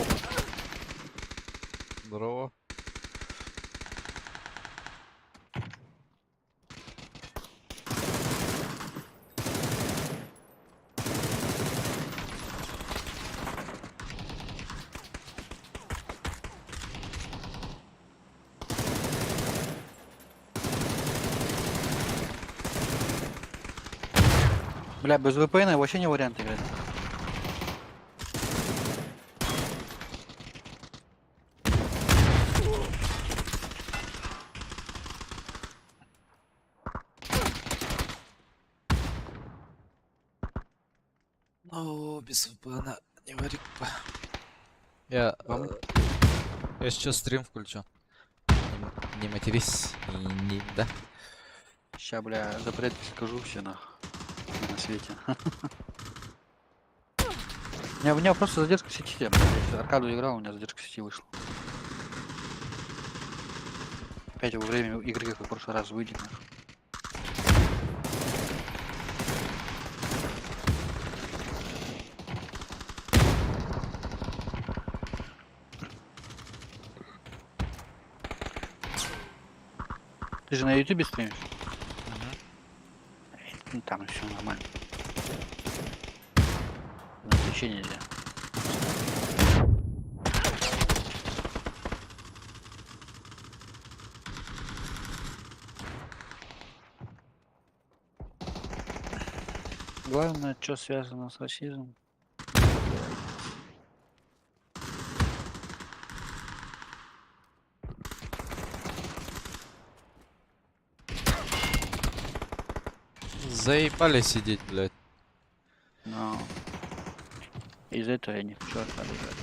Здорово. Здорово. Бля, без VPN вообще не вариант играть. Ну, без VPN не варик. Я, Вам- я сейчас стрим включу. Не, не матерись, и не, да. Ща, бля, запрет скажу все нах. На свете. У меня просто задержка сети, я, блядь, я аркаду играл, у меня задержка сети вышла. Опять во время игры, как в прошлый раз, выйдет. Нах. Ты же на ютубе стримишь? Ну, там все нормально. На Твиче нельзя. Главное, что связано с расизмом. Заебали сидеть, блядь. Но из-за этого я не хочу аркаду играть.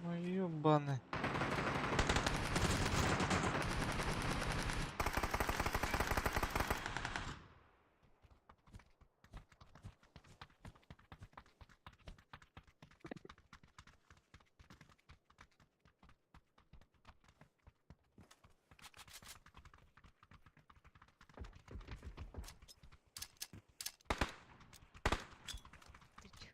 Ну ёбаный. Ты чё?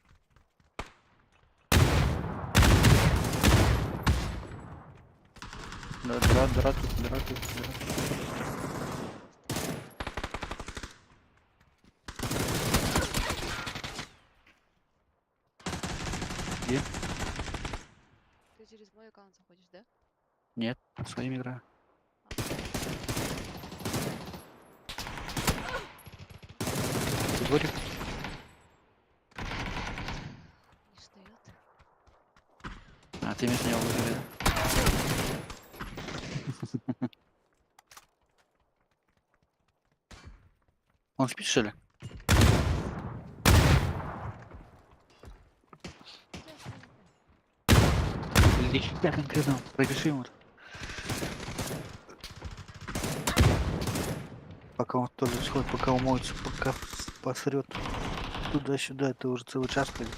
Да, дыра, дыра тут, дыра тут, дыра тут. Где? Ты через мой аккаунт заходишь, да? Нет, своим играю. Ты дворик? Не встает. А, ты вместо него выиграли, да? Он спит, что ли? Или тебя конкретно? Пропиши ему. Пока он тоже сходит, пока умоется, пока посрет туда-сюда, это уже целый час пройдет.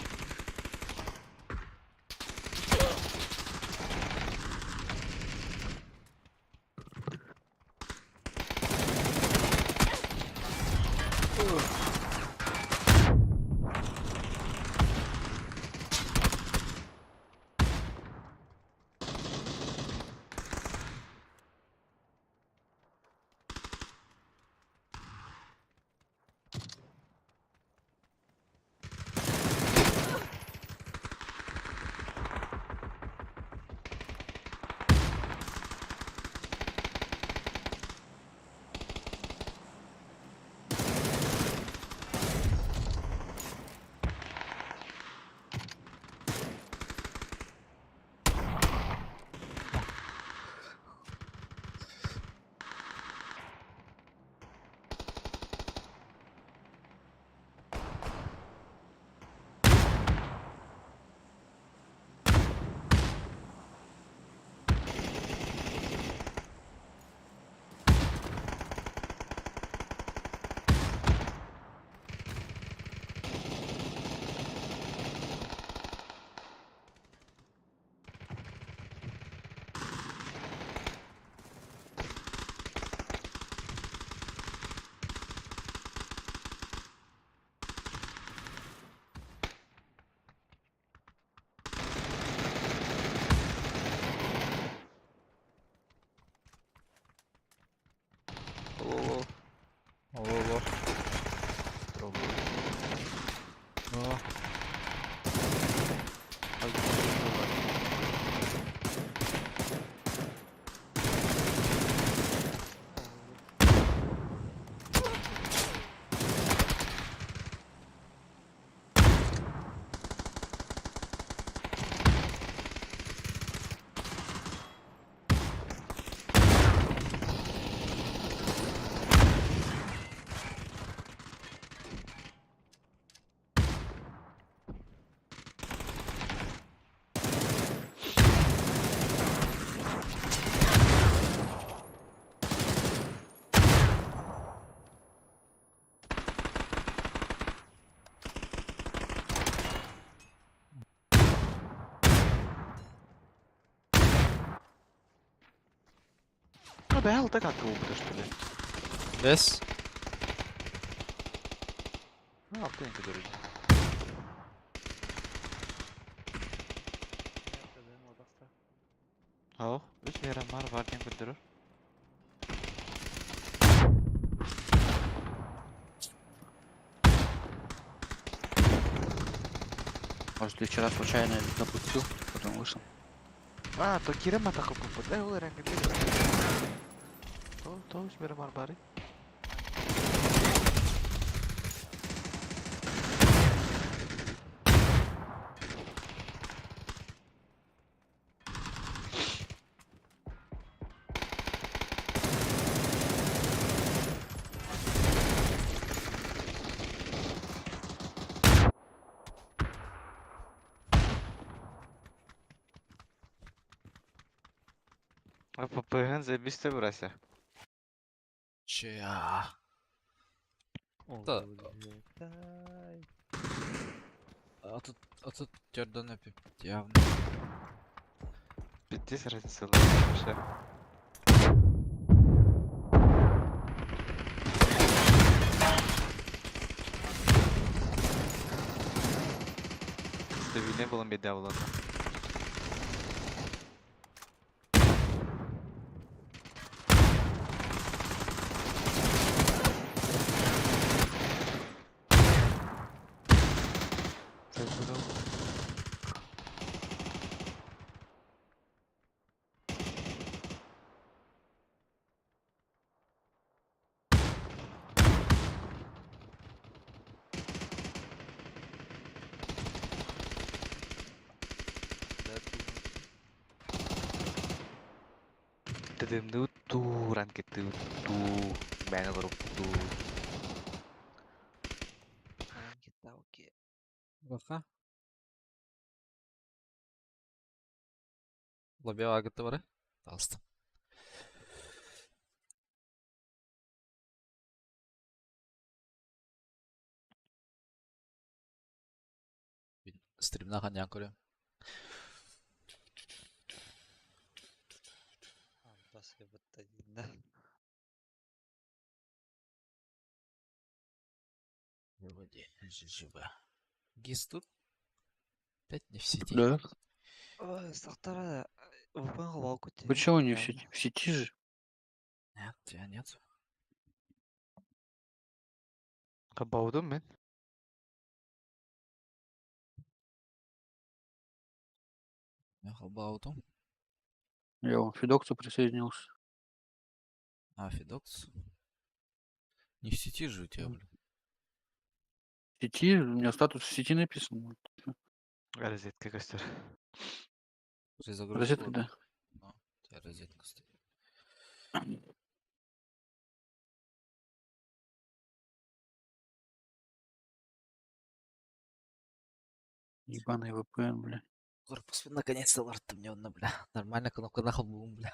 О, Ну да, алта как его что ли? Бес. Ну, алта не который. Ау, үс мирамар бар диэн көрдөрөр. Может, ты вчера случайно запустил, потом вышел. А, то кирем атака купут. Э, ол эрэн кэлбит. То, то үс мирамар бары. А ППГ заебись брася. Ча. Да. А тут терданы явно. Пиздец разница вообще. Стабильнее было медиа ладно. Ту ту бээн ту. Баха. Лобева агытты бары. Алыстым. Стримна ханян көрөм. Вроде ЖЖВ. Гис тут? Опять не в сети. Да. Почему не в сети? В сети же. Нет, тебя нет. Кабаудум мен. Я халбауту. Я вон к Федоксу присоединился. А, Федокс. Не в сети же у тебя, блин. В сети, у меня статус в сети написан. Розетка костер. Перезагрузил. Розетка, да. Ну, у тебя розетка стоит. Ебаный VPN, бля. Корпус наконец-то лорд мне он, бля. Нормально кнопка нахуй бум, бля.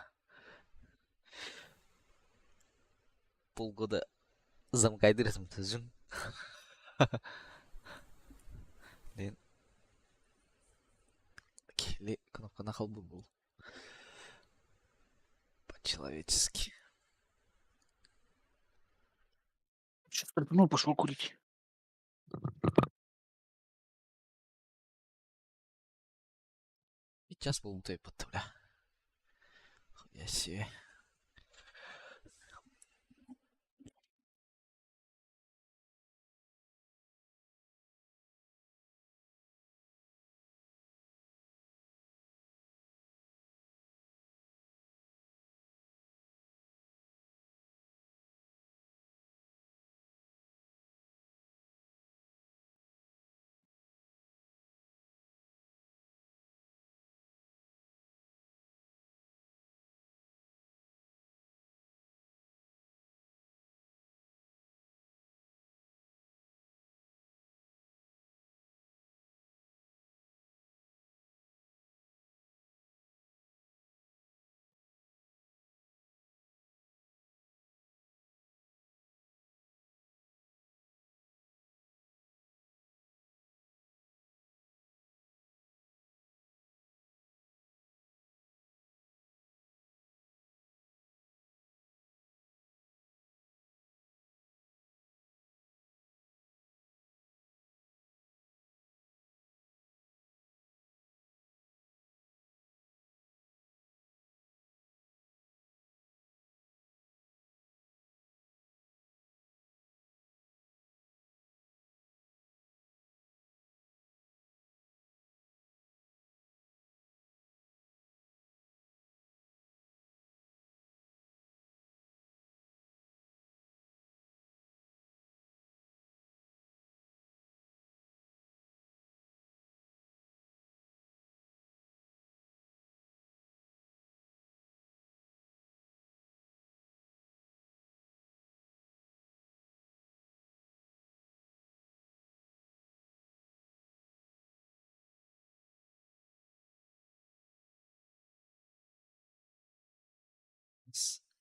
Полгода замкайдырсың түзүң. Блин. Кили кнопка нахал был. По-человечески. Сейчас припнул, пошел курить. И час был ты бля. Хуя себе.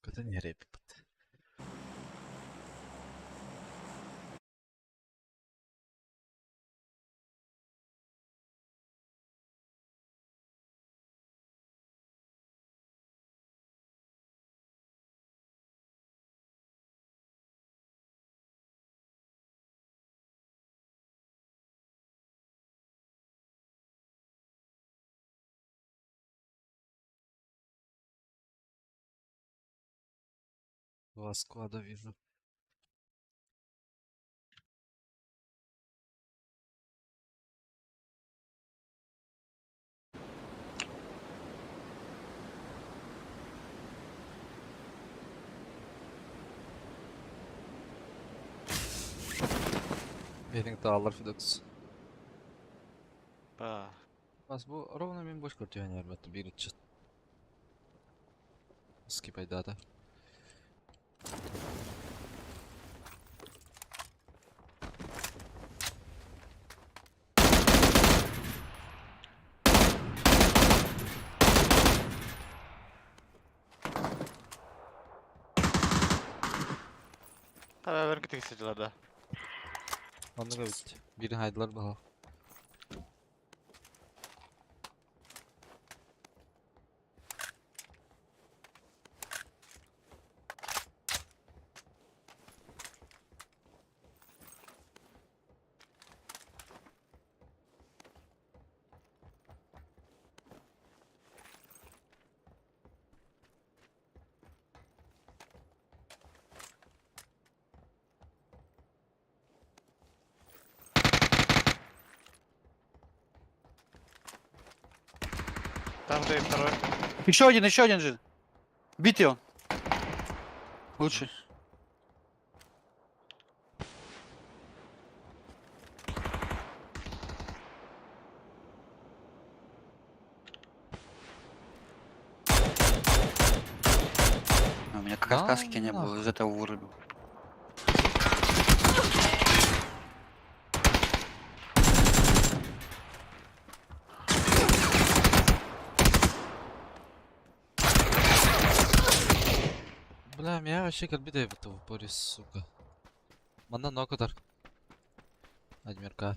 Көтөн иһэр эбиппит. Два склада вижу. Менің таалар Федокс. Ба. Бас бу ровно мен бош көртүһэн ярбатты бир ытчыт. Скипайдата. Та бәрін кетек сиділер. Онны да бит. Бирин хайдылар баха. Там же и второй. Еще один же. Битый он. Лучше. А у меня как раз Да каски не было, нахуй. из этого вырубил. Бля, меня вообще как бит в упоре, сука. Мана нокотар. Адмирка.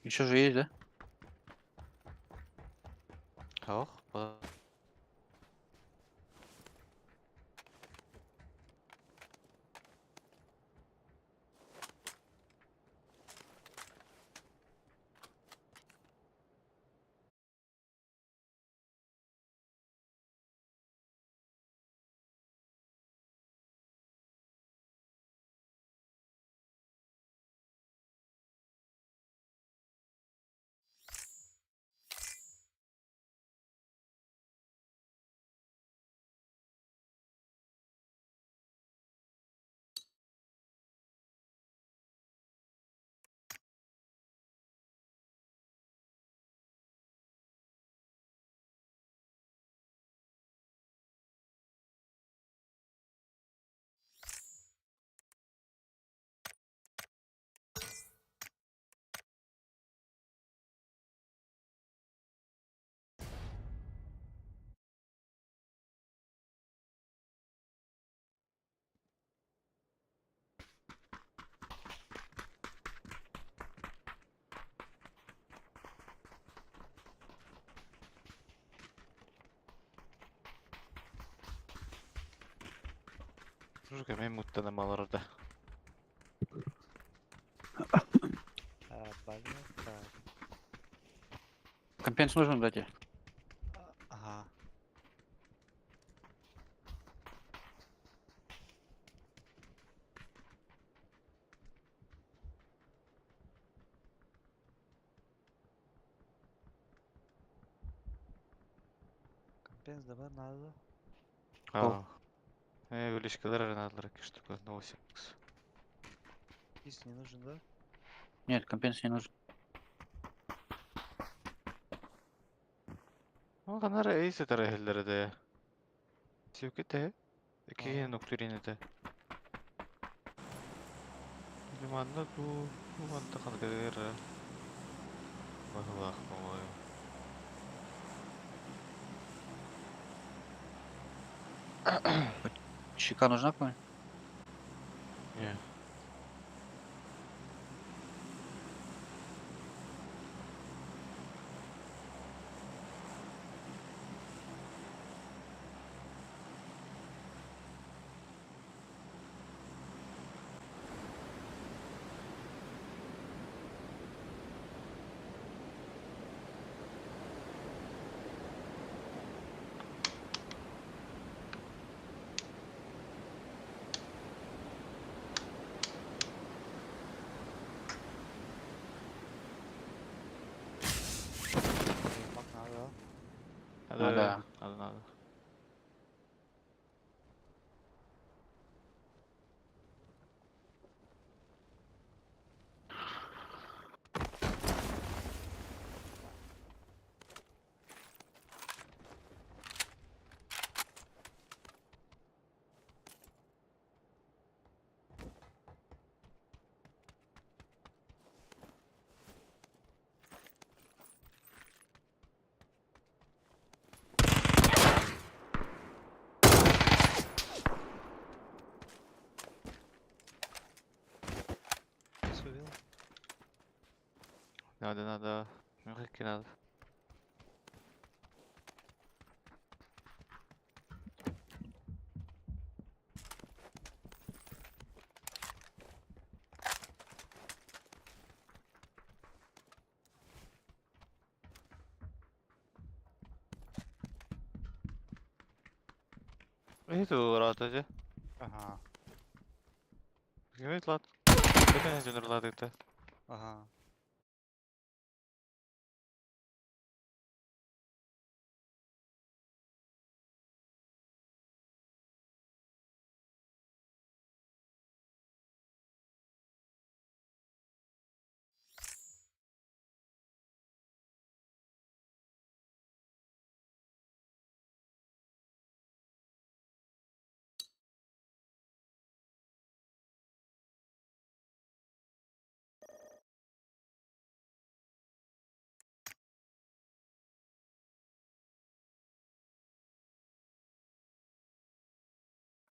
Еще же есть, да? Ох, ба. Слушай, мен муттан маларда. Компенс нужен, дайте. Ага. Компенс давай надо. Аа. Ээ, өлешкелер эрэ наадалар икки штука, на 8x. Кис не нужен, да? Нет, компенс не нужен. Ол ханна эрэ эйс этэр эһэллэр этэ. Сивките. Икки Аа. ноктурин этэ. Или манна дуу, бу манта ханнык баһылаах, по-моему. Щека нужна какая? Не. Мак надо, да? Надо, Ну да. надо, надо. Кис убил. Надо, надо. Ну как надо. Это рата же. Ага. Ким лат? Ким жөнөр это? Ага.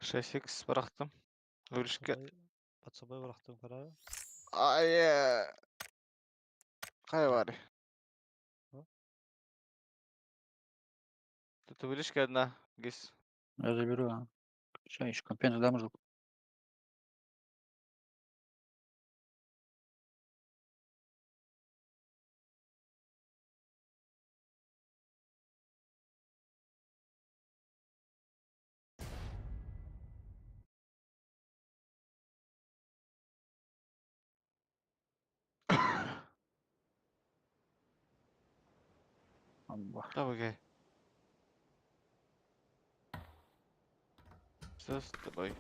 6x bıraktım. Өлішке. Под собой bıraktım kararı. Ай. Кай бар? А? Тут вылишка одна, гис. Я заберу. А. Сейчас еще компенс дам жук. Аллах. Да, окей. Что с тобой?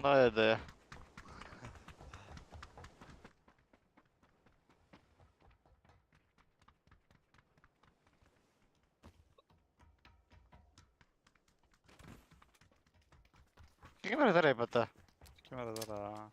Да, да. Ким это? Ким это?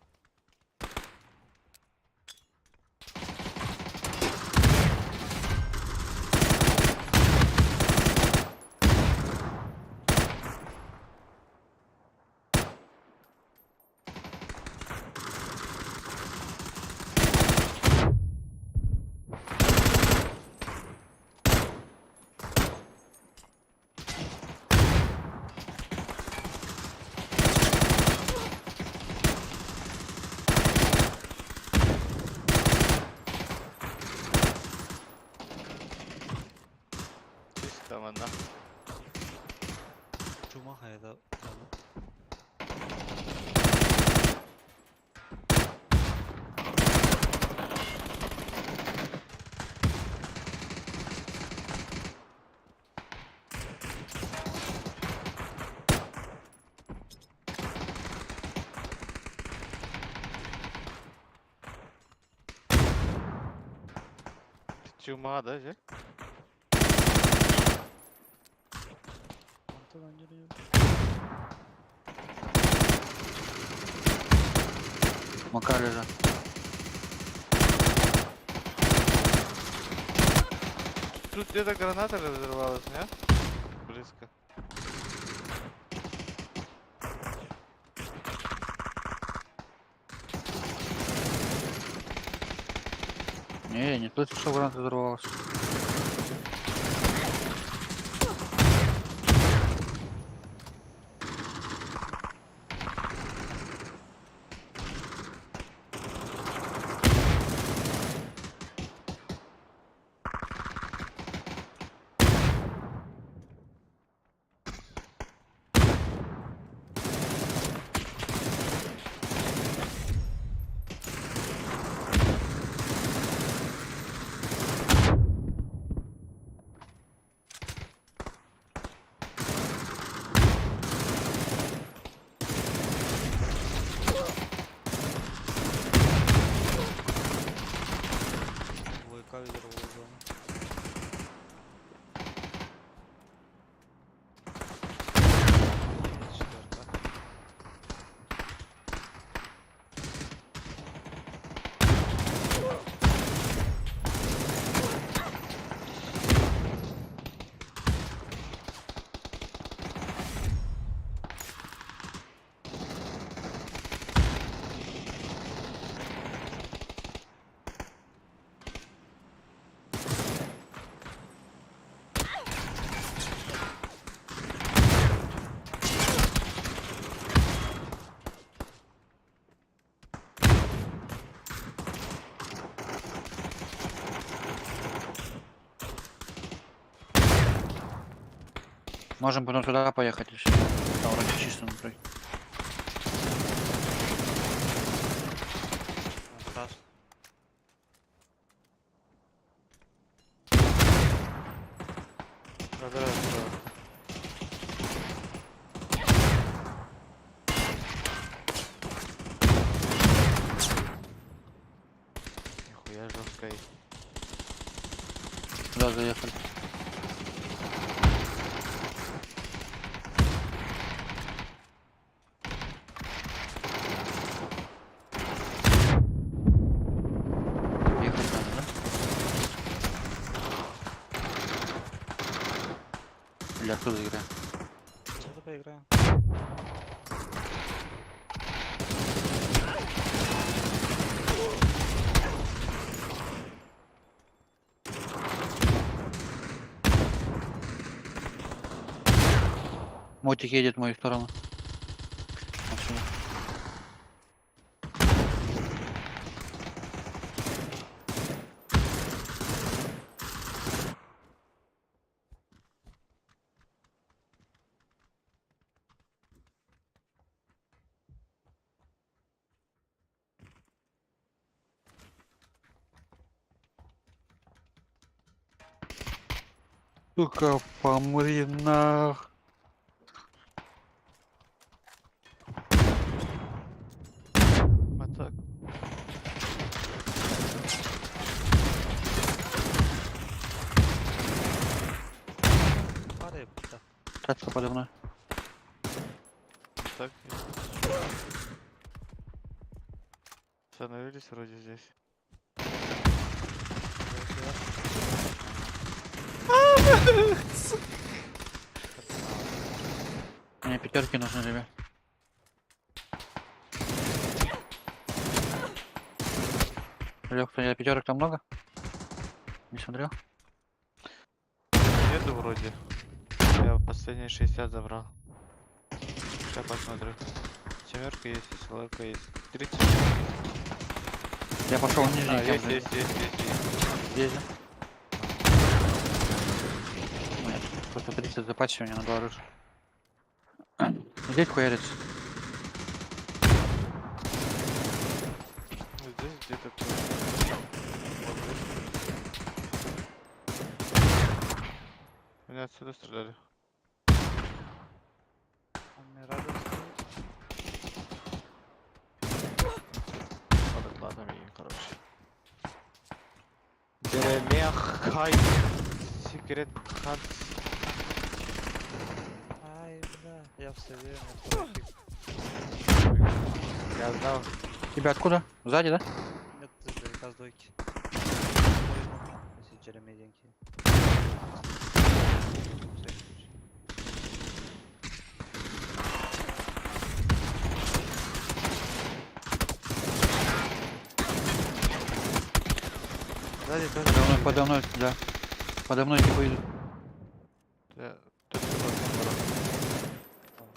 Чума, да, же? Антон Ангелин. Макар лежит. Тут где-то граната разорвалась, не? Близко. Не, я не слышу, что граната взорвалась. Двойка відірвала зону. Четверка. Можем потом туда поехать, если там вроде чисто внутри. Монтаж. Да, да, да. Нихуя жесткой. Туда заехали. Ехать надо, да? Или оттуда играем? Что-то поиграем. Мотик едет в мою сторону. Отсюда. Сука, помри нах. А так. Падай, да. Тачка подо мной. Так. Остановились вроде здесь. Мне пятерки нужны, ребят. Лех, у тебя пятерок там много? Не смотрел? Нету вроде. Я последние 60 забрал. Сейчас посмотрю. Семерка есть, и СЛРка есть. 30. Я пошел в нижний А, кем есть, же. есть, есть, есть, есть. Здесь, да? Нет, просто 30 в запасе у меня на два оружия. Здесь хуярится. Ну, здесь где-то. кто-то. Вот здесь. Меня отсюда стреляли. Он мне радует стоит. Ладно, ладно, мне, короче. Джеремех Хай Секрет Ханс. Ай, бля, я в сове, у меня второй пик. Я знал. Тебя откуда? Сзади, да? Нет, издалека с дойки. Ой, ну, если Джеремей деньги. Сзади тоже. Подо мной, подо мной, да. Подо мной типа идут. Да, тут вот он,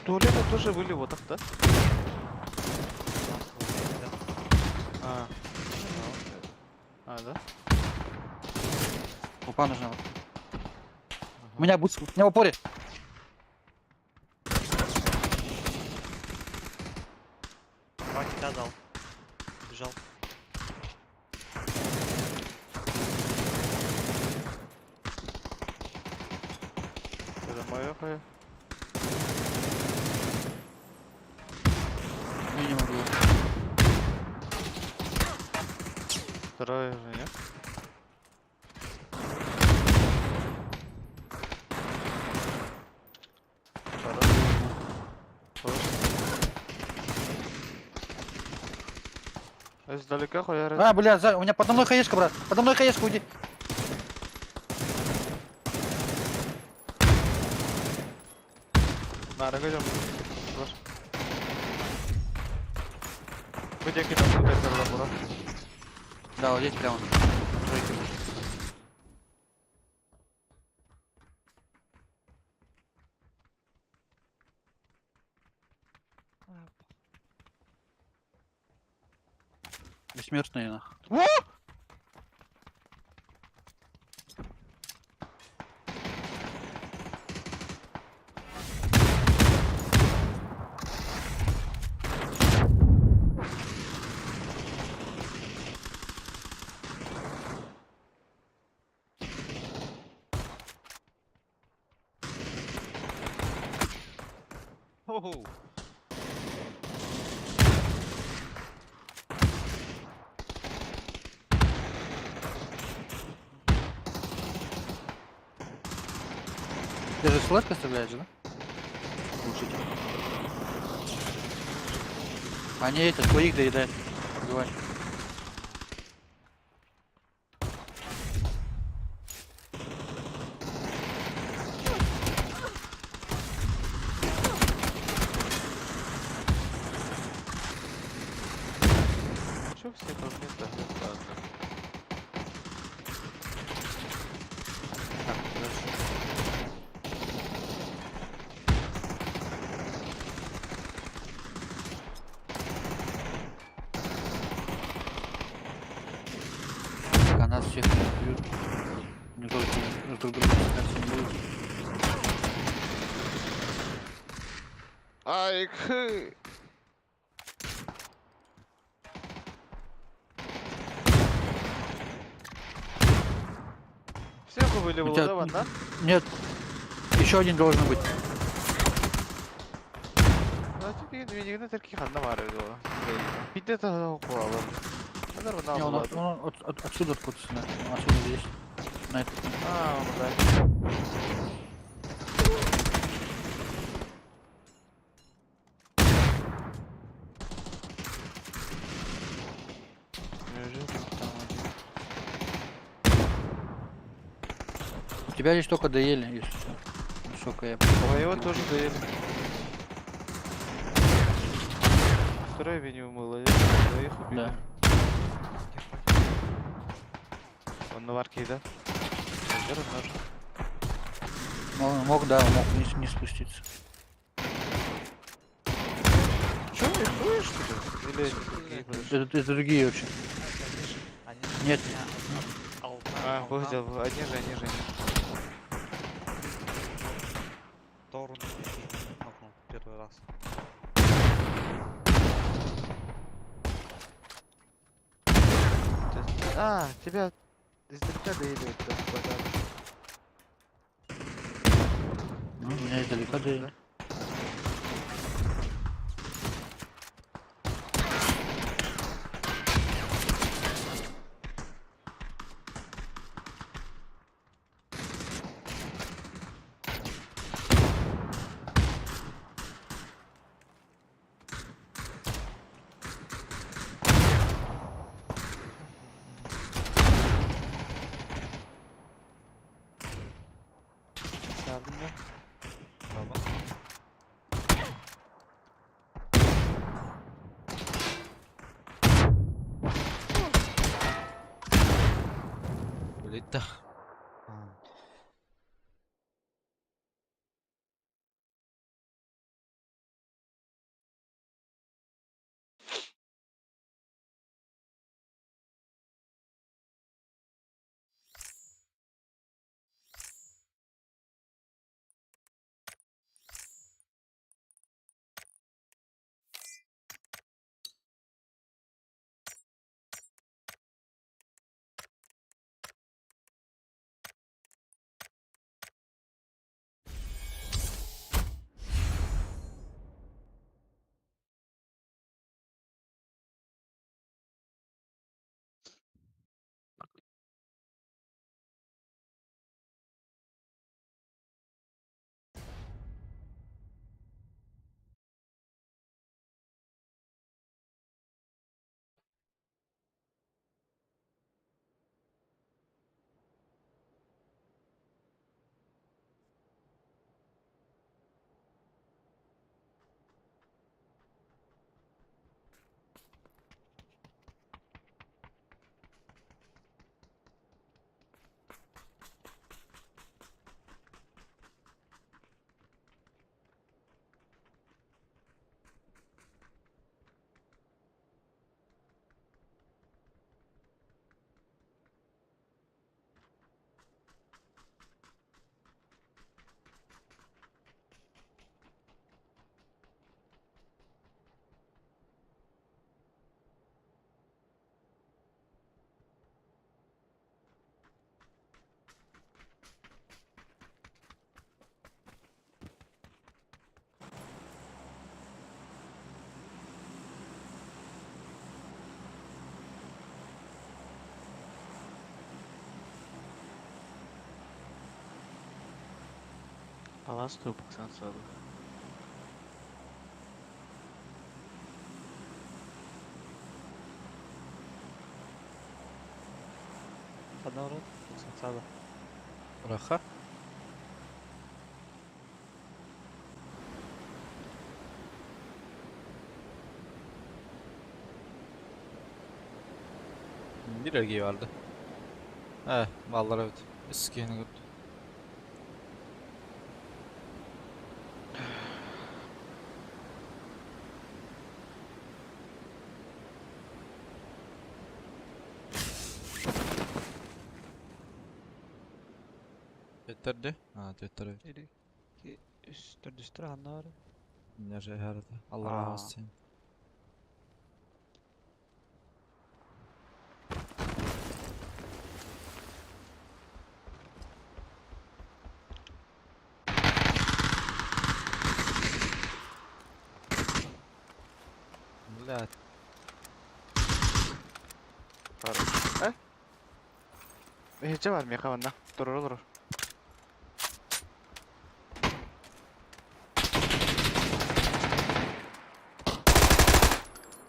Туалеты тоже были вот так, да? А. А, да? Упа нужна. У меня бутс, у меня в упоре. Два кита дал. Бежал. Это мое хуя. Минимум было. Второе же нет? Хорош. Хорош. Издалека хуя А, бля, за, у меня подо мной хаешка, брат. Подо мной хаешка, уйди. На, идем. Где кидал куда это Да, вот здесь прямо. На тройке. Бессмертные, нах. Ты же флешка стреляешь, да? Слушайте. Они этот, своих доедают. Убивай. Че все это вместо? Ладно. Так, хорошо. Пока нас всех не убьют. Не только друг друга стрелять не будут. Ай, хы. Всех убили, У тебя- Владаван, да? Нет. Еще один должен быть. Не, он, он отсюда откуда-то, он отсюда здесь. На этот. А, он, да. Неужели там один? У тебя здесь только доели, если что. Насколько я Моего тоже доели. Второй минимум был, двоих убили. Да. Он на варке, да? Наверное, нож. Мог, мог, да, мог не спуститься. Чё, их двое, что ли? Или другие подошли? Это другие вообще. Они Нет. меня алта, А, алта, выглядел, одни же, они же. Тору нокнул первый раз. А, тебя издалека доели, вот так, базар. Меня издалека да. Sardım ya. Tamam. Улетта. А. Palas topu sen sağlık. Одна рот, сада. Раха. Bir erkeği vardı. He, vallahi evet. Eskiyeni gördüm. Yeterdi. Ha, yeter evet. 1, 2, 3, 4, 3, annar. Nerede herhalde. Allah Aa. razı olsun. Блядь. Э? Hiç var mı yakavanda? Dur olur.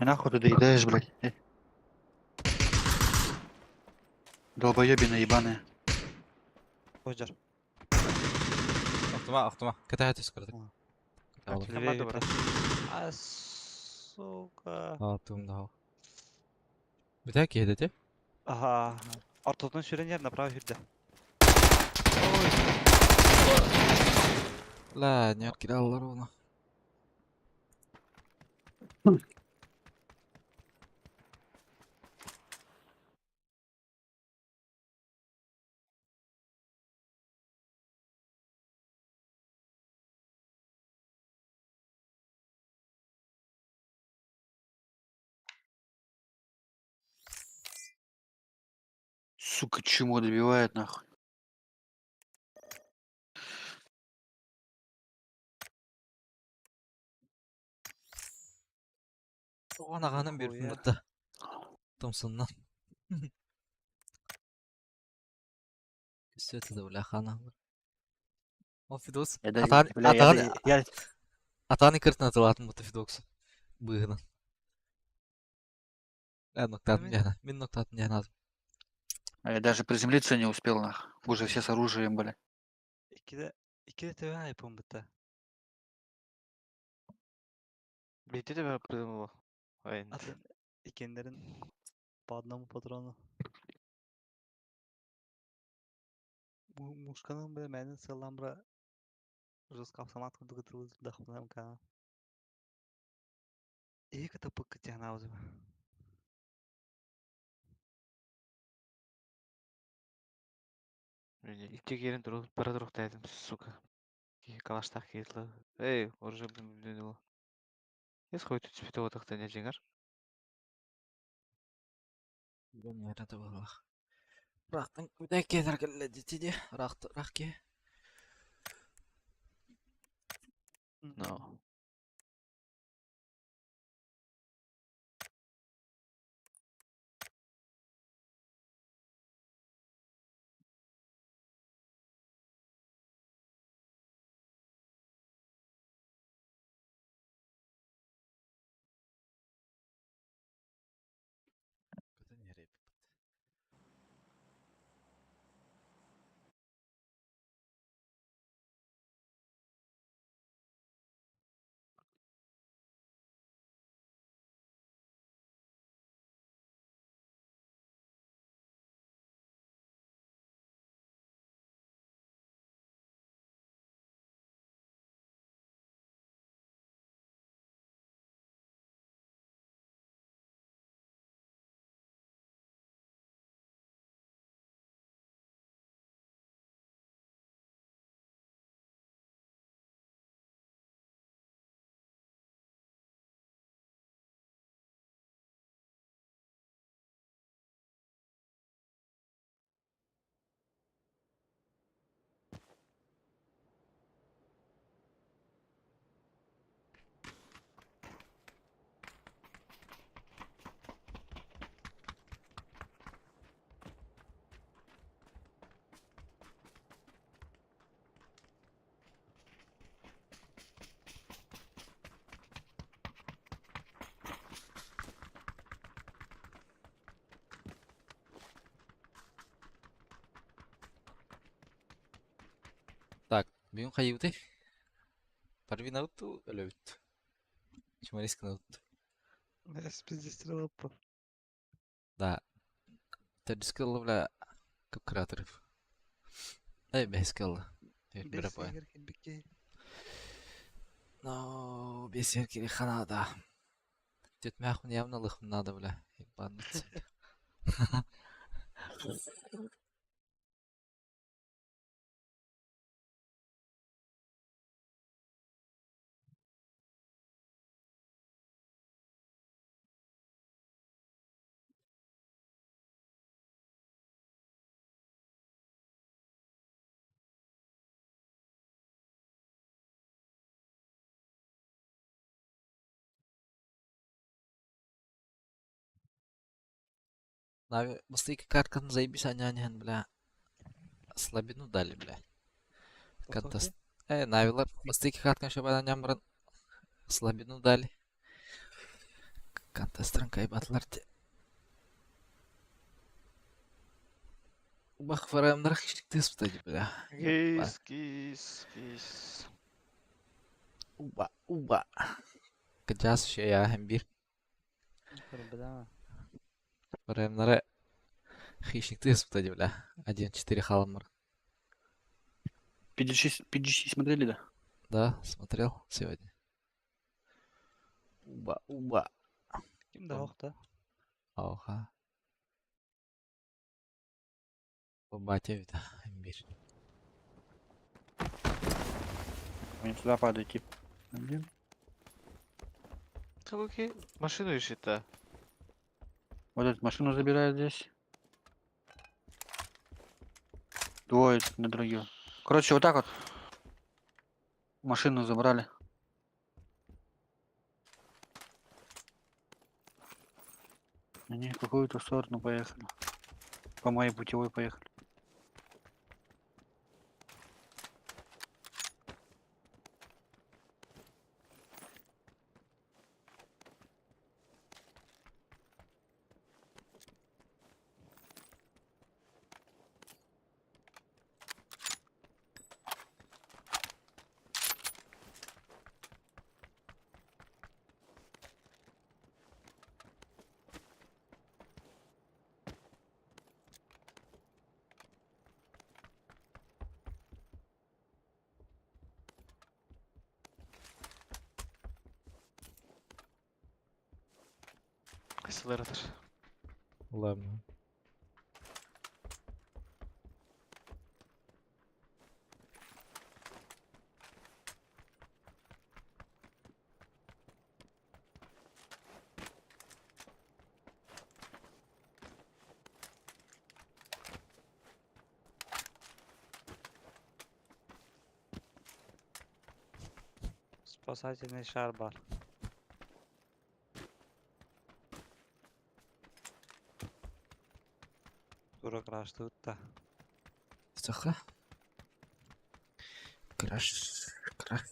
И нахуй ты доедаешь, блядь? Э. Долбоебина ебаная. Hocar. Aklıma aklıma. Kıta hadi А. Tamam. Левее добро. А, сука. Attığım daha. Bir dakika dedi. Ага. Ортотун сүрэн ер направо хүрдэ. La ne yaptılar ona. Сука, чмо добивает нахуй. Тоҕон аҕанан биэрбин Нихуя. бытта. Томсуннан. Все это бля хана. Ол Фидос Я даже, атаан бля, я, атаан да- я, атааны кыртын атылаатын бутта Фидокс. Быыһынан. Э, ноктаатын Мин- дьаһана. Мин ноктаатын дьаһана. а я даже приземлиться не успел, нах. Уже все с оружием были. Иккитэ иккитэ тэбэн айпын бытта. Бити де придумал. Ай, Атын иккиэннэрин по одному патрону. Мушканан бля мээнэ сыаллаан бра жестко автомат курдук ытыллыы МК. Иһи кытаппыккыт дьаһанаабытым. Икки киирэн турук бара туруктаатым, сука. Киһи калаштаах киһи Эй, оружие блин, блин, Есть хоть тут цветок не жиңар? Рахтан куда кетер келле дити Рахт рахке. No. Так, бүгүн хайыбыты. Парвинауту өлөбүт. Чумарисканауту. Спиздец Да. Төрдүскэ бля кып-кыраатырып. Эй, бэһискэ ылла. Бес Бир егер килбикки. Но бес еркели ханада. Тетмяхун явно лыхм надо, бля. Ебануться. Нави, быстренько картканы заебись, анянян, бля. Слабину дали, бля. Контест. Э, Навилар, быстренько картканы еще аням бран. Слабину дали. Контестран кайбатлар те. Бах фарамнар хищник ты бля. Кис, кис, кис. Уба, уба. Кыджас еще я хэмбир. Бля. Фарамнары хищник ты бля. 1-4 халамар. PGC, PGC смотрели, да? Да, смотрел сегодня. Уба, уба. Ким да охта. Оха. Батя это имбирь. Мне сюда падает тип. Один. Окей, машину ищет-то. Вот эту машину забирает здесь. Двое на других. Короче, вот так вот. Машину забрали. Они в какую-то сторону поехали. По моей путевой поехали. Акселератор. Ладно. Спасательный шар бар. Тура краштыытта. Саха. Краш. Краш.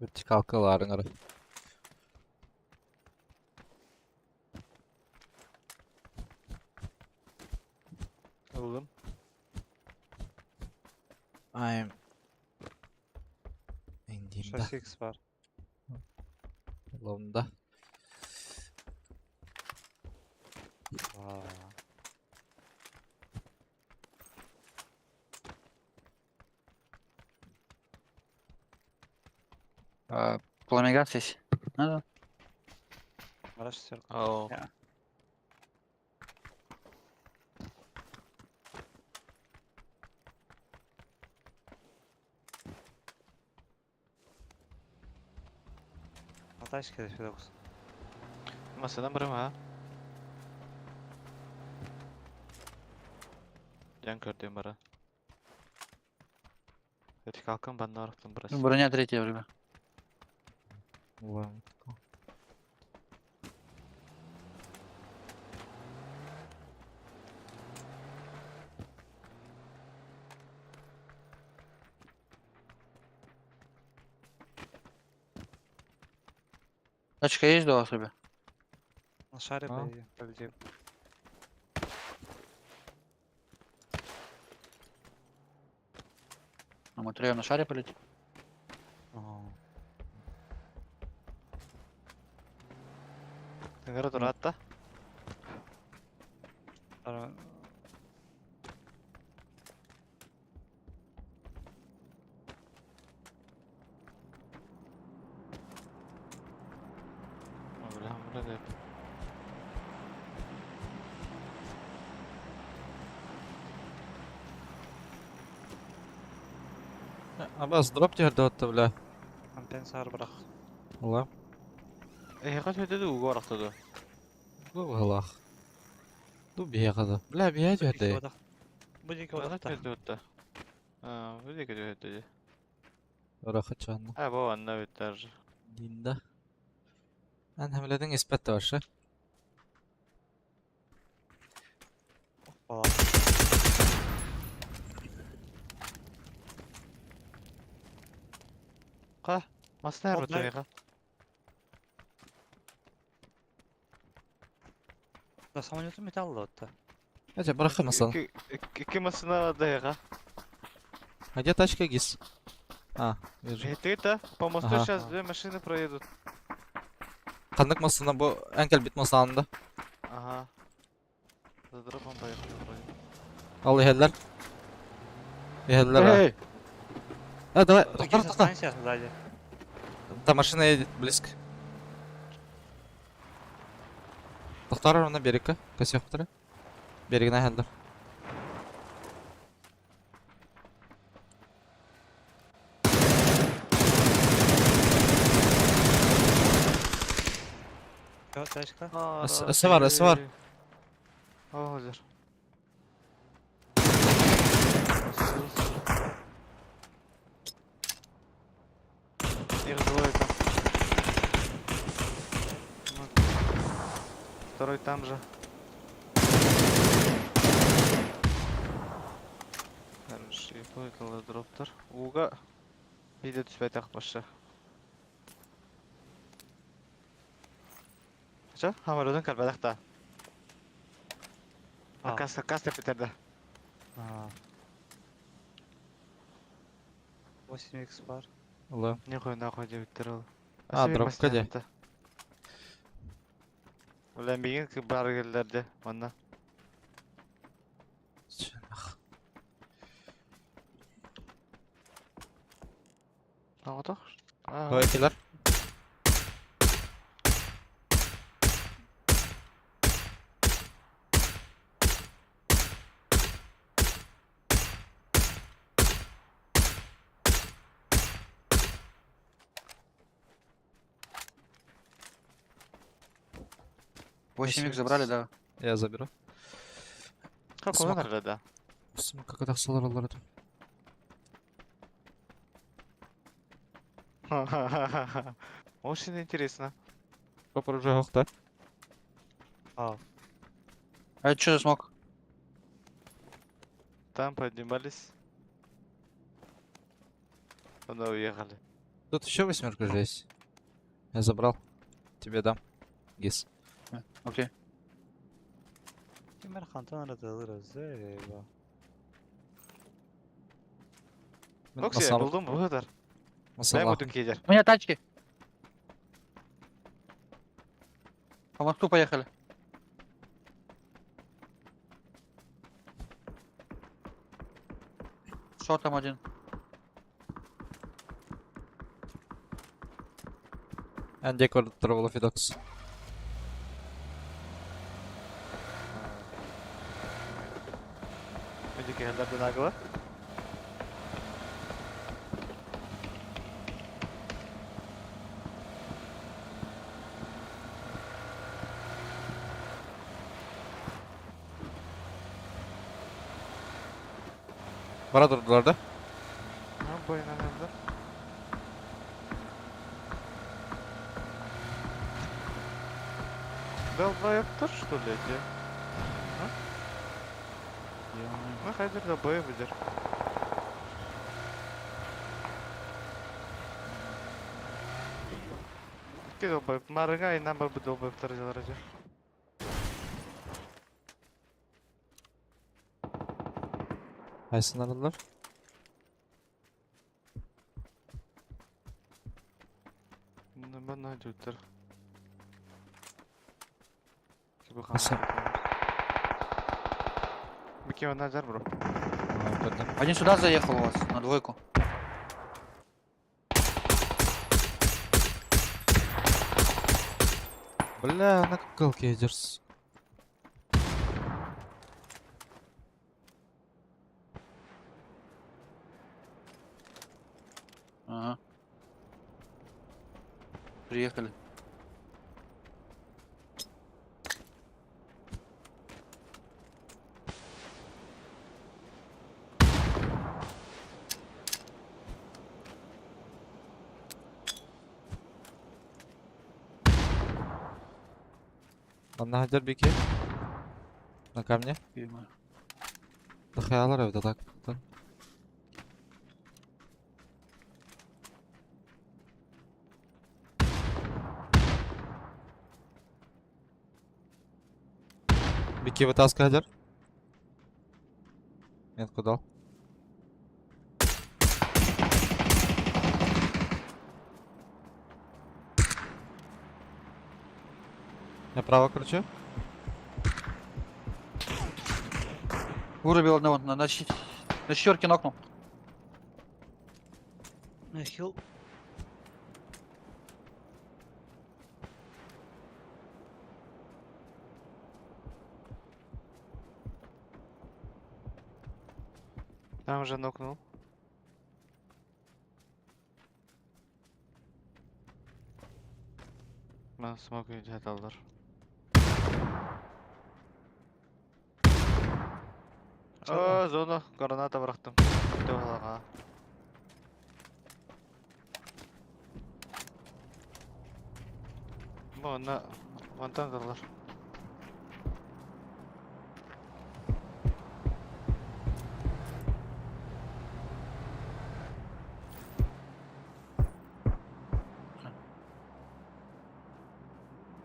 Вертикалкаларын ары. Ыллым. I'm Индимда. 6x бар. Ломда. Vaa. А, пламегаз есть? Надо? Гараж шестерка. Ау. Я. На тачке Федокс. Masadan biri ha. Жан көрдүм бара. Вертикалкам банна барыптын бираз. Ну, Броня третья уже. Ладно. Тачка есть до вас, ребят? На шаре А. полетим. А мы троем на шаре полетим. Ага. Тыңгара турат да. Ара- Бля, бля деп. Абас дроп жерде отты, бля. Компенсар бірақ. Ла. Эхе төдөдү угу барактыды. Бу галах. Ду бияга Бля, бия жерде. Бу дике Ана одақта. төдөдү. А, бу дике төдөдү. Рахат чанна. Ha, бу анна бит даже. Динда. Эн хемледин испет вообще. Бала. Ка, масна Ол бит да- ха. Да самолету металл отта. Эже бырахы масал. Икки масна да ха. А где тачка гис? А, вижу. Ты по мосту Ага. сейчас две машины проедут. Каннык масына бу энкел бит масанында. Ага. За дропом поехали вроде. Ал иһэллэр. Иһэллэр. Эй! А, давай, тохтор, Гиз тохтор. останься сзади. Там машина едет близко. Тутарар онно берекке. Көсүөхтэрэ. Берегин аһаллар. Всё, тачка. Өссө бар, өссө бар. Озер. Их двое там. Ну, второй там же. Хороший, дроптар. Уга. Биде түспәтәк башы. Ча, хамарудun калбадахта. А. Каста, каста питерде. А. 8 х бар. Ылы. Не кой нахуй деп биттер ол. А, дропка де. Үлән бигин бар келдерде, манна. Аңытак. Ой, килер. 8 забрали, да. Я заберу. Как Смок. он да? Сука, как это алар этим. Очень интересно. Попорожа хохта. А, А это что за смог? Там поднимались. Куда уехали? Тут еще восьмерка же есть. Я забрал. Тебе дам. Гис. Окей. Кимер хантан арадылыр өзі. Окси, булдум бу кадар. Мен Масала. буду кейдер. У меня тачки. По мосту поехали. Шо там один? Эндек бар Фидокс. Önceki yerlerden agla. Бара durdular да. Ha boyuna nerede? Долбоебтар, что ли, эти? А? Ну, хайдер долбоеб идер. Ки долбоеб? Марыга и нам бы долбоебтар делар. Хайсын арадылар. Ben найдуттар. Аса. Бики назар, бро. Один сюда заехал у вас, на двойку. Бля, на какалке идешь. Ага. Приехали. Анна хадер бики. На камне. Видимо. Дахаялар evde так. Бики вытаскивай хадер. Метку дал. Направо кручу. Вырубил одного, на четверке нокнул. На хил. Там уже нокнул. Ben smoke alır. Aa, зона граната bıraktım. Dıvalağa. Bu ona ondan kalır.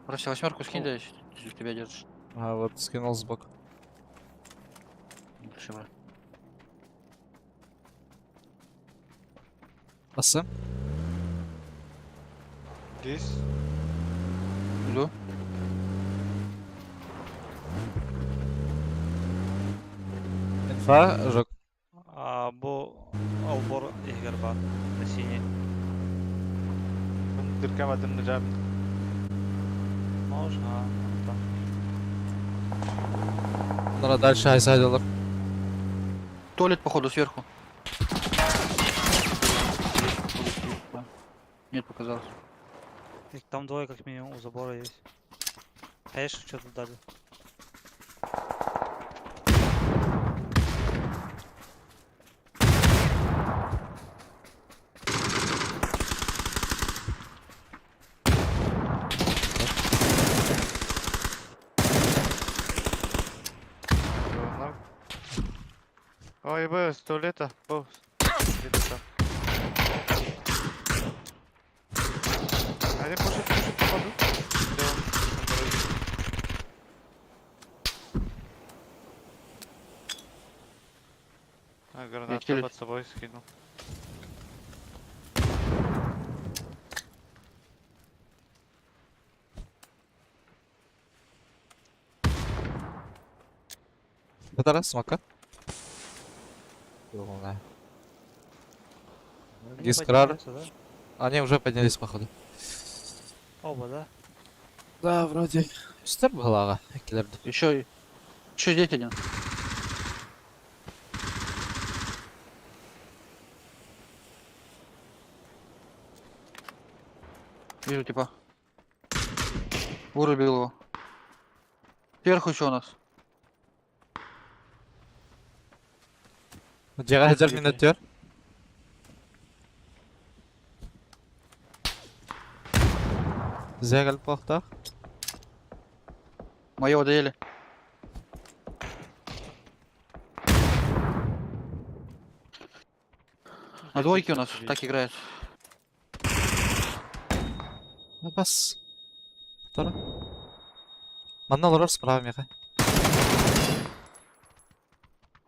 Просто восьмерку скинь, да, если ты тебя держишь. А, вот скинул сбоку. Спасибо. Асы. Здесь. Иду. Инфа, жок. А, бу Албор иһигэр баар. На синий. Ben dırkamadım da Можно, а, там. Bunlara дальше айсайдалар. Туалет, походу, сверху. Нет, показалось. Их там двое как минимум у забора есть. Конечно, что-то дали. Зона. Ой, б, с туалета. Бу. Где-то там. Один пушит, пушит, походу. Где он? На дороге. А, гранату хилюсь. под собой скинул. Татара, смока. Ёлная. Они Дискрар. поднимаются, да? Они уже поднялись, походу. Оба, да? Да, вроде. Үстер балаға, әкелерді. Еще, еще здесь один. Вижу, типа. Вырубил его. Сверху еще у нас. Жеға хәжәр минөттер. Зәгіл пақтақ. Моего доели. На двойке у нас так играет. Бас. Татара. Манна лорор справа меха.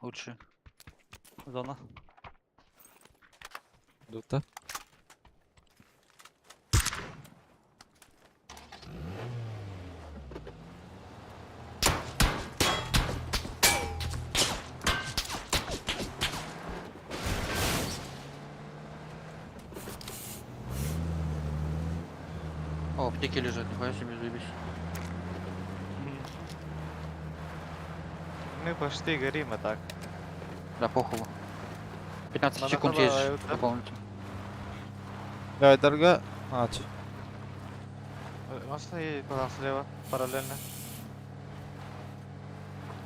Лучше. Зона. Дута. О, аптеки лежат, нихуя себе, заебись. Мы почти горим, а так. Да, похуй. 15 Надо секунд было, есть да? дополнительно. Гайдарға. А, чи. Машина едет по нам слева, параллельно.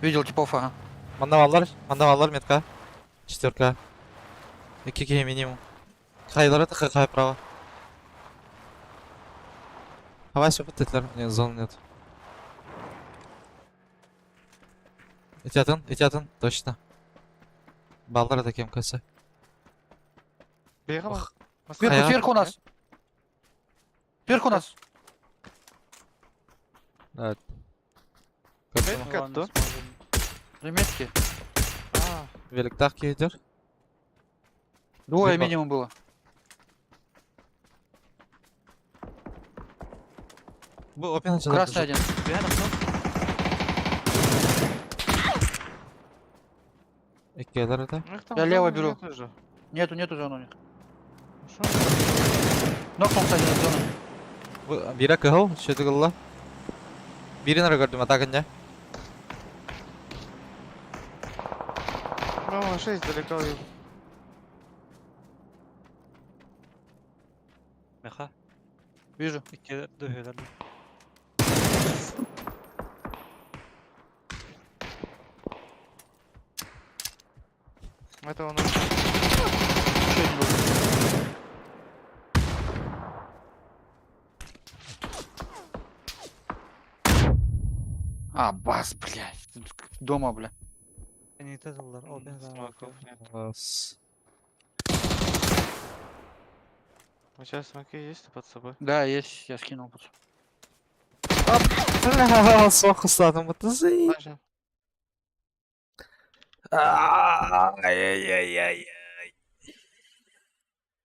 Видел типов, ага. Манна баллар, манна баллар метка. Четверка. Екі кей минимум. Хайлары тықы қай право. Давай все подтетлер. Нет, зон нет. Итятын, итятын, точно. Баллар это кем касы. Бегом. Ох. Сверху, А я- сверху у нас! Сверху у нас! Да. Метка Ладно, то? сможем. Заметки. А, Великтах кейдер. Двое Либо- минимум было. Бу опен Красный один. Бегай на кто? Еккелер это. у них там Я лево зоны беру. нет уже. Нету, нету зоны у них. Ну шо? Нокнулся один из зоны. Бу бира кыһыл, шөтүгүлла. Бирин ара көрдүм атакын я. Ну, вообще издалека уеб. Меха. Вижу. İki dövüyorlar. Это он. Еще один был. А, бас, блядь. Дома, бля. Beni aldılar. O ben sana Смоков bakıyorum. нет. Раз. У тебя смоки есть под собой? Да, есть, я скинул. пацан. Бля, сох устадым бытызы. Даже. Ай-яй-яй-яй.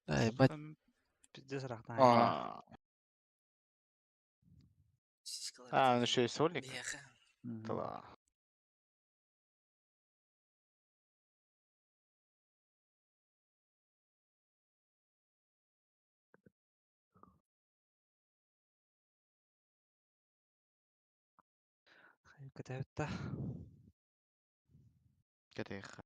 Ай, бать. Пиздец рахна. А. А, он еще и сольник? Меха. Мгм. Да ладно. Kötü Где их?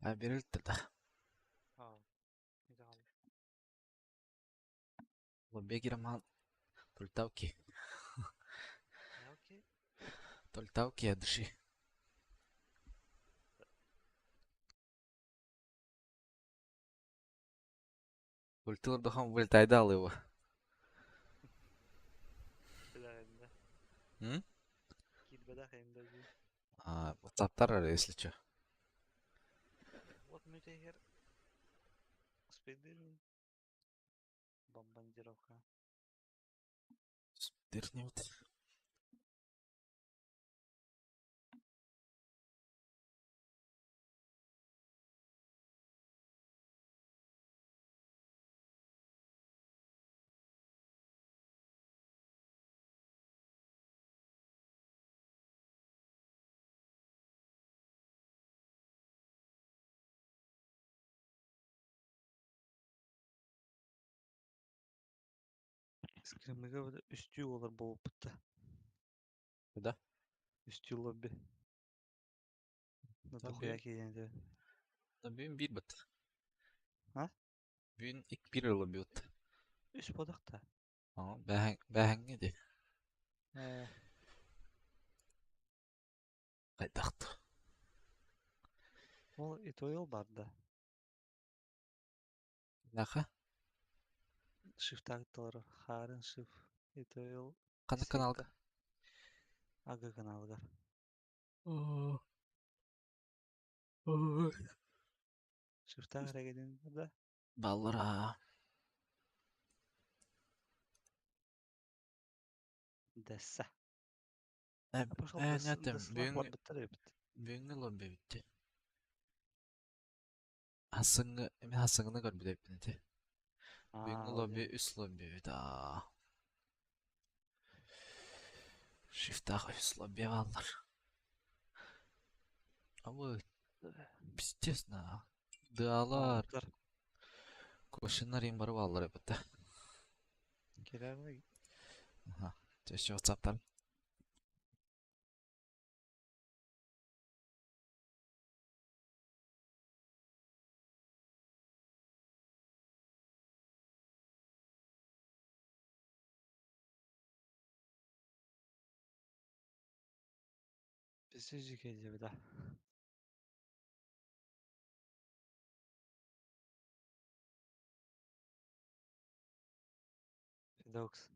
А берилтэ да. А, не дал. Лоббегер ман Тольтауки. Окей. Тольтауки, от души. Ультилар вылетайдал его. Бедах М? Кил бедах энде. А, WhatsApp если что. Вот мы теперь спидим. Бомбардировка. Дырнет. Скримыга үстүү олар болуп бутта. Куда? Үстүү лобби. На Лобби. дохуя киенде. Да бүгүн биир бит. А? Бүгүн ик биир лобби бит. Үс бодакта. А, бәһәңге ди. Э, Кайдакты. Ол итойл бар да. Наха? Шифтактылар харын шиф итойл Каны каналга? Ага каналга. Шифтаг регедин да. Баллара. Десса. Э, Пошел э, нятем, бүгүн бүгүн биттер бит. бүгүнкү лобби битти. Хасыңы, мен хасыңны көрбүт эппин Бүгүнкү лобби үс лобби бит. Аа. Шифтах үс лобби баллар. Абы, пиздец на. Дыалар, кошыннар им барып аллар эбит. Келер Аха. Төшө WhatsApp'тан. Биз жеке да. Федокс.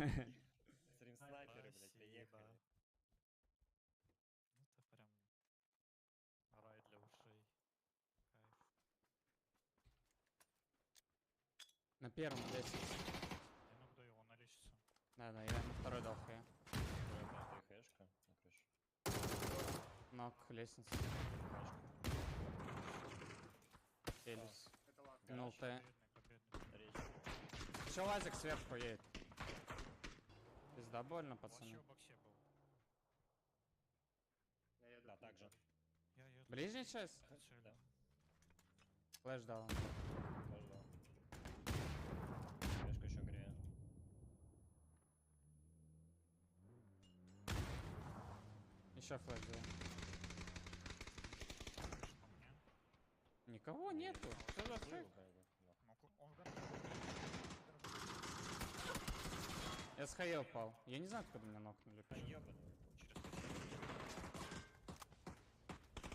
Стрим снайперы, блядь, приехали. Это прям рай для ушей. Кайф. На первом лестнице. Я ног даю, он на лестнице. Да-да, я на второй дал хэ. Опять хэшка на крыше. Ног, лестница. Элис. Ну, Т. Победный, победный. Речь. Еще лазик сверху едет. Пизда больно, Вообще пацаны. в боксе был. Да, так же. Я еду. Ближняя часть? Цель. Да. Флэш дал. Тоже дал. Хэшка еще грею. Еще флэш дал. Крыша по мне. Никого нету. Что за фейк? Ну, он в гараже. Я с хае упал. Я не знаю, откуда меня нокнули. Да ебаный. Через плечо.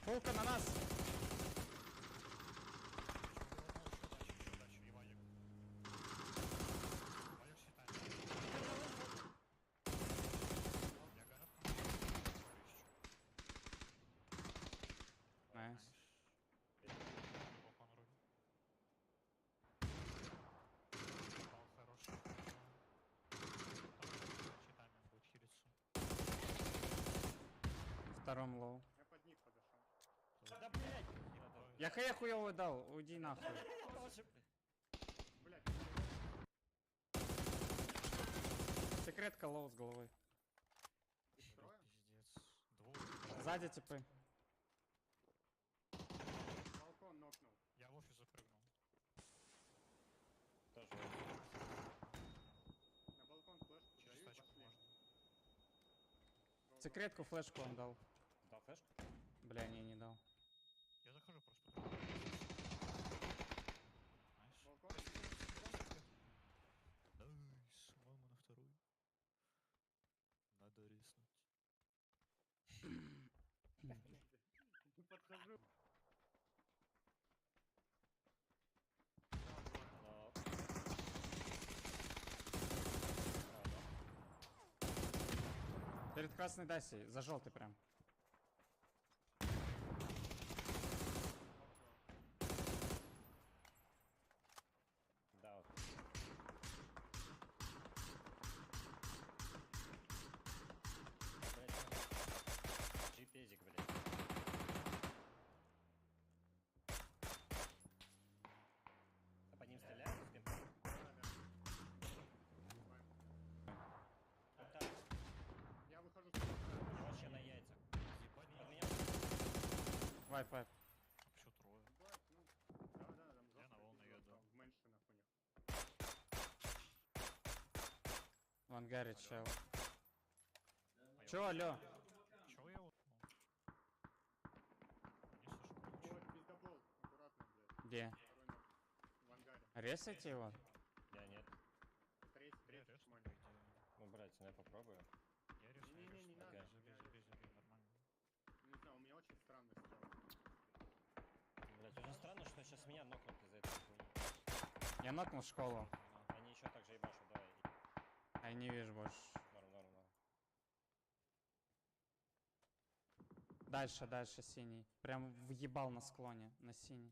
Фулка на нас! Еще дальше, и Вадик. Вадик считает. Я город. Nice. Балкон руль. Попал хороший. Там читами будет хилиться. Втором low. Да блядь! Я хае хуёвый дал, уйди нахуй. Секретка low с головой. Пиздец. Двух. Сзади типы. Я в офис запрыгнул. Тоже. Через тачку можно. Секретку флешку он дал. Дал флешку? Бля, не, не дал. Я захожу просто. Nice. Nice. Мама на второй. Надо резнуть. Но. Перед красной Дасей, за желтый прям. Да, вот. Блядь, Джипезик, блядь. А по ним стреляют с кем? Вот так. Я выхожу Вообще на яйцах. Ебать, Под меня. Вайп, вайп. А почему трое? Я на волну еду. В ангаре чел. А я Чё, вот- алло? Чё я вот? Не слышу. Где? Ресайте его? Я нет. Я ресну, по идее. Ну, блядь, ну я попробую. Я ресну, я ресну. надо. Забей, забей, забей, нормально. Блядь, очень странно, что сейчас меня нокнут из-за этой хуйни. Я нокнул школу. Они еще так же ебашут, давай. А я не вижу больше. Норм, норм, норм. Дальше, дальше синий. Прям въебал на склоне, на синий.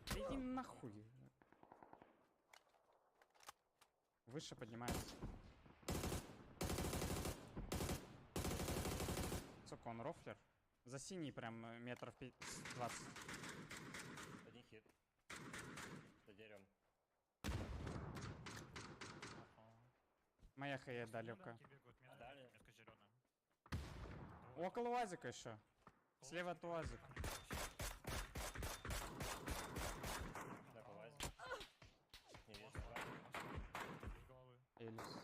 Да иди нахуй. Выше поднимается. Сука, он рофлер. За синий прям метров 20. Один хит. За деревом. Ага. Моя хая Просто далеко. зелёнки бегают, метка, Дали. метка зелёная. Двое. Около УАЗика еще. Слева от УАЗика. Да, полазь. Не вижу, давай. Без головы. Элис.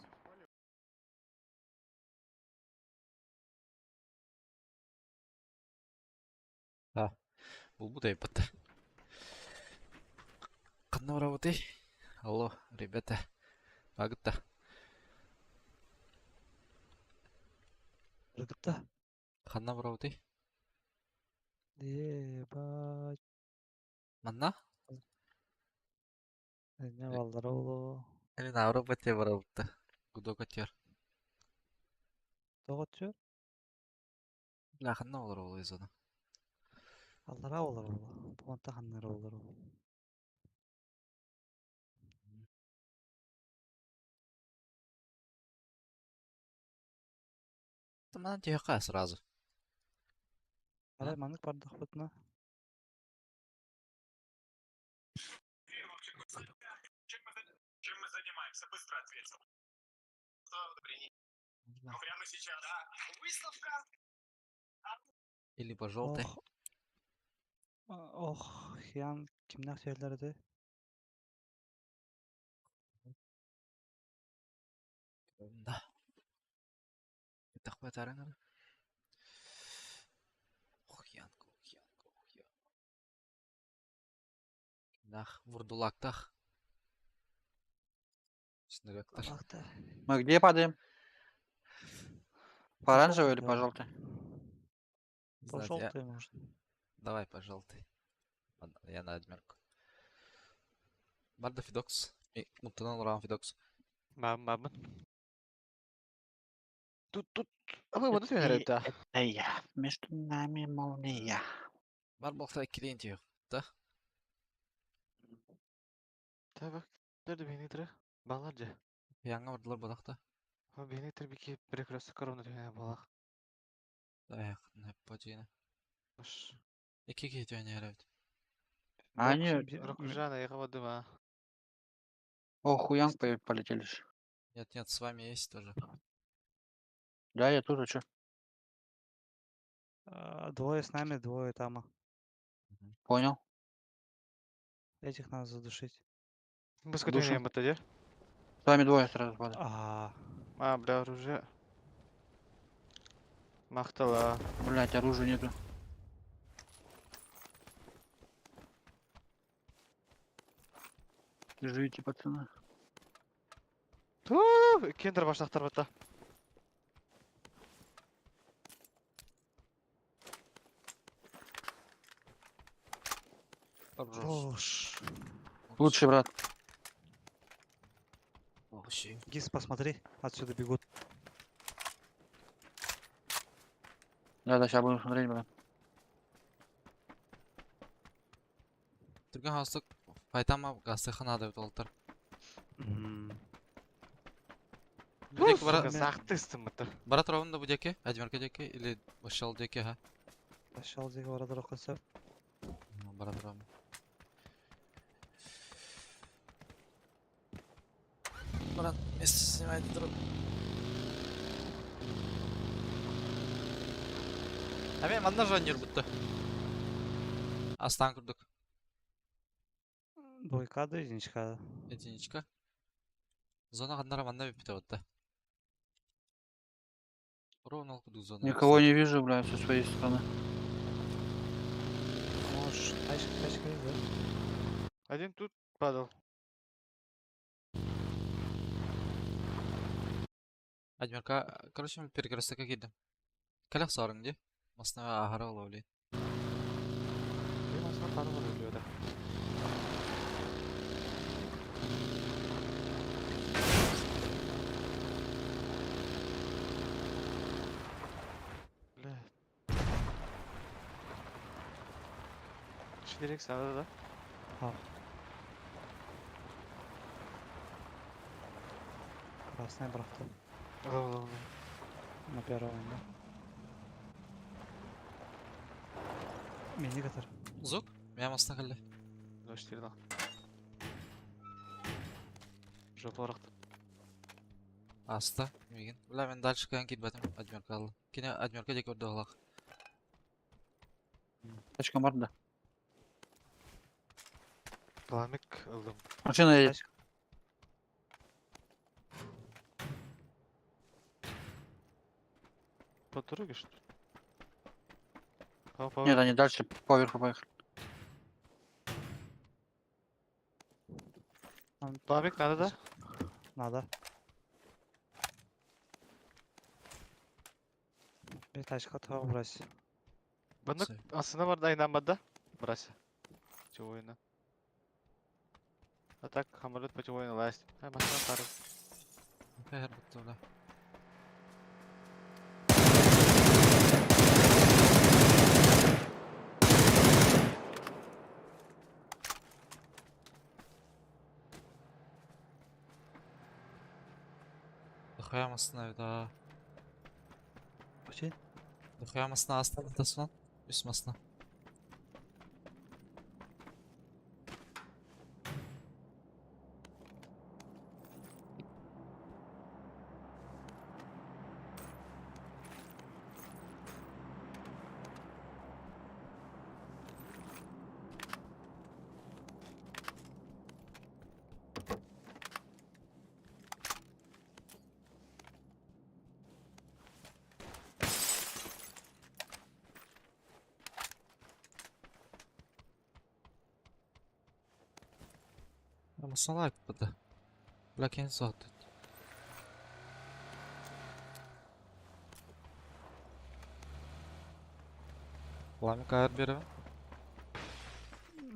Булбудай бата. Ханна работай. Алло, ребята. Агта. Рыгта. Ханна работай. Ебать. Манна? Не баллара олу. Или на роботе барабытта. Гудок атер. Тоҕо түөр? Бля, ханна олар ол зона. Аллара олар олу. Понта ханнара олар олу. Там надо тихо сразу. Арай маннык бардахпытына. Или по желтой. Ох. Ох, ян кимнәх сөйләрде? Да. Такой тарангар. Ох, Янка, ох, Янка, ох, Янка. Нах, вурдулактах. Снегактар. Ахта. Мы где падаем? По оранжевой или по Да. желтой? Не По знаю, я- желтой, может. Давай по желтой. Ладно, я на адмирку. Барда Фидокс. И Муптанал Рам Фидокс. Мам, мам. Тут, тут. А вы вот это да. Это я. Между нами молния. Бар болса клиент Да? Та bak. Nerede beni tire? Баларжа. Яңа бардылар бодақта. А beni tire бики перекресток коровна түйне балах. Да, не пожина. Ш. Екі кетіп әрәбит. А они... Рокужана, я дыма. О, хуянг полетели ж. Нет, нет, с вами есть тоже. Да, я тут, а чё? Двое с нами, двое там. Понял. Этих надо задушить. Баска Душу. түйне батаде. С вами двое сразу падают. А, А, бля, оружие. Махтала. Блять, оружия нету. Живите, пацаны. Ту, кендер баштақтар батта. Бош. Лучший брат. Вообще. Гис, посмотри, отсюда бегут. Да, да, сейчас будем смотреть, брат. Түрген хастық файтама гастыхана деп олтыр. Будеки бара Сақтыстым бата. бара турабын да будеки, адмирка деки или башал деки ха. Пошел деги барадыр окусап. Бара турабын. Брат, вместе снимайте друг. А мен манна жанер бутты. Астан курдук. Двойка да единичка. Единичка. Зона каннара манна бипте бутты. Ровно курдук зона. Никого не вижу, блядь, со своей стороны. Можешь, тачка, тачка есть, да? Один тут падал. Адмирка, короче, перекресток кидим. Калях сарың ди. Масна ахара олавли. Benim aslında para var ölüyor da. Бля. Şu direkt sağda da. Красная брахта. Al al al. На первом, да? Мини катар. Зук, мен масна калли. Dönüştürdü. Жопаларақты. Аста, мигин. Бля, мен дальше каян кит батым адмирка алды. Кине адмирка дек өрді алақ. Тачка бар, да. Пламик ылдым. Машина едет. Тачка. По дороге что ли? По, по... Нет, они дальше поверху поехали. Нам Пламик надо, да? Надо. Bir тачка тауып брось. Бұны Всё. астына бар да айнамады. Брася. Чего ойна? А так самолет потихоньку лазит. А машина тары. Фэһэр бля. Дохуя масына да. Очень. Дохуя масына астан тасынан. Үс масына. Масына лайк бада. Бля, кен соғды. Ламик айыр беребин.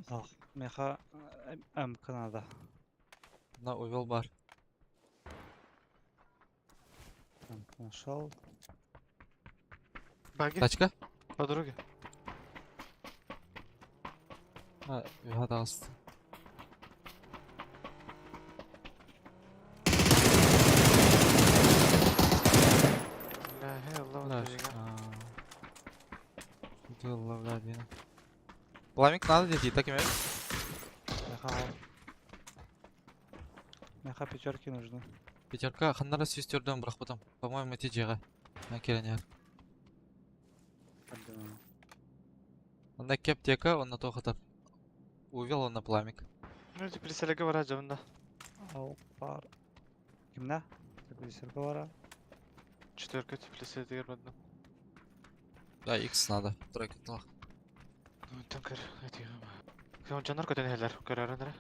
Ах, меха МК надо. На увел бар. МК нашел. Баги. Тачка? По дороге. А, юха даст. Бля, хей, Аллах, Бля, твою Дылла, бля, дина. Пламик надо дети, так имею. Меха ал. Меха пятерки нужны. Пятерка, ханнара сүйістерден бірақ потом. По-моему, эти жеға. На келенер. Онда кеп тека, он на то хатар. Увел он на пламик. Ну, теперь селеге бар жабында. Ал бар. Кимде? Теплицерге бара. Четверка теплице көрмөдүм. Да, X надо. Тройка тылақ. Ну, там көр, айтыгым. Кем жанар көтөн хелер, көрөрөнөр.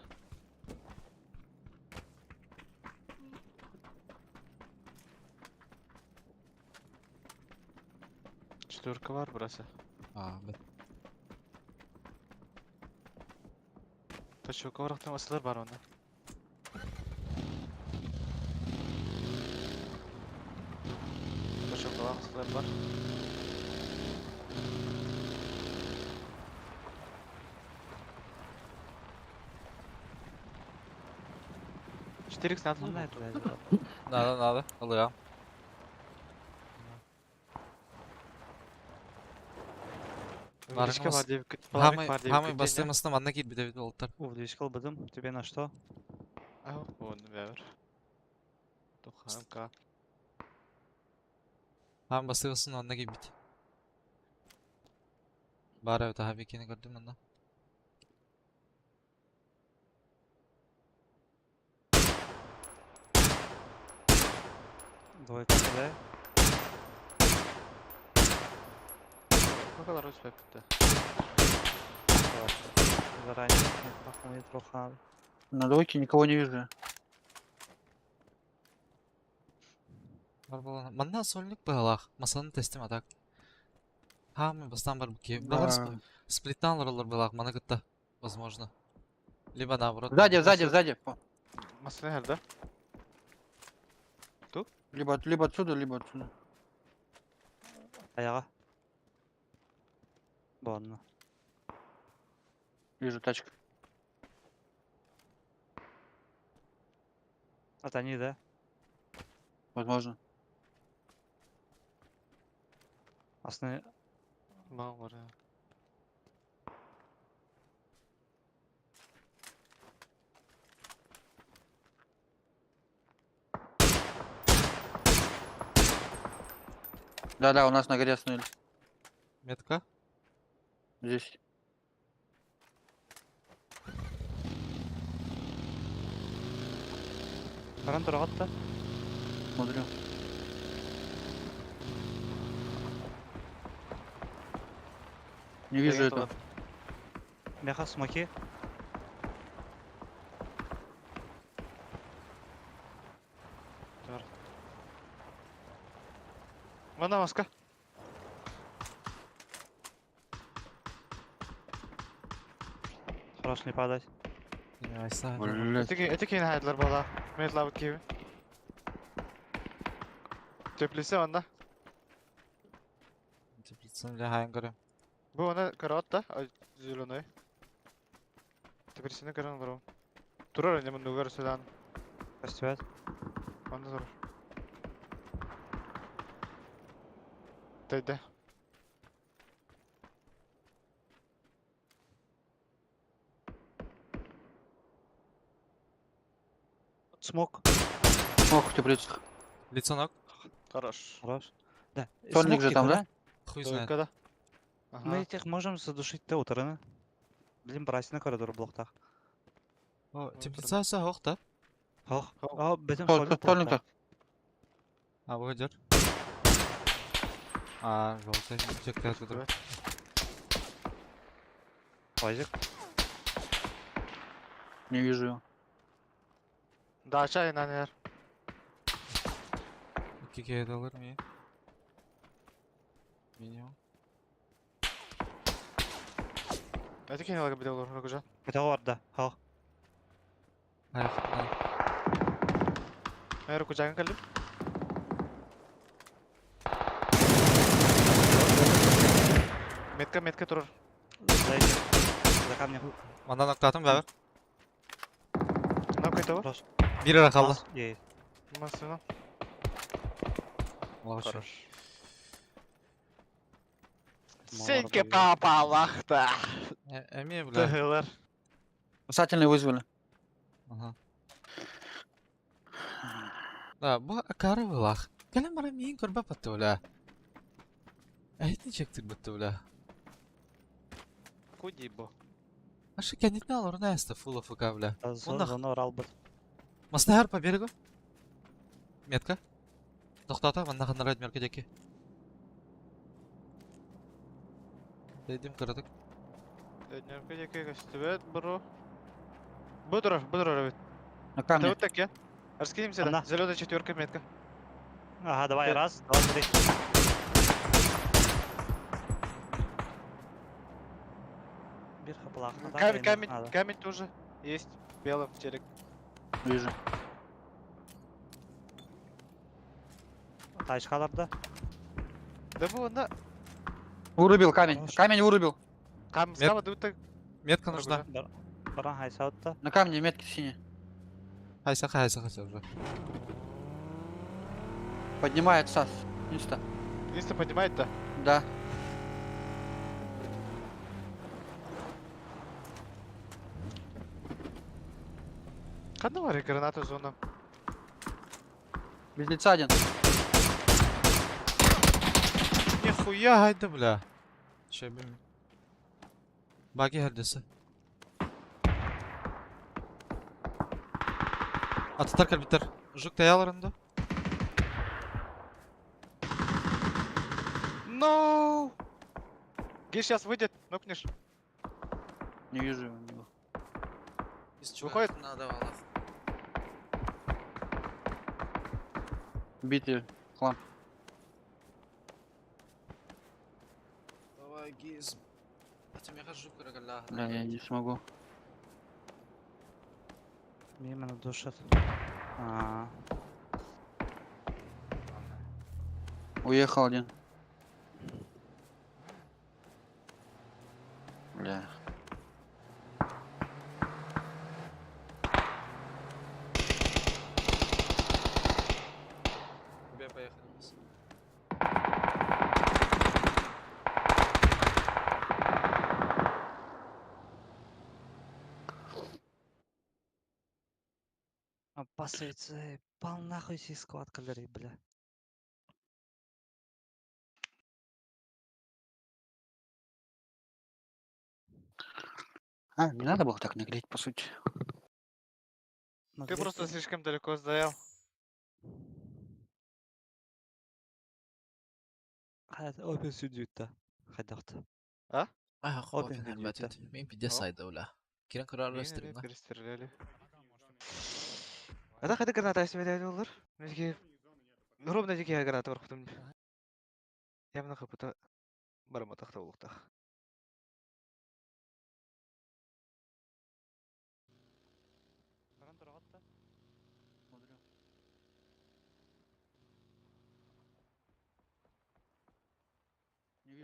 Четверка бар burası. А, бит. Taşoka барактан асылар бар онда. Taşoka асылар бар. Четыре икс надо Мына ли? это Надо, надо. Алыам. Увеличка бар деп күт, Хамай, пламик бар деп хамай күт. бастырмасына манна кит бите бит олтар. Увеличка албадым. Тебе на что? Ау, оны бәбір. Тоха МК. Хамай бастырмасына манна кит бит. Бар evet abi bikini gördüm onda. Двойка да? Какалар өспөй бітті. Заранее. Пахнет трохи надо. На двойке никого не вижу. Бар болан. Манна сольник быһалаах. Масаны тестим атак. Хамай бастан бар буки. Балар Да. сплиттан олар былаах мана кытта. Возможно. Либо наоборот. Сзади, сзади, сзади. Масына херде. Либо, либо отсюда, либо отсюда. Аяға. Ладно. Вижу тачку. Это они, да? Возможно. Основные. Маған бар. Да-да, у нас на горе остановились. Метка. Здесь. Баран тұрғатты. Смотрю. Не вижу этого. Меха смоки. Мана маска. Хорош не падать. Блядь. Эти киин хайдылар буола. Мен лабыт киһи. Теплица онно. Теплицаны бля хайын көрөм. Бу оны көрөт да, зеленый. Теплицаны көрөн олору. Турар эне муннугар судан. Көстүбэт. Онно турар. Тайда. Смок. Ох, в теплицах. Лицо ног. Хорош. Хорош. Да. Сольник Смок же там, тихо, да? Хуй знает. Дойка да. Мы Ага. этих можем задушить те утырыны. Блин, брасина коридор блоктах. О, теплица ох да. Ох. Хо. А, бетем Сол- сольник Сольник блоктах. А, выходит. А, желтый. Чек Көстүбэт. Пазик. Не вижу его. Дача инанер. 2 alır mıyım? Minimum. Эти киин алга биле олор Рогожан. Это бар да. Хо. Hayır. Hayır. Мен Рогожанга кэллим. Метка метка турар. За этим. За камнем. Mandan nokta atın beraber. Нок это Хорош. Bir ara kaldı. Есть. Масына. Allah aşkına. Хорош. Мало Сеньке работы. папа Аллах-та. Эми бля. Тыгылар. Спасательные вызвали. Aha. Да, bu akarı vılah. Gelin bana miyin korba patı bula. Ehitni çektik bitti bula. Кудибо. Ашы кәнитне алыр на эсте full АФК бля. Зона зона Орал бит. Масна по берегу. Метка. Тоқтата, манна ханнар меркедеки. Дедим кырдык. Дневкедеки көстүбэт бро. Бу турар, бу турар эбит. На Да камне. вот так я. Раскинемся, да. Ана. Зеленая четверка метка. Ага, давай, раз, два, три. Бир хаплах. Камень, камень, камень тоже есть. Белым телек. Вижу. Тачкаларда. Да бу на Вырубил камень. Хорош. Камень вырубил. кам Мет- сава дут так. Метка нужна. Баран хайсаутта. На камне метки синие. Хайса хайса хайса уже. Поднимает САС. Инста. Инста поднимает-то. Да. Ханна бар граната зона. Без лица один. Нихуя haydi бля. Şey bilmiyorum. Bagi herdesi. Ататар кэлбиттер. Жук таяларында. No! Гей сейчас выйдет, нокнешь. Не вижу его. Выходит. Надо валах. Битый хлам. Давай гиз. А ты меня жук Бля, я не смогу. Мимо душат. А, Уехал один. Бля. Тебе поехали. біз. Опасывается, пал нахуй си склад калорий, бля. А, не надо было так наглеть, по сути. На Ты просто 200. слишком далеко сдаял. Опен сүдүтті. Хайдахты. А, Опен опен видео, хәрбәтит. Мин пиздец сайда ула. Кирен кырар Мені өстірім перестреляли. А так это граната если это олар. Мен ровно дикие граната бар кутум. Я мына капыта барма тахта улуктах.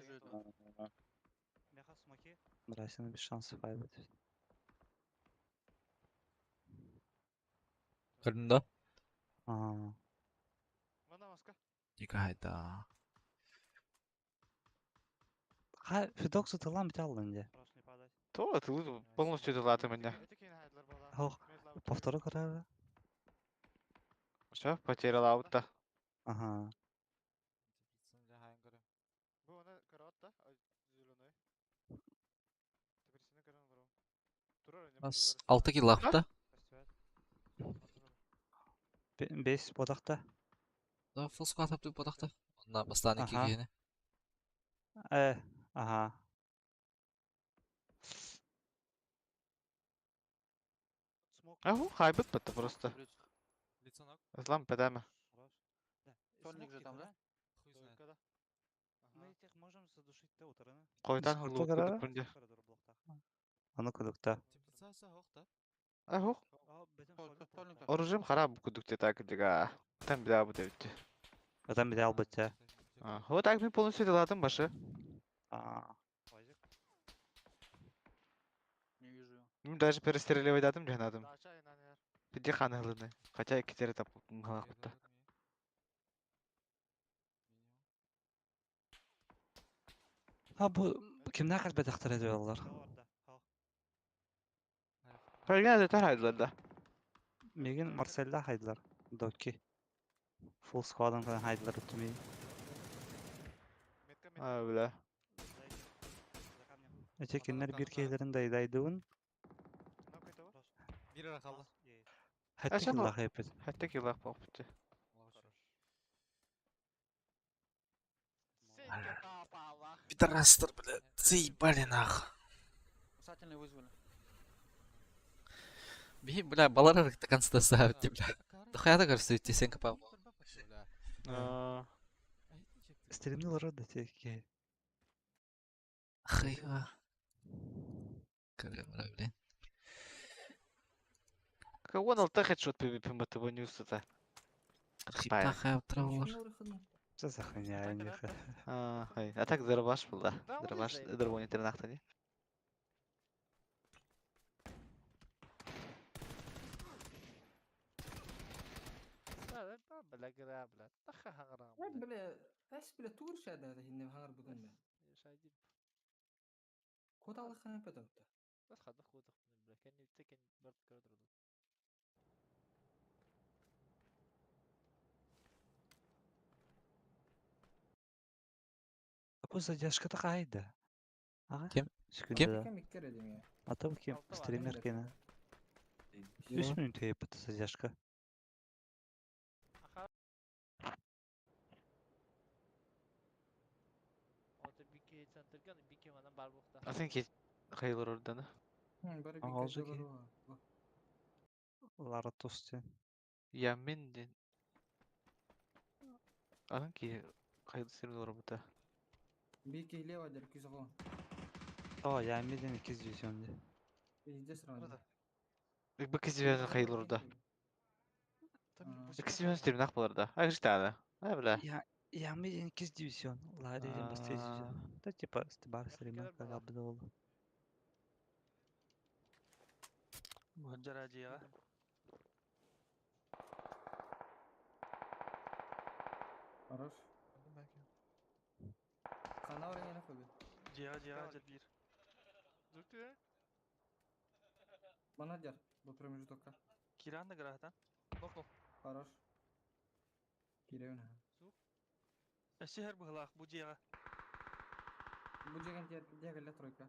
Вижу это. Меха смоки. Брасина без шансов айбыт. Көрдүн да? Аа. Никайда. Ха, Федок сытылан бит аллын де. Хорош, не падать. То, ты полностью дала меня. Ох, повторы көрәбі. Все, потерял аута. Ага. Бас 6 килл ахта. Бес бодақта. Да full squad тап бодақта. Онна бастан 2 Аха. киһини. Э, ага. Аху, хайбет это просто. Злам педама. Сольник же там, да? Мы этих можем задушить да утырыны. Койтан Сколько хулу гора? кудупунде. Аны кудукта. Аху, оружием харап кудукте так дига. Там беда будет. Адам бит албытта. Вот так мы полностью деладым башы. Аа. Не вижу его. Ну даже перестреливать дадым жанадым. Пиди ханы хылыны. Хотя и кетери тап галакутта. Ha bu kimden kalbe takdir ediyorlar? Фольга да тарайдылар да. Мегин Марселда хайдылар. Доки. Full squad'ın falan haydılar ötümü. А, бля. Ötekinler bir keylerin daydaydığın. Bir ara kaldı. Hatta Aşağı ki hepet. Hatta ki laf бопты. Пидорастер, блядь, заебали нах. Спасательные вызвали. Би, бля, балар до конца ставят, бля. Да хуя так кажется, сен капал. Стремнил рода теки. Хайва. Бля, блин. Кого на хедшот PvP мотого ньюса-то? Хипаха травлар. Что за хуйня у них? А так зарабаш был, да. Зарабаш, дробони тринахта, не? Бля, әс бля тур шәдә инде хаңар бүген бе. Код алыхны пөтөктө. Bu задержка такая. Ага. Ким? Секунда. Кем иккер эдим я. А там ким? Стример кена. 3 минут это задержка. I think he Хейлор орданы. Бары Ага, бик жеке. Лара тосте. Я мен ден. I think he Хейлор стример работа. Бик лево дер күзгө. О, я меден 200 де. Везде сразу. Бк Хейлор да. Икси стримнах болар да. А житаны. А бля. Я меден 2 дивизион. Лара ден бас дивизион. Да типа бар стример как бы было. Хорош. Канавра не нахуй. Бана дер, бу промежутокка. Хорош. Киревна. Бу жеген дер тройка.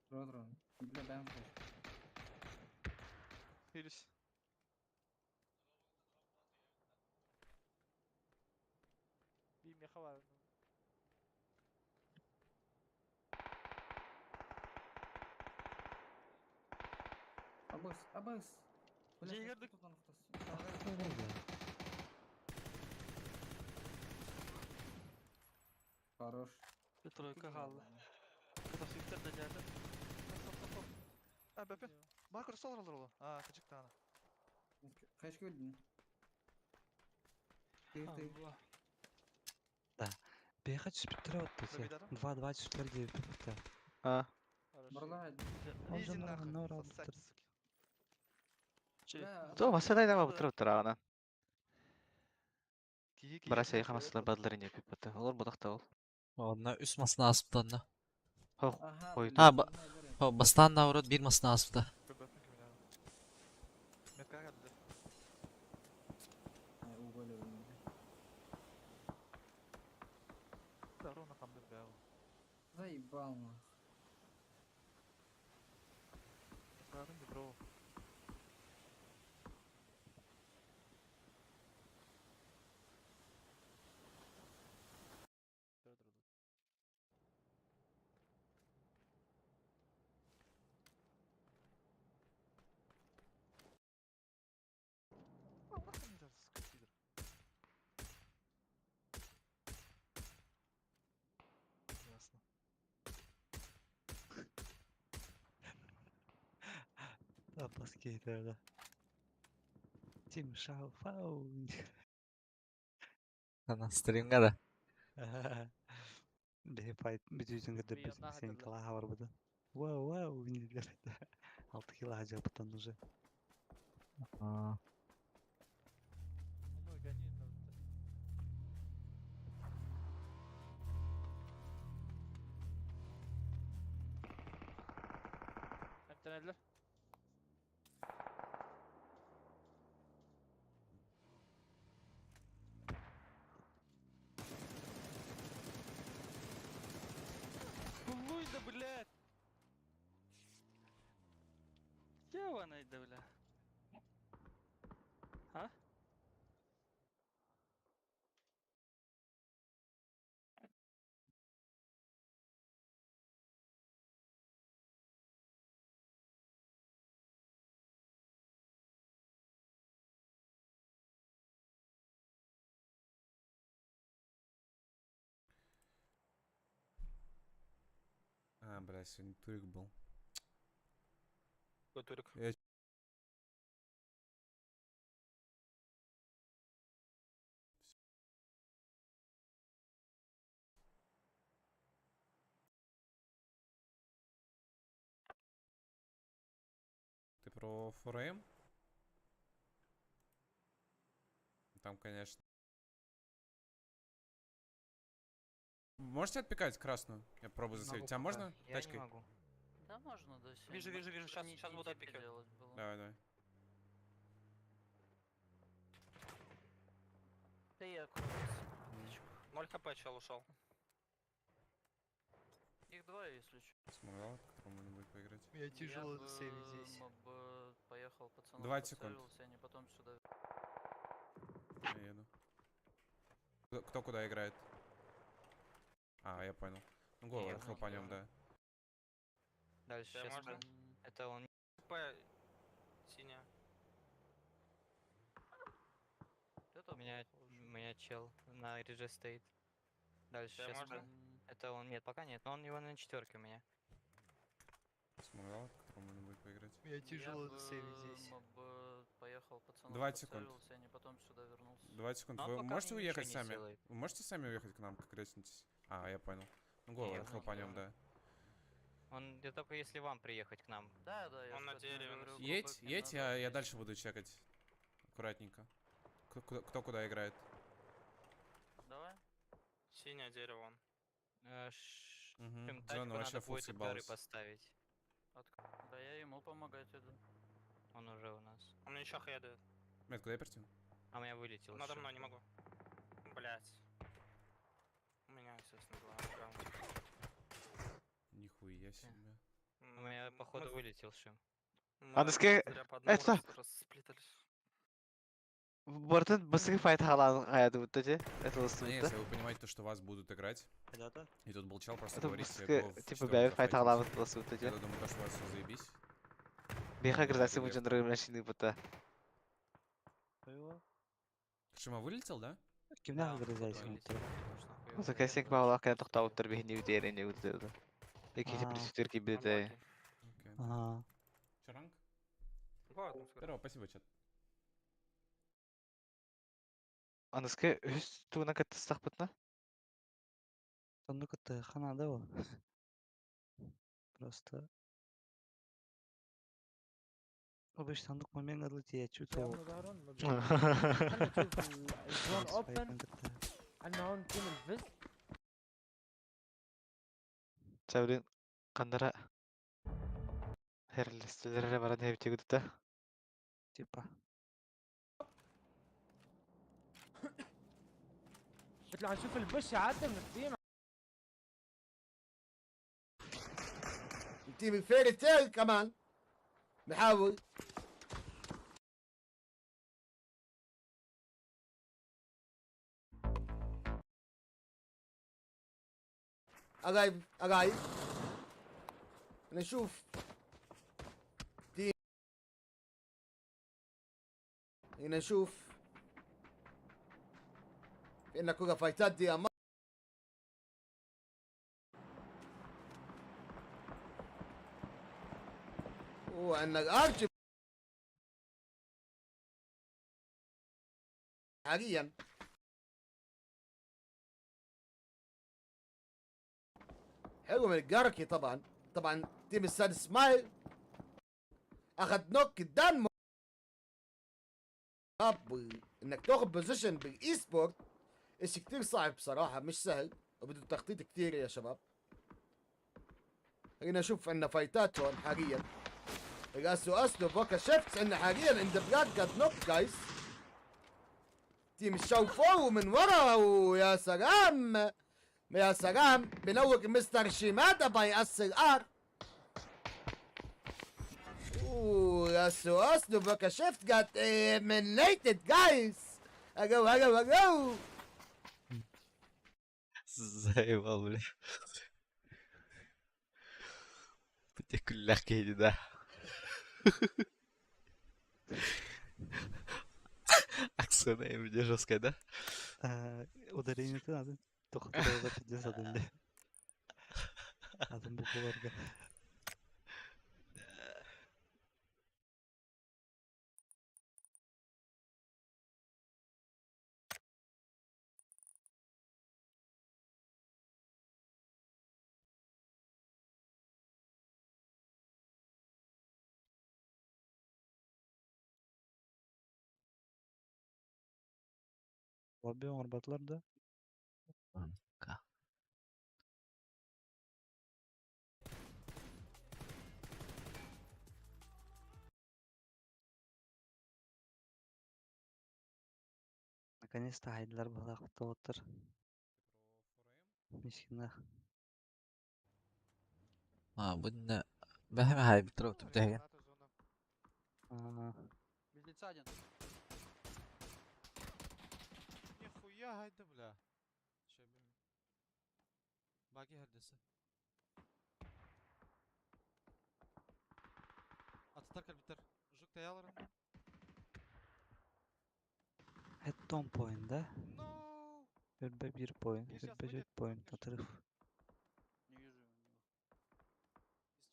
Трой трой. Бля, бэм флеш. Абыс, абыс. Бля, Хорош. Тройка галла. Кайшка өлдүн? Тыйыр, тыйыр. Бэйха түспүттэрэ оттосе. 2-2 түспүттэр диэбиппит. А. Барла. Ол дьоннор онно оралбыттар. То масалай дама бутыр утырагана. Барася хамасылар бадлар ине пиппата. Олар бодақта ол. Онно үс масына аспыт онно. Ага, Ой, А, бастан наоборот бир масына аспыта. Заебал нах. Ясно. Апаскейтер, да. Тим Шао Фау. Ана стримга да. Бэйэ файт бүтүүтүн кытта сен кылааһа барбыта. Вау, вау, 6 кило жапытан уже. А, Да, блядь! Ебаный, да, бля. А? А, бля, сегодня турик был. Какой турик? Я Ты про 4AM? Там, конечно. Можете отпикать красную? Я пробую засейвить. Тебя можно? Я Тачкой? не могу. Да можно, да. Вижу, вижу, вижу, сейчас, сейчас буду отпикать. Давай, давай. Да я 0 хп чел ушел. Их два, если что. Смогла, которому можно будет поиграть. Меня тяжело сейвить здесь. поехал пацанов 20 секунд. они потом сюда. Я еду. Кто куда играет? А, я понял. Ну, голову Я хлопанем, да. Дальше Да, сейчас. можно? Это он. П синяя. У меня чел на реже стоит. Дальше Да, сейчас. можно? Это он. Нет, пока нет, но он его на четверке у меня. Смогла, которому можно будет поиграть. Меня тяжело сейвить здесь. поехал пацанов 20 секунд. они потом сюда вернулся. 20 секунд. Но он Вы пока можете мне ничего уехать не сами? сделает. Вы можете сами уехать к нам, как резнитесь? А, я понял. Ну, голову Я хлопанем, понял. да. Он это только если вам приехать к нам. Да, да, я Он на дереве. Едь, едь, я дальше буду чекать. Аккуратненько. Кто куда играет? Давай. Синее дерево он. Угу. Прям Зона тачку вообще надо фул будет от горы съебалась. поставить. Да я ему помогать иду. Он уже у нас. Он мне еще хедает. Мэтт, куда я прийти? А у меня вылетел. Надо ещё. мной не могу. Блять. У меня, естественно, была на аккаунте. Нихуя себе. У меня, походу, вылетел шим. А носки- Это- Бортын быстрый файт халан хаяды вот эти. Это Не, лысый. если вы понимаете, то, что вас будут играть, Да-да. и тут был чел, просто Это говорите, быстрый, го в типа, четвером бля, файт халан зафайтимся. лысый вот эти. Я думаю, то, что у вас все заебись. Беха грызасы Привет. мужын машины бута. Шима вылетел, да? Кимнәх грызайсың утыр? Осы кәсең баалах кән тоқтап тұр бейін өтерін өтеді. Екінші А. бір сүтер кебеді. Окей. Ага. Че, ранг? Ладно, Здорово, спасибо, чат. Аныскы үс туына каттыстақ бұтна? Оннук кытта надо ол. Просто обычно оннук момент ылыт я чувствовал. خلينا نشوف الزون اوبن عندنا هون تيم الفيز. Чабрин кандара херлестелere баран хебтигүтэ. Типа. بيطلع نشوف البش عدى من التيم. تيم الفيري تيل كمان بحاول ارايف ارايف. نشوف تيم، نشوف في كورة فايتات دي أمام وعندنا الارج حاليا. حلو من الجاركي. طبعا طبعا تيم الساد سمايل اخذ نوك قدام. انك تاخذ بوزيشن بالاي سبورت اشي كتير صعب بصراحة، مش سهل وبده تخطيط كتير يا شباب. خلينا نشوف عندنا فايتات هون حاليا. الاسو اسلو بوكا شيفتس عندنا حاليا عند بلاك جاد نوك جايز. تيم الشو فور من ورا، ويا سلام يا سلام بنوك مستر شيمادا باي اس ار. اوه اسو اسلو بوكا شيفت جات eliminated guys. اجو اجو اجو. Заебал, бля. Күллэх да. Аксана мне жесткая, да? Ударение ты надо. Тохтоо пиздец один. Атын букваларга. Лобби оҥорботулар да? Ка. Наконец-то хайдылар баһалаах тоҕоттор. Мискина. А, будна бэхэм хай битров түптәген. Аа, Без один. Нихуя гайда, бля. Баги хердесе. Ататар калбитер. Жук таяларын. Хэттон point да? No! Өрбө бир point, И щас өрбө выйдет, төрт point, отрыв. Не вижу его.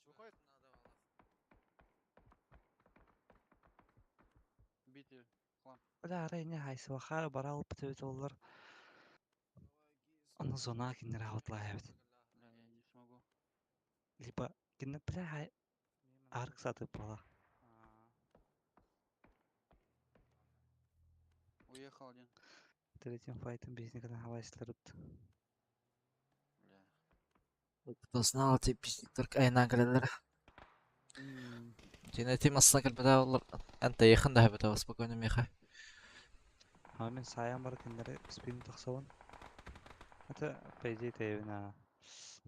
Выходит? Битый хлам. Бля, арай не хайсыбахара барал бітөбүт олар. Оны зона киндер аутлайбыт. Бля, я не смогу. Либо киндер бля хай арк сатып бала. Уехал один. Третьим файтом бизнекана хавайсылар. Бля. Кто знал, ти пиздиктер айнан калелер. Тина ти массакал бада олар. Анта яхын да бата спокойно меха. А мен саян бар киндер спин тахсабын. Это по идее тэйбина.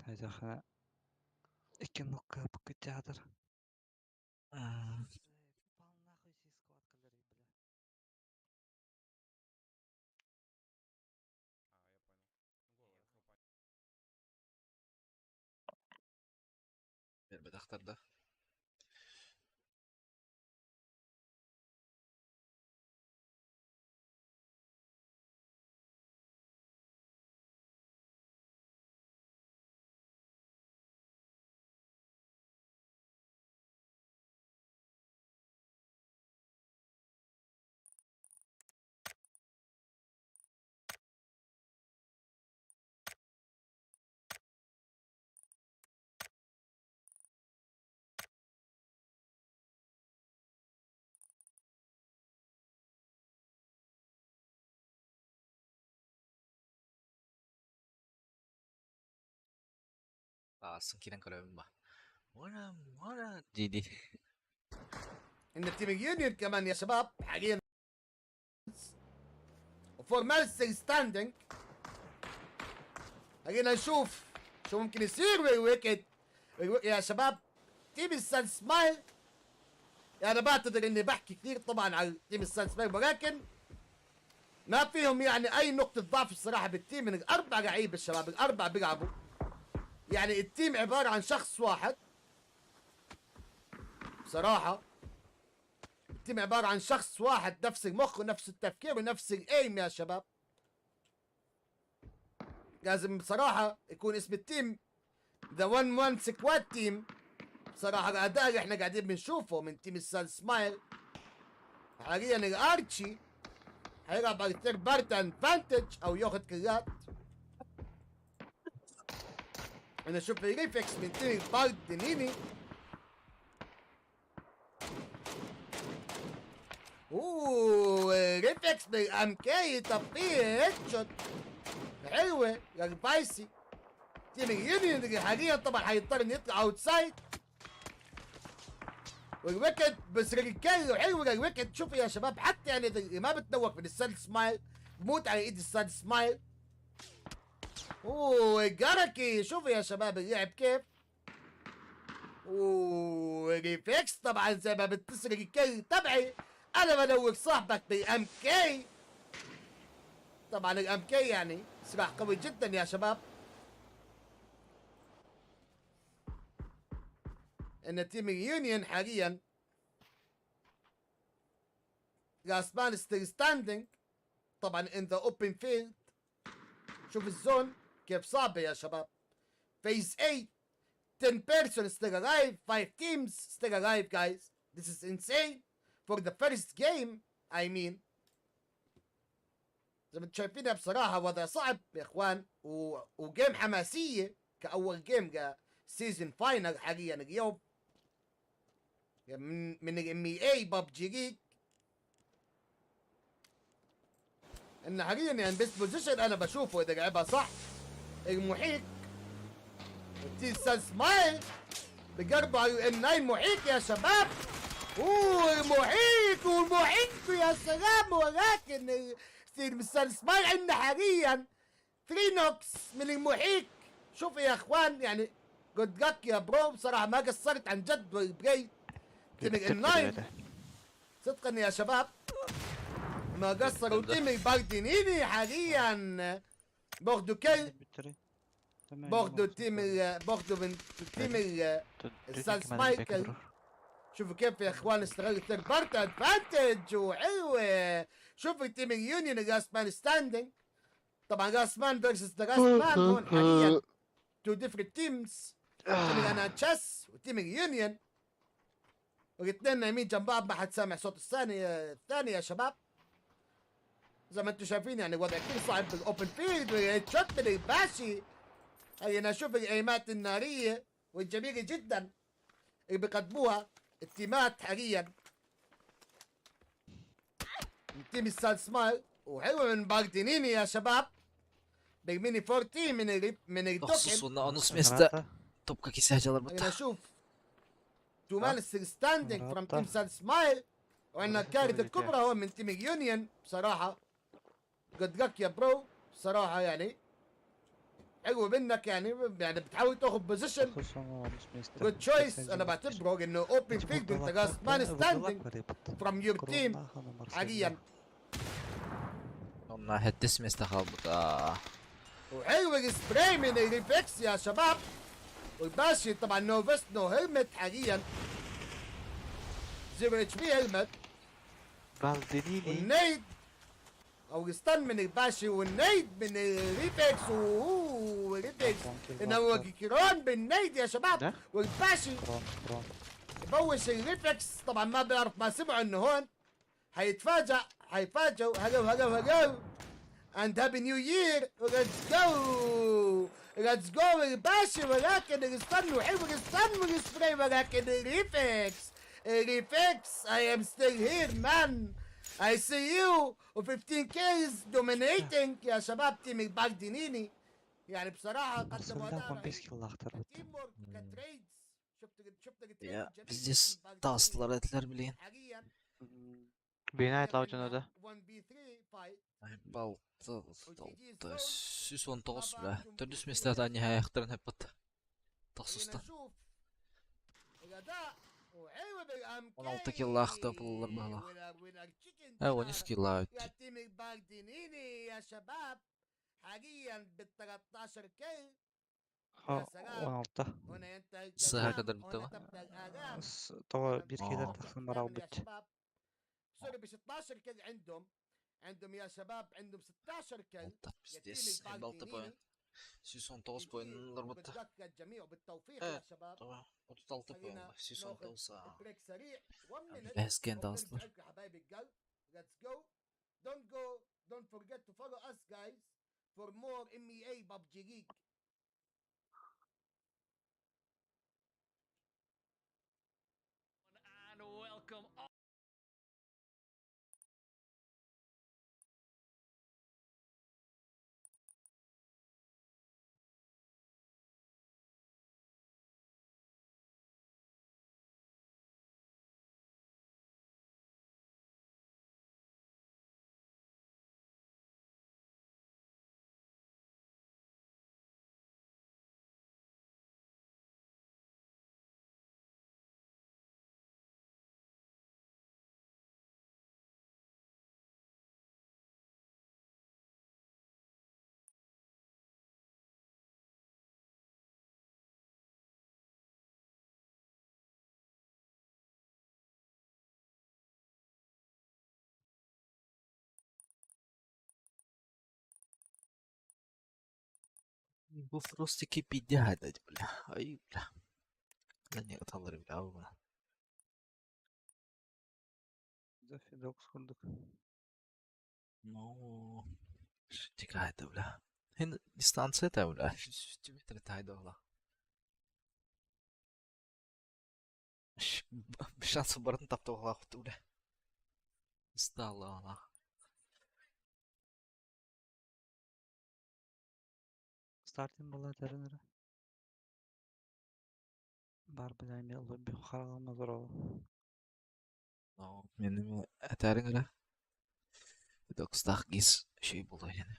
Тайжахана. Икки нокка букка театр. Бедахтарда. Саҕасын киирэн көрөбүн ба. Ура, ура дии-дии. ان team يونيون كمان يا شباب حاليا و four man still standing. خلينا نشوف شو ممكن يصير. ويكد يا شباب، team السان سمايل. انا بعتذر اني بحكي كثير طبعا على team السان سمايل، ولكن ما فيهم يعني اي نقطة ضعف الصراحة بال team من الاربع لعيبة. الشباب الاربعة بيلعبوا، يعني ال team عبارة عن شخص واحد. بصراحة ال team عبارة عن شخص واحد، نفس المخ ونفس التفكير ونفس ال aim يا شباب. لازم بصراحة يكون اسم ال team the 1 1 squad team. بصراحة الأداء اللي احنا قاعدين بنشوفه من team السان سمايل حاليا، الارتشي حيلعب على ال third party advantage او ياخذ كلات. انا اشوف ريفكس من team باردينيني. اوه، ريفكس بال MK. طب فيه headshot حلوه للبايسي. team اليونيون اللي حاليا طبعا حيضطر انه يطلع outside، والويكد بس الكل حلو للويكد. شوفوا يا شباب، حتى يعني اذا ما بتنوك من السان سمايل بموت على ايد السان سمايل. اوه جاركي، شوفوا يا شباب اللعب كيف. وريفكس طبعا زي ما بتسرق ال kill تبعي انا بنوك صاحبك بال MK. طبعا ال MK يعني سلاح قوي جدا يا شباب. ان team اليونيون حاليا last man still standing طبعا in the open field. شوف ال zone كيف صعبة يا شباب. phase 8، 10 person still alive، 5 teams still alive guys. this is insane for the first game. I mean زي ما انتم شايفينها بصراحة وضع صعب يا اخوان و game حماسية كأول game ك season final حاليا اليوم من ال MEA PUBG League. ان حاليا يعني best position انا بشوفه اذا لعبها صح المحيط. team سان سمايل بقربوا على ال 9 محيط يا شباب. اوه المحيط والمحيط يا سلام، ولكن team سان سمايل عندنا حاليا 3 knocks من المحيط. شوفوا يا اخوان، يعني good luck يا bro، بصراحه ما قصرت عن جد well played team ال 9. صدقا يا شباب ما قصروا. team الباردينيني حاليا باخدوا kill، باخدوا team باخدوا من team السالس مايكل. شوفوا كيف يا اخوان استغل ال third party advantage وحلوه. شوفوا team اليونيون last man standing، طبعا last man versus the last man هون حاليا، two different teams، team انا تشيس و team اليونيون، والاثنين نايمين جنب بعض، ما حد سامع صوت الثاني يا شباب. زي ما انتم شايفين يعني الوضع كثير صعب بال open field. وال shot من الباشي. خلينا نشوف الايمات الناريه والجميله جدا اللي بيقدموها التيمات حاليا من team السان سمايل، وحلوه من باردينيني يا شباب بالميني 14 من Тохсус التوكن. уонна онус миэстэ топка кисе خلينا дьаларбыта. نشوف two man still standing from team سان سمايل، وعندنا الكارثه الكبرى هو من team اليونيون. بصراحه good luck يا bro، بصراحه يعني حلو منك، يعني بتحاول تاخذ position، good choice. انا بعتبره انه open field انت last man standing from your team حاليا. Онно сэттис миэстэ хаалбыта. وحلو السبراي من الريفكس يا شباب. والباشي طبعا no vest no helmet، حاليا 0 HP helmet. بالدينيني. وال nade او ال stun من الباشي وال nade من الريفكس، وريفكس انه هو كيرون بال nade يا شباب. ده؟ والباشي يبوش الريفكس، طبعا ما بيعرف، ما سمعوا انه هون، حيتفاجأ حيفاجئوا. hello hello hello and happy new year، let's go let's go الباشي، ولكن ال stun وحلو ال stun وال spray، ولكن الريفكس الريفكس I am still here man، I see you، و 15 kills dominating يا شباب team الباردينيني. يعني بصراحه قدموا Арсылда اداء 15 رهيب киллаахтарбыт. ك teamwork ك trades شفت شفنا ال trade Ya الجميل пиздец لتيم باردينيني таастылар этилер билигин. حاليا Бина حاليا айтлау عندنا да. 1 v 3 fight Балты, وجي جي алты, zone сүүс مع 19 бля. بعض Төрдүс 3 местеде нихаяқтарын хеп бат. خلينا Тахсуста. نشوف الاداء وعوض الام 16 киллаахта булалар баһалаах. winner winner chicken Э, 13 dinner киллаа يا تيم الباردينيني يا شباب حاليا بال 13 kill Ха يا سلام 16. هنا ينتهي Сыһа الكلام кадар هنا битава. تبدا الالام Тоҕо هنا биир киһилэр Аа. نبدا тахсан التكامل يا баралбыт. شباب sorry ب 16 kill عندهم عندهم يا شباب عندهم 16 kill Алта يا تيم пиздец. Балты поин. الباردينيني Сүүс 19 GG поиннар бутта. و good luck للجميع وبالتوفيق Э, يا شباب това 36 поин. خلينا Сүүс ناخذ 19. break سريع 1 minute Бэскен وبنرجع таастылар. لكم حبايب القلب let's go don't go don't forget to follow us guys for more MEA PUBG League. Бу фростики пидядать, бля. Ай, бля. Да нет, талары, бля, бля. Федокс курдук. Ну, это, бля. Хин дистанция это, бля. 100 метр тайдола. Шанс барын таптоғла құтты, бля. Стала она. Стартин была тэрин эрэ. Бар бля эми лобби хараҕым олороо. Ну, мен әтәрің әлі. Федокстақ гис шей болды яны.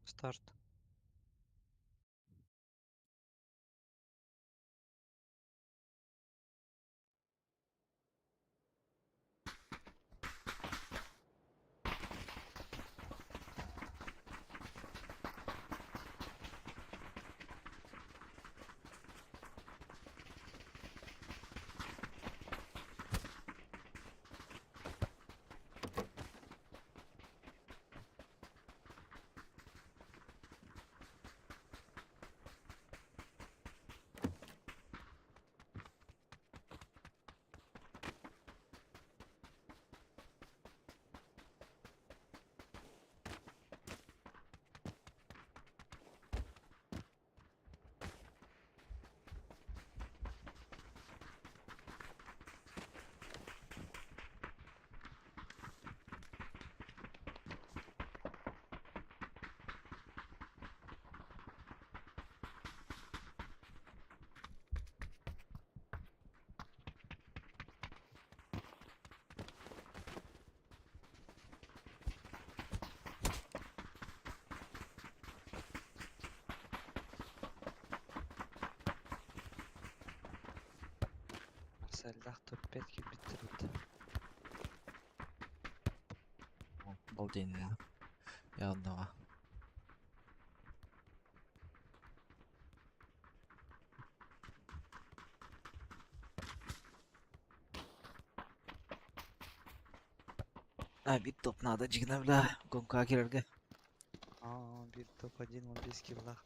Старт. Элбэх топ-5 киирбиттэр эбит. Обалденно. Я одного. А, бит топ надо, дьиҥинэ, бля, гонка киирэргэ. Аа, биир топ-1, 15 киллах.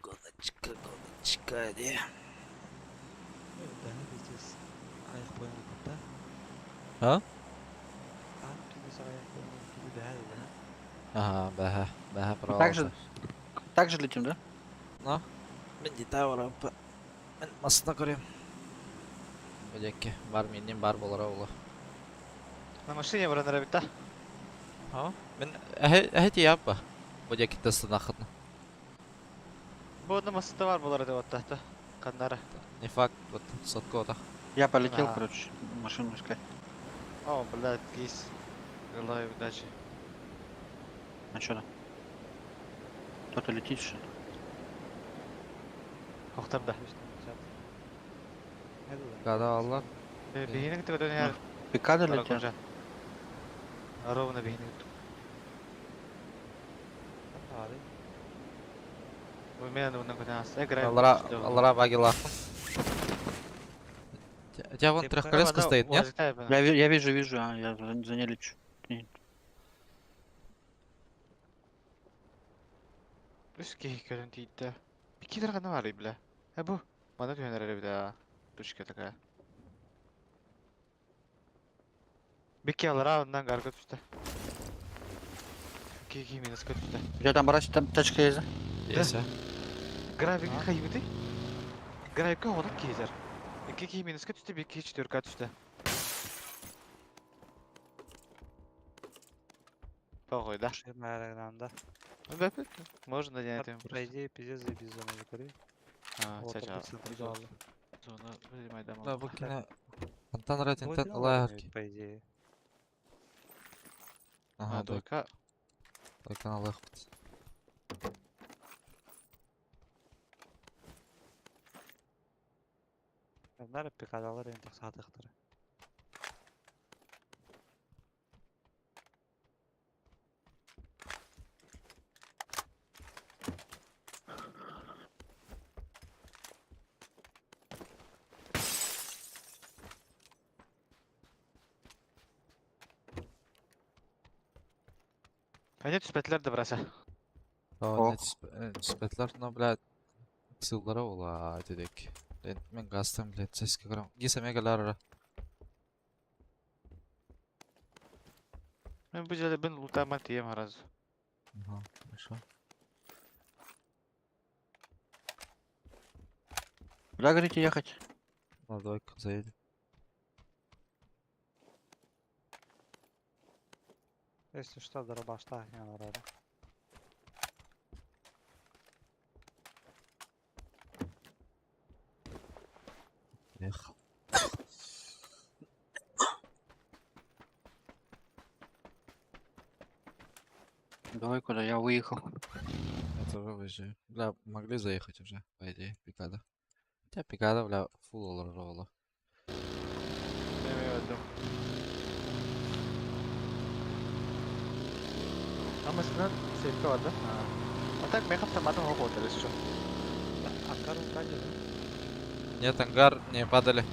Гоночка, гоночка, де. Да, пиздец. Аяқ понял, да? А? А, пиздец, аяқ понял, да, да. Ага, бэһэ, бэһэ Так же, так же летим, да? Ну, мин дитавара мин масына көрөм. Бу бар миннин бар болара ола. На машине баран бит, А? Мин әһе әһе тиябба. Бу диэки тастынахытна. Бу одна масыта бар болар деп атта. Каннара. Не факт, вот сотка ота. Я полетел, Ага. короче, машину искать. О, блядь, лис. Желаю удачи. А что там? Кто-то летит, что ли? Хохтарда. Када аллар. Бихинин кытта көтөн Пикада летят? Ровно бихинин кытта. Бу мен ондан көтөн ас. Играй. Аллара, аллара багила. У тебя вон трехколеска стоит, нет? Я вижу, вижу, а, я за ней лечу. Нет. Үс киһи көрөн тиийдэ. Биккидер гана бар бля. Э бу. Мана түһэн эрэр бля. Тушка такая. Бикки алара оннан гарга түстэ. Киһи минуска түстэ. У тебя там, брать, там тачка есть, да? Есть, а? Гравика хайбыты. Гравика онун киһизер. Икки киһи минуска түстэ, бикки четверка түстэ. Похуй, да? Да. Можно я это По идее, пиздец, заебись зону закурил. А, Вот, ча-ча. зона. Зона, вынимай Да, бу кине Антон Ратинтен Вот, лайк. По идее. Ага, А, дойка. дойка. Дойка лайк. Bunlar пикадалар енді сатықтыр. Они түспәтләр дә бераз. О, түспәтләр, но, блядь, сыллары ола дедек. Мен гастым, блядь, сеске көрөм. Гиса мегалар. Мен бу җирдә бен лутама тием раз. Ага, хорошо. Куда, говорите, ехать? На двойку заедем. Если что, дробашта не надо. Эх. Давай куда, я выехал. Я тоже выезжаю. Бля, могли заехать уже, по идее, Пикада. Хотя Пикада, бля, фул ролла. Мен öldüm. Ama sizden sevki vardı. Ha. А так мен хаптамадым хок отыр еще. Ангар упали, да? Нет, ангар не падали.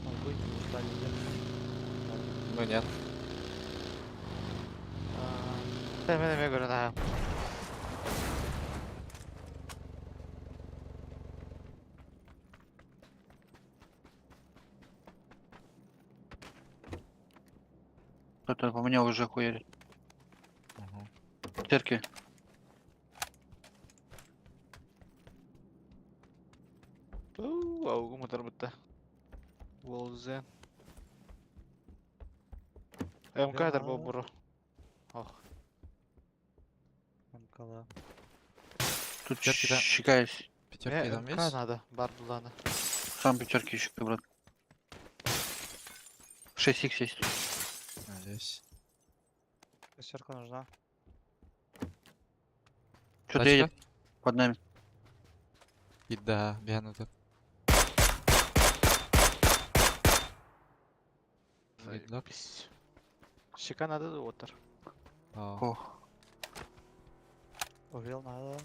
Могу не упали, да? Ну нет. Мен мен көрөн ha. Кто-то по мне уже хуярит. Угу. Церкви. Аугу мотор битте. Волзе. МК дыр бу буру. Ох. МК, Тут Пятерки, да. щекаюсь. Пятерки там МК есть? надо, бар буланы. Сам пятерки ищу, брат. 6х есть. А, здесь. Шестерка нужна. Что-то Тачка? едет. Под нами. Киирдэ биһэн ытыр. Заебись. Щека надо отыр. Ох. Увел надо.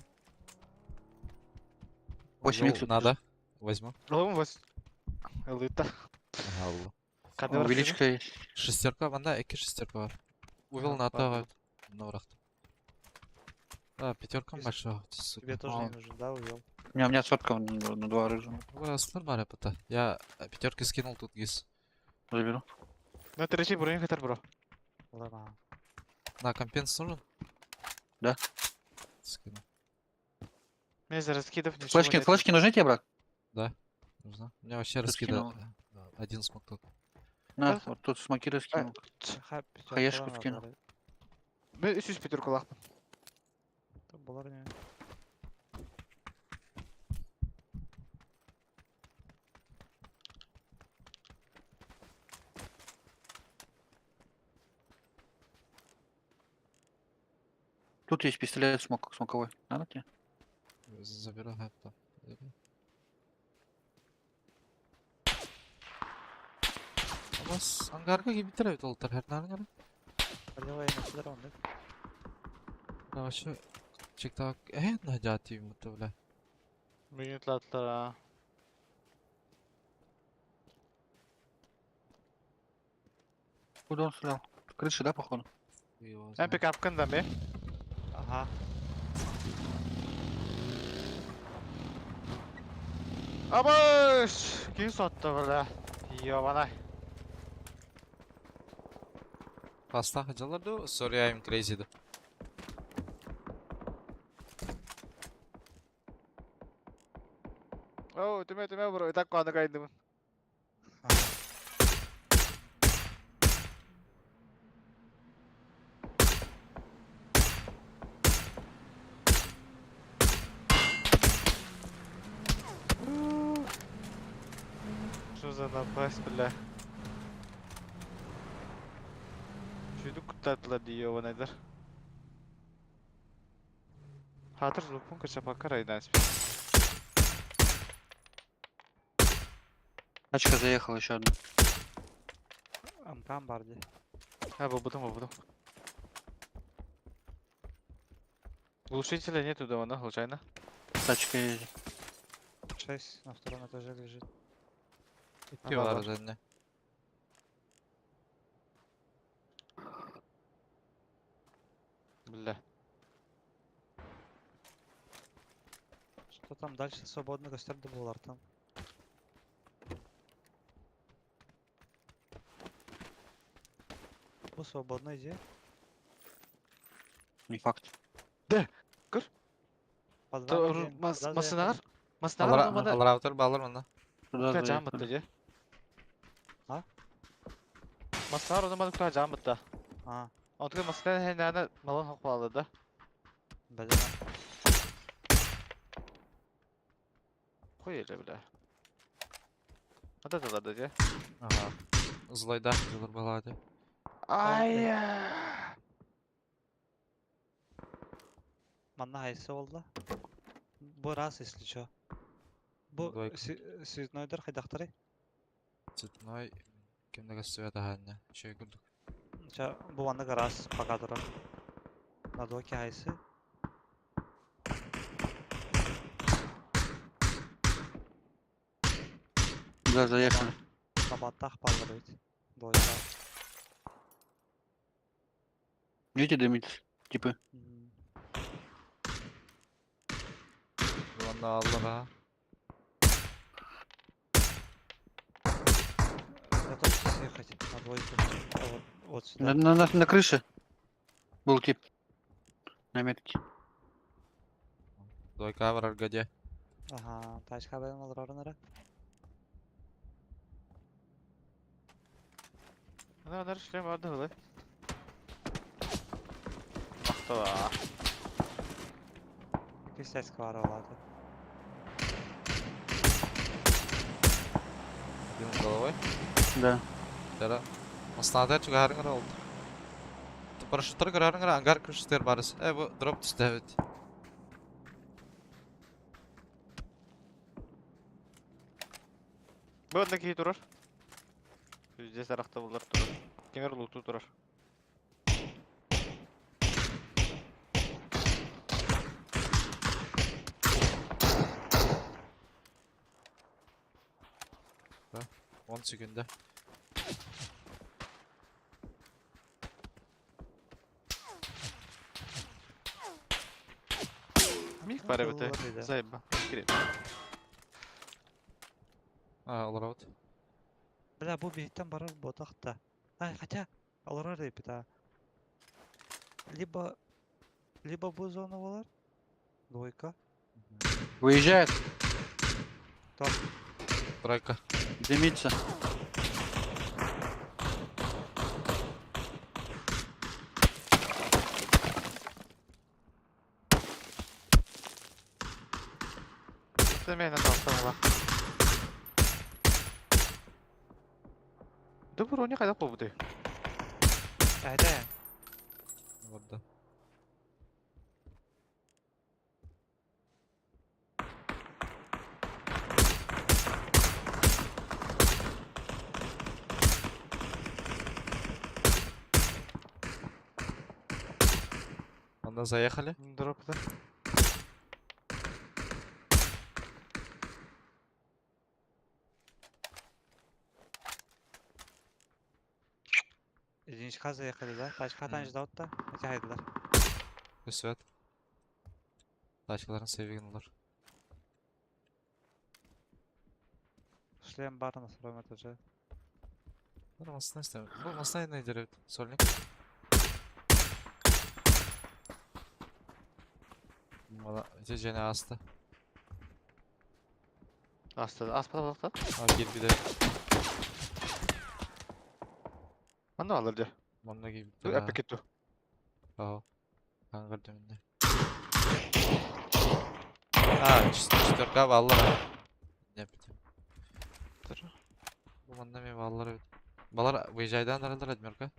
8 икс Надо. Возьму. Ловим вас. Элита. Ага, Кадр Увеличка есть. Шестерка банда, эки шестерка бар. Увел Ага, на бар. Норахт. Да, пятерка Из- большая, сука. Тебе тоже А. не нужен, да, увел? У меня сотка на два оружия. Аслар бар это. Я пятерки скинул тут гис. Заберу. Ну это речи броню хатар бро. Ладно. На компенс нужен? Да. Скину. Мне за раскидов ничего Флешки, нет. флешки нужны тебе, брат? Нужно. У меня вообще Ты раскида. скинул. Один смог тут. На, Да. вот тут смоки раскинул. Ха, пятерка Хаешку надо, скинул. да. Мен үс пятерку лахпын. Булар не. Тут есть пистолет смок, смоковой. Надо тебе? Заберу это. Заберу. Бас ангарга кибитер бит ол тархарнар. Алева я на дрон, да? Вообще чек-так. Э, надяти ему то бля. Мені тлатлара. Куда он стрелял? С крыши, да, походу? Мен пикапкын да ме. Ага. Абыш! Ким сотты бля? Ёбана. Pasta hacalardı. Sorry I'm crazy. Оу, түмэ түмэ бро, итак куаны кайдым. Что за напасть, бля? Чуйду куттатыла дии ованайдар. Хатыр звукун качапака райдан спи. Тачка заехала еще одна. Амкам барди. А, бабудум, бабудум. Глушителя нету дома, да, случайно? Тачка едет. 6 на втором этаже лежит. İki var üzerinde. Бля. Что там дальше свободный костер да булар там? Бу свободно иди. Не факт. Под вами один. Куда Масынар? заехали? Масынар Алар мана алар балар мана. Туда кута жам заехали. бытты же. А? Масынар оны мана кута жам бытты. А, Онтуга масынар хэннәне малын хокпалды да. блин. Кой эле бля. Ата да же. Ага. Злойда hacalar baladi. Ай. Манна хайсы oldu. Bu раз, если чё. Bu Двойка. Светнойдер хайдахтары. Цветной кемдеге свет аханна. Şey güldük. Ча бу анныга раз пока дура. На двойке хайсы. Да, заехали. На баттах баллар ведь. Двойка. Видите, дымит? Типы. Мгм. Valla Allah ha. Готовьтесь ехать на двойку. А Вот, вот сюда. На крыше был тип. На метке. Двойка var argade. Ага, тачка benim olur oranlara. Ана ана шлем барды бля. Мактала. Bir ses var oldu. Один головой. Да. Dara. Masnada çıkarın oldu. Paraşütler kırarın ангар крышытер барыс. Э bu drop düştü evet. Бу онно киһи турар. Здесь арахтабыллар турар. Кимер луту турар. Да, 10 секунда. Мих баар эбитэ. Заеба. Кире. А, олоробут. Бля, бу биһиттэн барар буотах да. Ай, хотя, олорор эбит а. Либо, либо бу зона болар, двойка. Выезжает. Топ. Тройка. Дымится. Сэмэйнэ тахсаҥла. Да броня хайдах буолбутуй? Эһэтэ. Олордо. Анда заехали. Дропта. Единичка заехали, да? Тачка танждаут да? Эти хайдылар. Өсвәт. Тачкаларын sevген олар. Шлем бар на втором этаже. Бар масына истем. Бу масына не деревит. Сольник. Мала ити жene асты. Аста, аспата балыкта. А кирбиде. Манна алар дьэ. Манна Ту кийбиттер. эпикет ту. Аho. Хангар дөмүндө. А, четверка баллар. Не бит. Бу манна мен баллар бит. Балар выезжайдан аралар адмерка.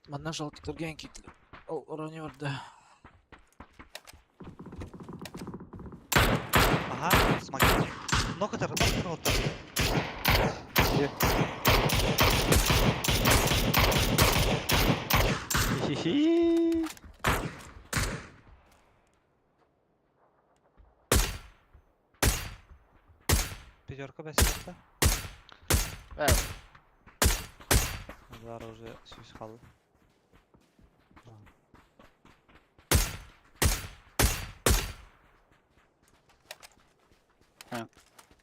Манна жалтыктар ген киттилер. Ол орони барда. Ага, смоки. Нокатер, нокатер вот так. Хи-хи. Пятерка бәсетті. Э, Олар уже сүз қалды.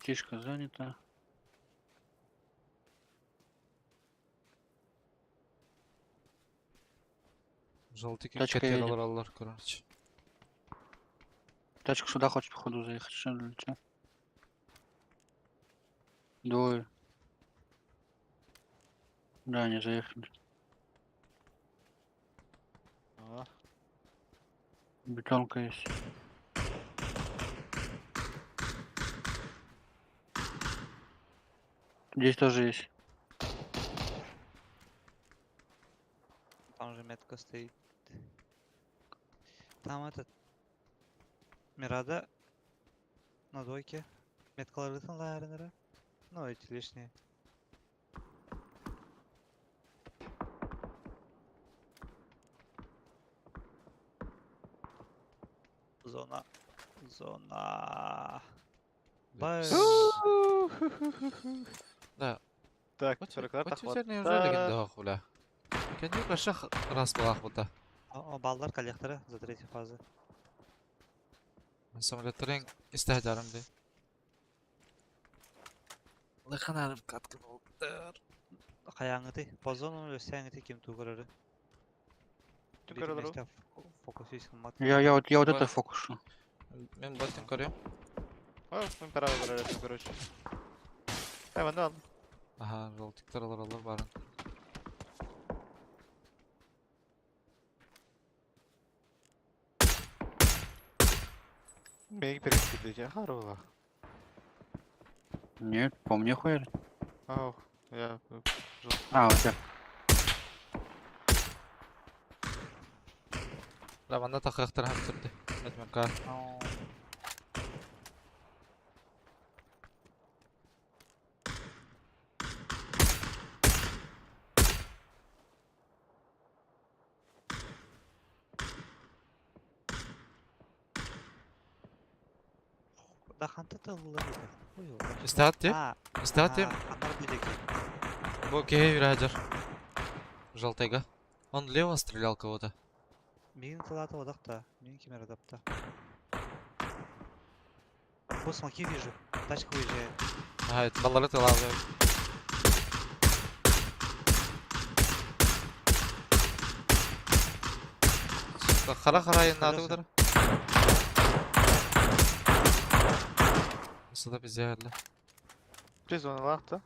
Тишка занята. Желтый Тачка кетер едет. алар алар, короче. Тачка сюда хочет, походу, заехать, что ли, или чё? Двое. Да, они заехали. а, Бетонка есть. Здесь тоже есть. Там же метка стоит. Там этот... Мирада на двойке. Меткалар лайнеры. Ну, эти лишние. Зона. Зона. Бай. Да. Так, Вот 40 вот теперь неужели легенда хуля? Кенди башах раз балах бута. Баллар коллекторы за третью фазу. Самолеттерин истәһәрем ди. Лыханарым каткын болдыр. Каяңыты. По зону өсәңіті кем тугырыры. Түн көрөлөр. Фокус Я вот Давай. это фокушу. Мен баттын көрөм. Ой, мен право көрөлөр, короче. Э, манна ал. Аха, желтиктер алар алар барын. Мен перекиде, харула. Нет, по мне хуяли. Ау, я А, у тебя. Да, манда тахактар хам түрдү. Адмерка. Да ханта тыллар это. Истэҕит дии? Истэҕит дии? Бу киһи үрээдьэр. Желтайга. Он лево стрелял кого-то. Мин тылата одақта. Мин ким эрадапта. Бу смоки вижу. Тачка уезжает. Ага, это баллары тылаабы. Сука, хара-хара айаннааты удара. Сюда пиздец, Призоналаах да.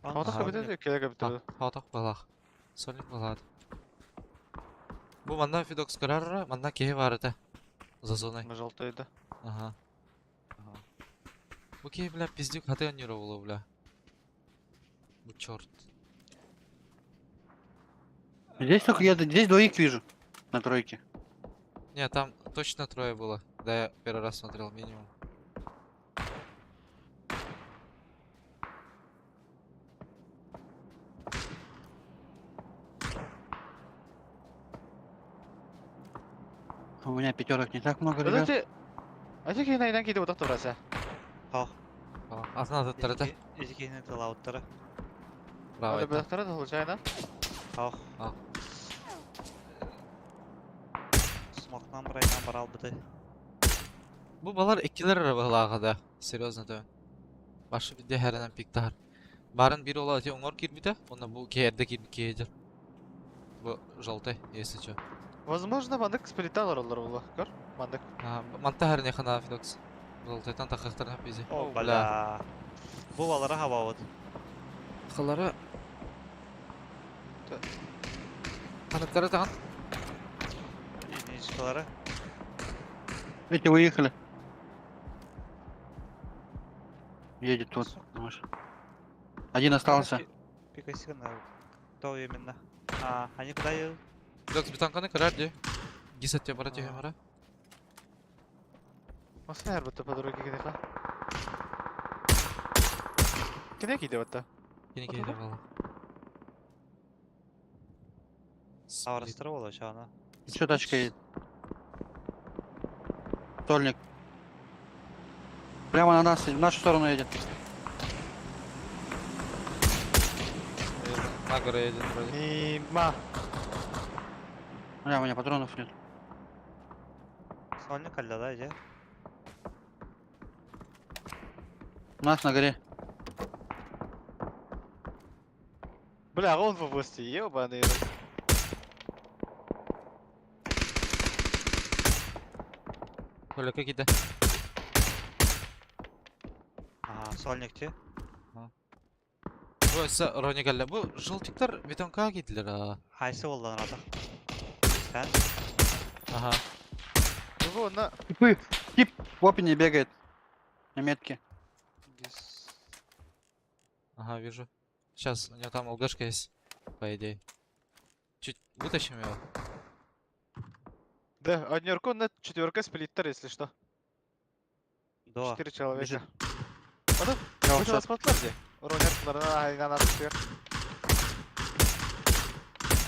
Хаотах кэбитэ кэлэ кэбитэ. Хаотах балах. Солик балаат. Бу манна Фидокс көрөр, манна киһи бар этэ. За зоной. Желтый да. Ага. Бу киһи, бля, пиздюк хаты онньура буолуо, бля. Бу черт. Здесь только я, здесь двоих вижу. На тройке. Не, там точно трое было. Да, я первый раз смотрел, минимум. У меня пятерок не так много, ребят. Подожди. А ти киһи найдан киди утах тураса. Хо. Атын аттар это. Эти киһини тылауттара. Браво Это это. бэхтара да случайно. Хо. А. Смокнан брайнан барал быты. Бу балар иккилер арабалааҕа да. Серьезно да. Башы бидде хәренен пиктар. Барын бир ола ати оңор кирбите, онна бу киэрде кирбит киэдер. Бу желтый, если чё. Возможно, мандык сплита олороллор буолла. Көр, мандык. Манта хәрне хана Фидокс. Желтыйтан тахахтар хапизи. О, бля. Бу балара хабабыт. Халары Канаттары таган. Единичкалары. Эти уехали. Едет тут. Маш. Один остался. Пикасигна. Кто именно? А, они куда едут? Фидокс битанканы көрөр ди. Гисат бара тиһемара. Масына һәрбетте по дороге кидеха. Кине киде батта. Кини киһи бала. Аварастыр буолла чаана. Еще тачка едет. Стольник. Прямо на нас, в нашу сторону едет. На горы едет вроде. Мимо. Бля, у меня патронов нет. Сольник алла да, иди. У нас на горе. Бля, он в области, ебаный. рот. Коля, как иде? Ага, сольник те. Бу эссе Рони кэллэ. Бу желтиктар бетонкаҕа киирдилэр аа. Хайсы боллан ратах. Sen? Ага. Ну, на... Типы, тип в опене бегает. На метке. Гис. Ага, вижу. Сейчас, у него там ЛГшка есть, по идее. Чуть вытащим его. Да, однерку на четверка сплиттер, если что. Да. Четыре человека. Бежит. Потом, Я вы вот смотрели? Ронер, на на на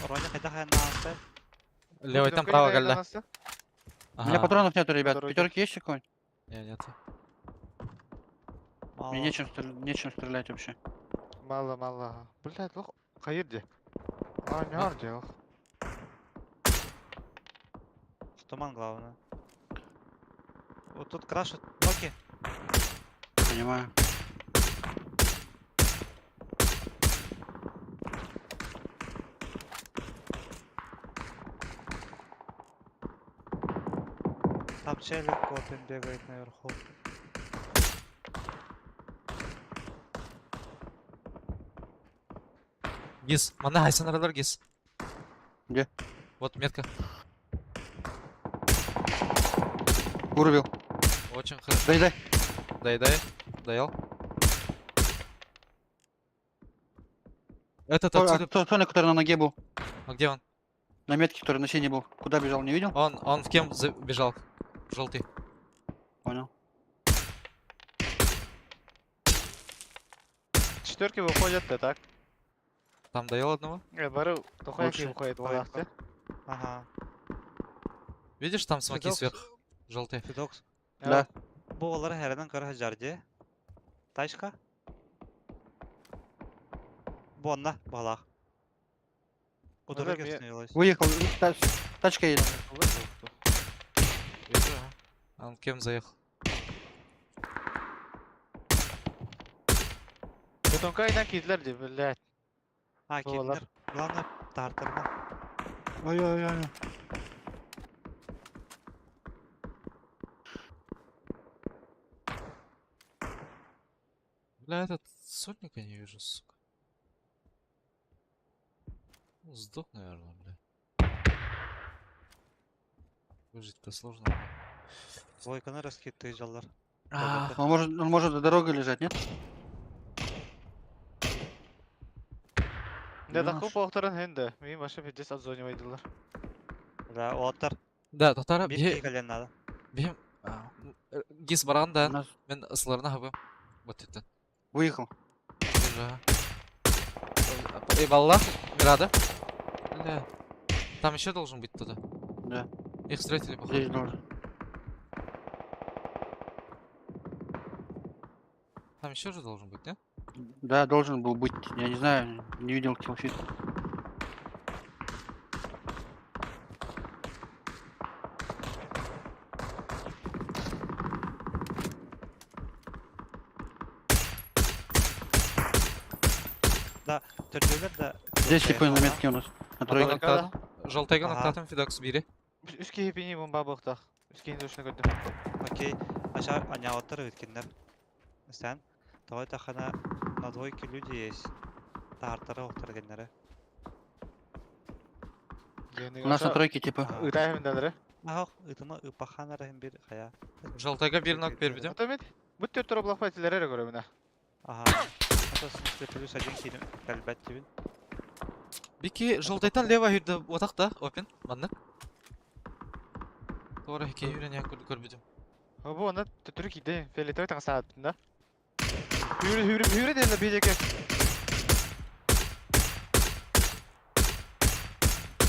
Роня хайда хайна Левый там право кэллэ. У меня Ага. патронов нету, ребят. Дороги. Пятерки есть какой-нибудь? Не, нет. Мало. Мне нечем, нечем стрелять вообще. Мало, мало. Блядь, лох. Хайырди. А, не арди, ох. Туман главное. Вот тут крашат ноки. Понимаю. Там челик копин бегает наверху. Гиз. Манна хайсан аралар гиз. Где? Вот метка. Вырубил. Очень хорошо. Дай, дай. Дай, дай. Доел. Этот А, отсюда. кто, Соня, который на ноге был? А где он? На метке, который на синий был. Куда бежал, не видел? Он в кем забежал? Желтый. Понял. Четверки выходят, да так? Там доел одного. Бары, тухаяки Лучше. выходит, Ой, вот Ага. Видишь, там смоки Фидокс. сверху. Желтый. Фидокс. Да. Бу олары хэрэнэн көрө сылдьар дии. Тачка. Бу онно баһылаах. У дороги остановилась. Выехал, тачка едет. Вижу, ага. Он кем заехал? Бетонка инан киирдилэр дии, блядь. А, Буолар. киирдилэр. Главное, тартарма. Ой-ой-ой. Бля, этот сотника не вижу, сука. Ну, сдох, наверное, бля. Выжить-то сложно. бля. Двойканы раскидты жаллар. А, Он может за дорогой лежать, нет? Не Да. даху полторын хенде. Мин башы пиздец от зоне вайдылар. Да, оттар. Да, татара Bir бие киһи кэлиэн наада. бие гис барган У да нас мен ысыларына хабым. Вот это. выехал. Вижу, ага. Эй, балла, Мирада. Бля. Там еще должен быть кто-то. Да. Их встретили, походу. Здесь должен. Там еще же должен быть, нет? Да, должен был быть. Я не знаю, не видел killfeed. Төрдүлэр да. Здесь типа на метке у нас. На тройке. Ноктадым. Жолтайга Ага. ноктадым Фидокс бири. Үс киһи пини бомба буохтаах. Үс киһини точно көрдүм. Окей. Аша аняоттар өткеннер. Сен. Давай тахана на двойке люди есть. Тартары оқтар У нас на тройке типа. Ытай хэмдэлэрэ. Ах, ытыма ыпахана рахим бир хая. Жолтайга бир нок бер бидем. Ото мин бу төрт тура блах байтилер эрэ көрөбүн. Ага. Это в смысле плюс один килим кэлбэт тибин. Бики жолтайтан лево хүрдө отак да, опен, маннык. Тора хикей хүрен я көрбүдүм. Бу онда төтөрү кийде. Фиолетовый таҥас ааттын да. Хүрэ хүрэ хүрэ дэнэ биэжэке.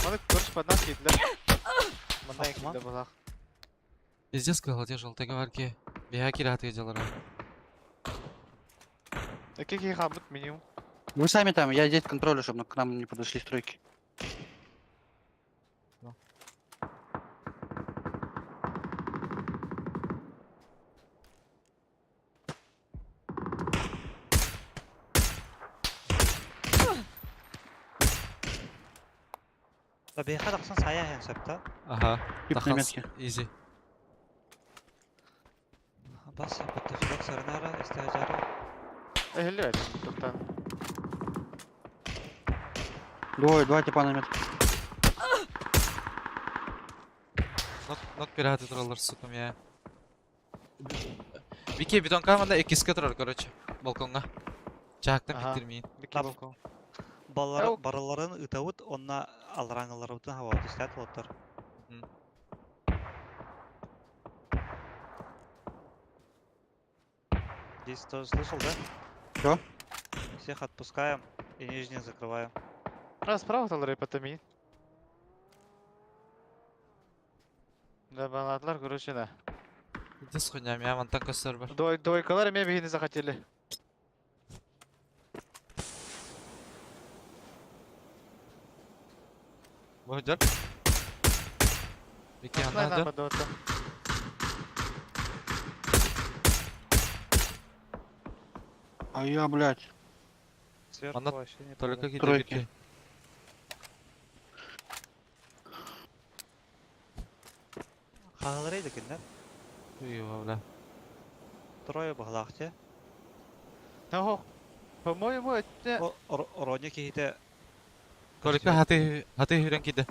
Маны көрүш поднас кийдилер. Манна Ахман. кийде булах. Пиздец сказал, жолтайга варки. Бия кираты делара. Эки киһи хаалбыт минимум. Вы сами там, я здесь контролю, чтобы к нам не подошли стройки. Да бейха тахсан сая хэн сөптө. Ага. Тип на Таханс, метке. изи. Бас бутта филок сарнара истажара. Эхэлли бэт. Туктан. Двое, два типа на метке. Нок нок пираты туралар, сука, я. Бики бетонка манда экиске турар, короче. Балконга. Чаактан Ага. биттирмейин. Бики Там. балкон. Баллар Ау. бараларын ытабыт онна алраңыларыбытын хава түстәт олоттор. Здесь тоже слышал, да? Чё? Всех отпускаем и нижний закрываем. А, справа талар потом Да, банатлар, короче, да. Пиздец хуйня, я мантан көстөр бар. Дой, дойкалар эме биһини захотели. Бу жар. Бики Знай анда нам жар. подота. А я, блядь. Сверху Ана вообще не Только попадает. киде Тройки. бики. Хагалары декеннер. Уй, бля. Трое баһлаахте. Ого. По-моему, это... Роня киһите Только хаты хаты хүрен киде.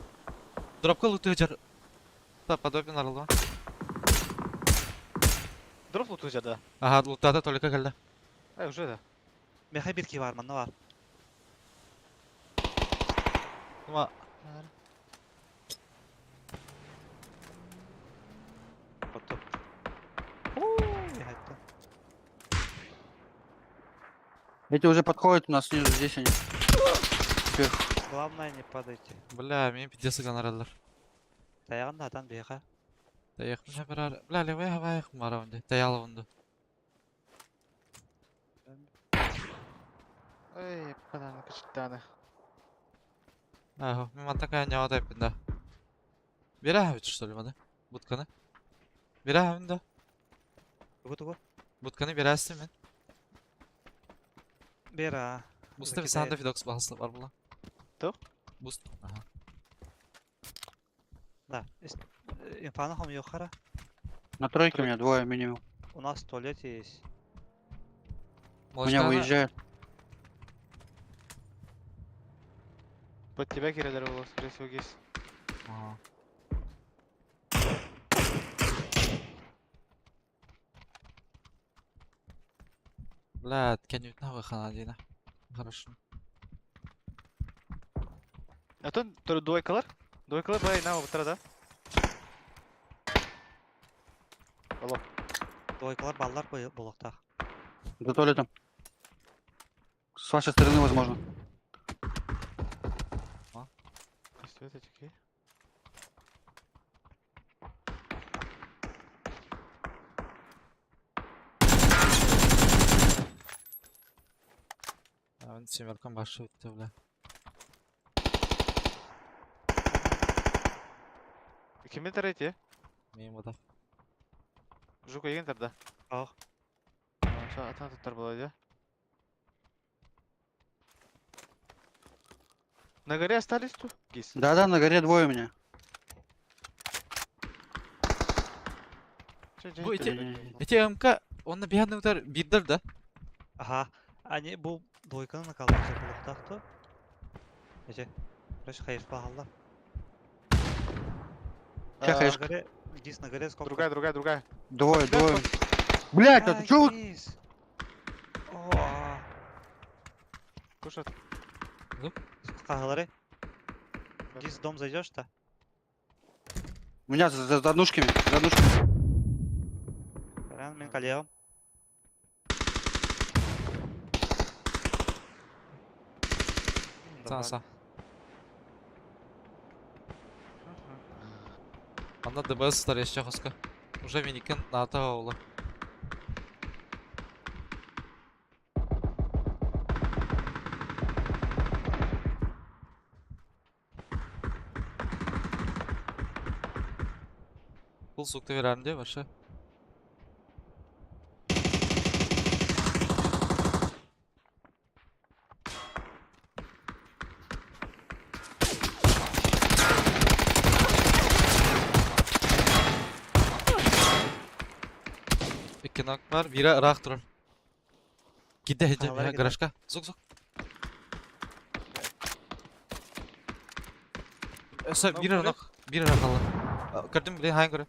Дропка луту жар. Та подобен арылма. Дроп луту да. Ага, лутада только келди. Ай, уже да. Меха бир ки бар, манна бар. Тума Потом. Хатта. Эти уже подходят у нас снизу, здесь они. Сверху. Главное не падайте. бля, мен пиздец гонорарлар. Таягын да атан беха. Тайахпын барар. Бля, левая хаваях маравынды. Таялавынды. Эй, бананы кычыттааны. Ахо, мен мантан каян тайпын да. Бира что ли маны? Будканы. Бира да. Тугу тугу? Будканы берәсің мен. Бера. Буста bir sende Fidox bahası var була. Тух? Буст. Ага. Да. Инфана хом Йохара. На тройке у меня двое минимум. У нас в туалете есть. У меня выезжают. Под тебя кирелер было, скорее всего, гис. Ага. Блядь, кәнютна выхана Хорошо. А то двойкалар? Двойкалар бай на утра, да? Алло. Двойкалар баллар болоқтақ. За туалетом. С вашей стороны, возможно. Что это такие? Ben семеркам башы өтті, бля. Кими тарайте? Мен бұда. Жука еген тарда. Ах. Атан туттар болады, На горе остались тут? Гис. Да-да, на горе двое у меня. Бу эти, эти МК, он на бияны удар биддер да? Ага. Они бу двойканы накалды болоқтақты. Эже. Короче, хайыр бағалар. Ча На хаешка? горе, Гис, на горе сколько? Другая, другая, другая. Двое, двое. Блять, а чё вы? Гис. О, Кушать. Қағылары. Гис, в дом зайдешь-то? У меня за однушками, за однушками. Прям мен калеям. Са, са. Анда ДБС стареща хоска. Уже миникен ната ола. Бул сукты верәрінде вообще. Икки нок бар, бире ыраак турар. Киде хеджем Хаалар я киде. гаражка. Зук зук. Өсө Нок бире көрө? нок, бире калды. Көрдүм, биле хайын көрө.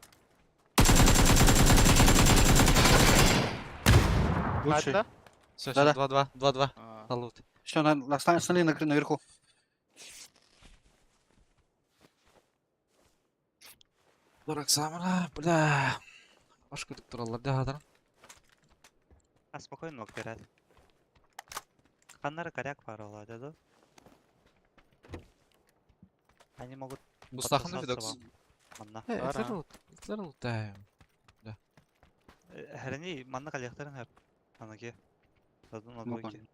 Лучший. Да? Все, Да-да. 2-2, 2-2. А. Салут. Все, на, остальные на, наверху. Дурак самына, бля. Баш күтүп тураллар да хадарым. А спокойно ног берет. Ханнары коряк бар олар, да? Они могут Бустахын подсосаться Фидокс. вам. Манна. Э, Ара. этлер лут, этлер лутаем. Хәрени манна калехтарын хәп. Анаки. Заду на Ну, двойке.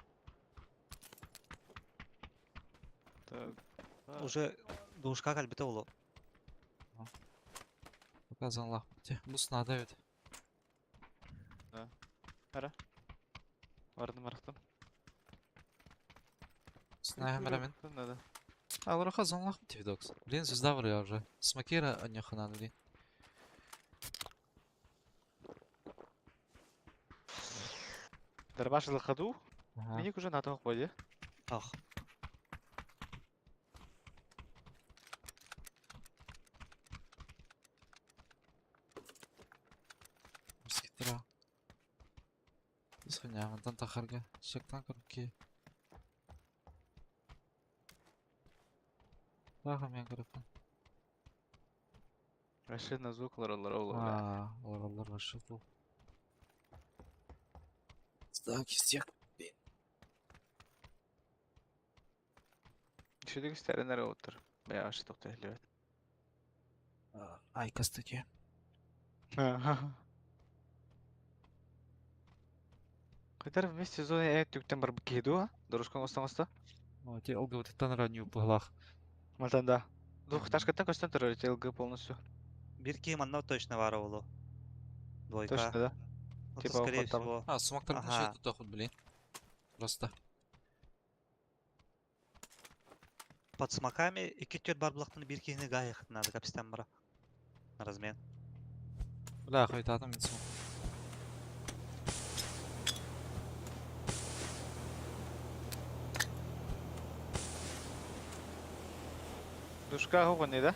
Так. Уже душка кальбите олу. Показан лах. Бус надо ведь. Бардым арықтым. Знаем рамен. Надо. А, лоха зон лах Фидокс. Блин, звезда вроде уже. Смокира аньохана, блин. Дарбашил ходу. Ага. Миник уже на том ходе. Ах. Скитра. Исхоня, мантан тахарга. Шектан корки. Тахам я көрөппүн. Вообще на звук лар лар лар. А, олар вообще был. Так, всех. Еще дегистерин отыр. Бля, вообще тоқтай лебет. Ай, кстати. Кытар вместе зоны э түктен бар киһи дуо? Дорожкаң оста оста. О, те ЛГБТ-тан ранью пыглах. Мантан да. Двухэтажкаттан көстөн турар эти ЛГ полностью. Бир киһи манна точно баар буолуо. Двойка. Точно, да? Ну, Типа, скорее вот там. всего. А, сумактар Ага. тут доход, блин. Просто. Под смоками икки түөрт бар булахтан бир киһини гаайыхтын надо капстан бара. На размен. Бля, хуйтатым мин сумак. Душка хоҕони да?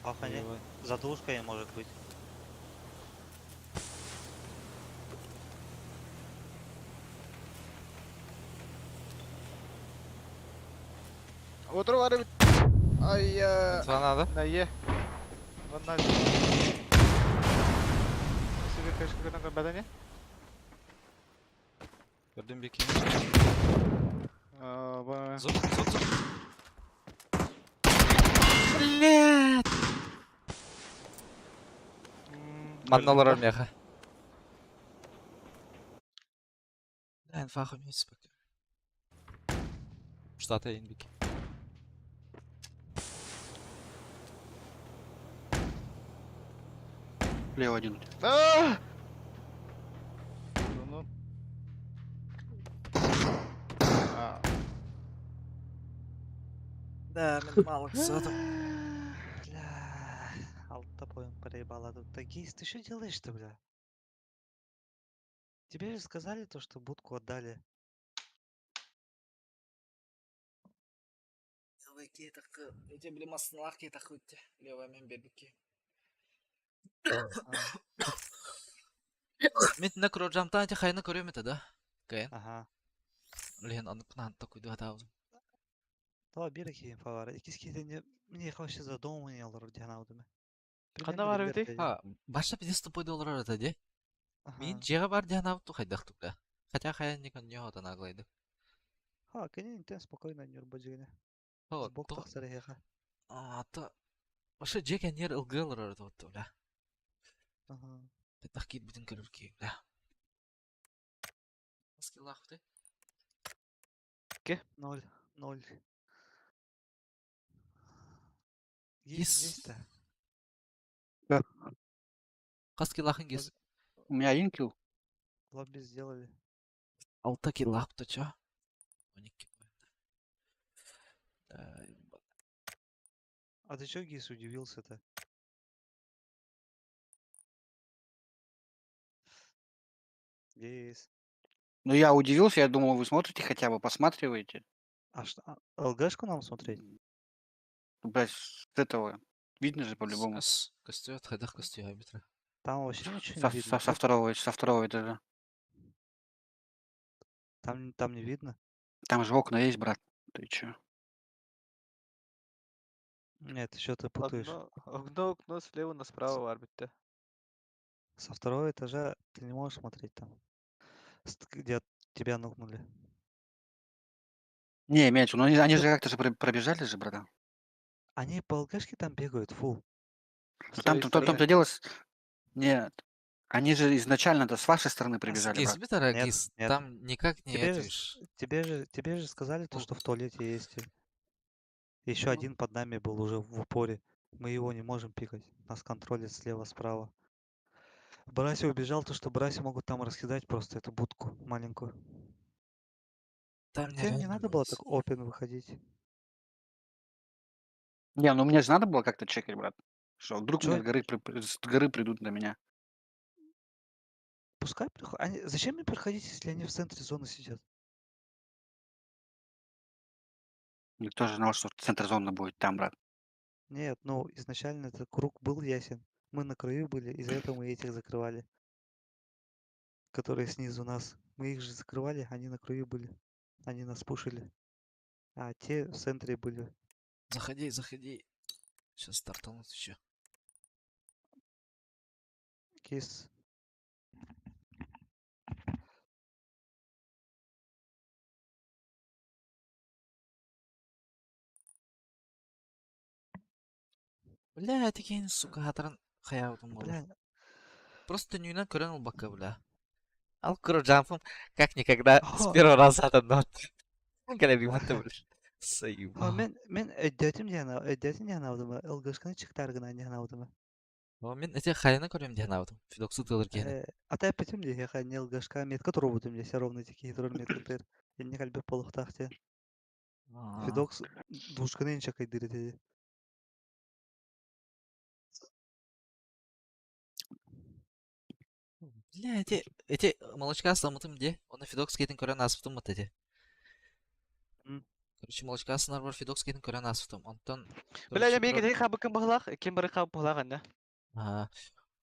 Ах, они задушка может быть. Отру бар Ай, Инфа надо? На Е. Вон на. Себе кэшка гынан көрбәдәне? Көрдүм бикини. Бу Зук, зук, зук. Блядь! Манналар меха. Да, инфа хуйнётся пока. Штаты инбики. Лево один. А! Ну. А, Да, мен мало сатым. Бля, алта поем проебала тут. Гейс, ты что делаешь-то, бля? Тебе же сказали то, что будку отдали. Эти были масналарки тахуйте. Левая мен бербики. Мен на көрөр эти хайна көрөм это, да? Кайын. Ага. Лен аны кынан такой да таузым. Това бир инфа бар. Икис киһини мне вообще за дом не алар диэн аудыме. Ханна бар эбитий? А, баша пиздец тупой доллар это, де? Мин жега бар диэн ауту хайдах тупка. Хотя хая не кон нёта наглайды. Ха, кини интен спокойно нюрба дигене. О, Сбок то. тахсар эһэхэ. А, то. Баша жега нер ылгылар это вот, бля. Ага. Хайдах кит бүтүн көрөр ки, бля. Скиллах ты. Ноль, ноль. Гис. Есть, есть-то. Кас киллахын гис. У меня один килл. Лобби сделали. Алта киллах то чё? Оники. Да, ебать. А ты чё, Гис, удивился-то? Гис. Ну я удивился, я думал, вы смотрите хотя бы, посматриваете. А что, а, ЛГшку нам смотреть? Ну, Блядь, с этого видно же по-любому. С костюет, хайдах костюет арбитра. Там вообще ничего не Со, видно. со, со второго, со второго этажа. Там, там не видно? Там же окна есть, брат. Ты чё? Нет, еще ты путаешь. Одно, одно окно слева на справа бар битте. Со второго этажа ты не можешь смотреть там, где тебя нокнули. Не, имеется, ну они же как-то же пробежали же, братан. Они по ЛГшке там бегают, фу. Ну, там, своей там, там, стороны. то дело... Нет. Они же изначально-то с вашей стороны прибежали, Гис, брат. битара, Нет, гис, нет. там никак не Тебе же, этишь. тебе же сказали то, Ну. что в туалете есть. Еще Ну. один под нами был уже в упоре. Мы его не можем пикать. Нас контролит слева, справа. Браси убежал, то что Браси могут там раскидать просто эту будку маленькую. Там Тебе не нереально надо было было. так опен выходить. Не, ну мне же надо было как-то чекать, брат. Что, вдруг Чё? мне с горы, с горы придут на меня. Пускай приходят. Они... Зачем им приходить, если они в центре зоны сидят? Никто же знал, что центр зоны будет там, брат. Нет, ну изначально этот круг был ясен. Мы на краю были, из-за этого мы этих закрывали. Которые снизу нас. Мы их же закрывали, они на краю были. Они нас пушили. А те в центре были. Заходи, заходи. Сейчас стартанут еще. Кис. Бля, такие, сука, хатран хаябытым буолла. Бля. Просто төннүүнэн көрөн ылбакка, бля. Ал куражампым как никогда с первого раза отоднот. Кэлэбииммат бля. О, Заебал. мен мен өйдөөтүм диэн өйдөөтүм диэн аабытым ылгышканы чыктаар гынан диэн аабытым. О, мен эти хайаны көрөм диэн аабытым. Фидоксу тылыр киһини. Ата эппитим дии хэ не ылгышка метка туруобутум дии все ровно киһи турар меткатыгар инник элбэх буолуохтаах диэн. Фидокс душканы инчэкэйдиир этэ. Бля, эти, эти молочка астаммытым дии. Оны Фидокс киһитин көрөн ааспытым вот эти. Короче, молочка астынар Фидокс киһитин көрөн ааспытым. Онтон... Бля, я миигин хабыккын быһылаах, ким бары хаб быһылаах анна.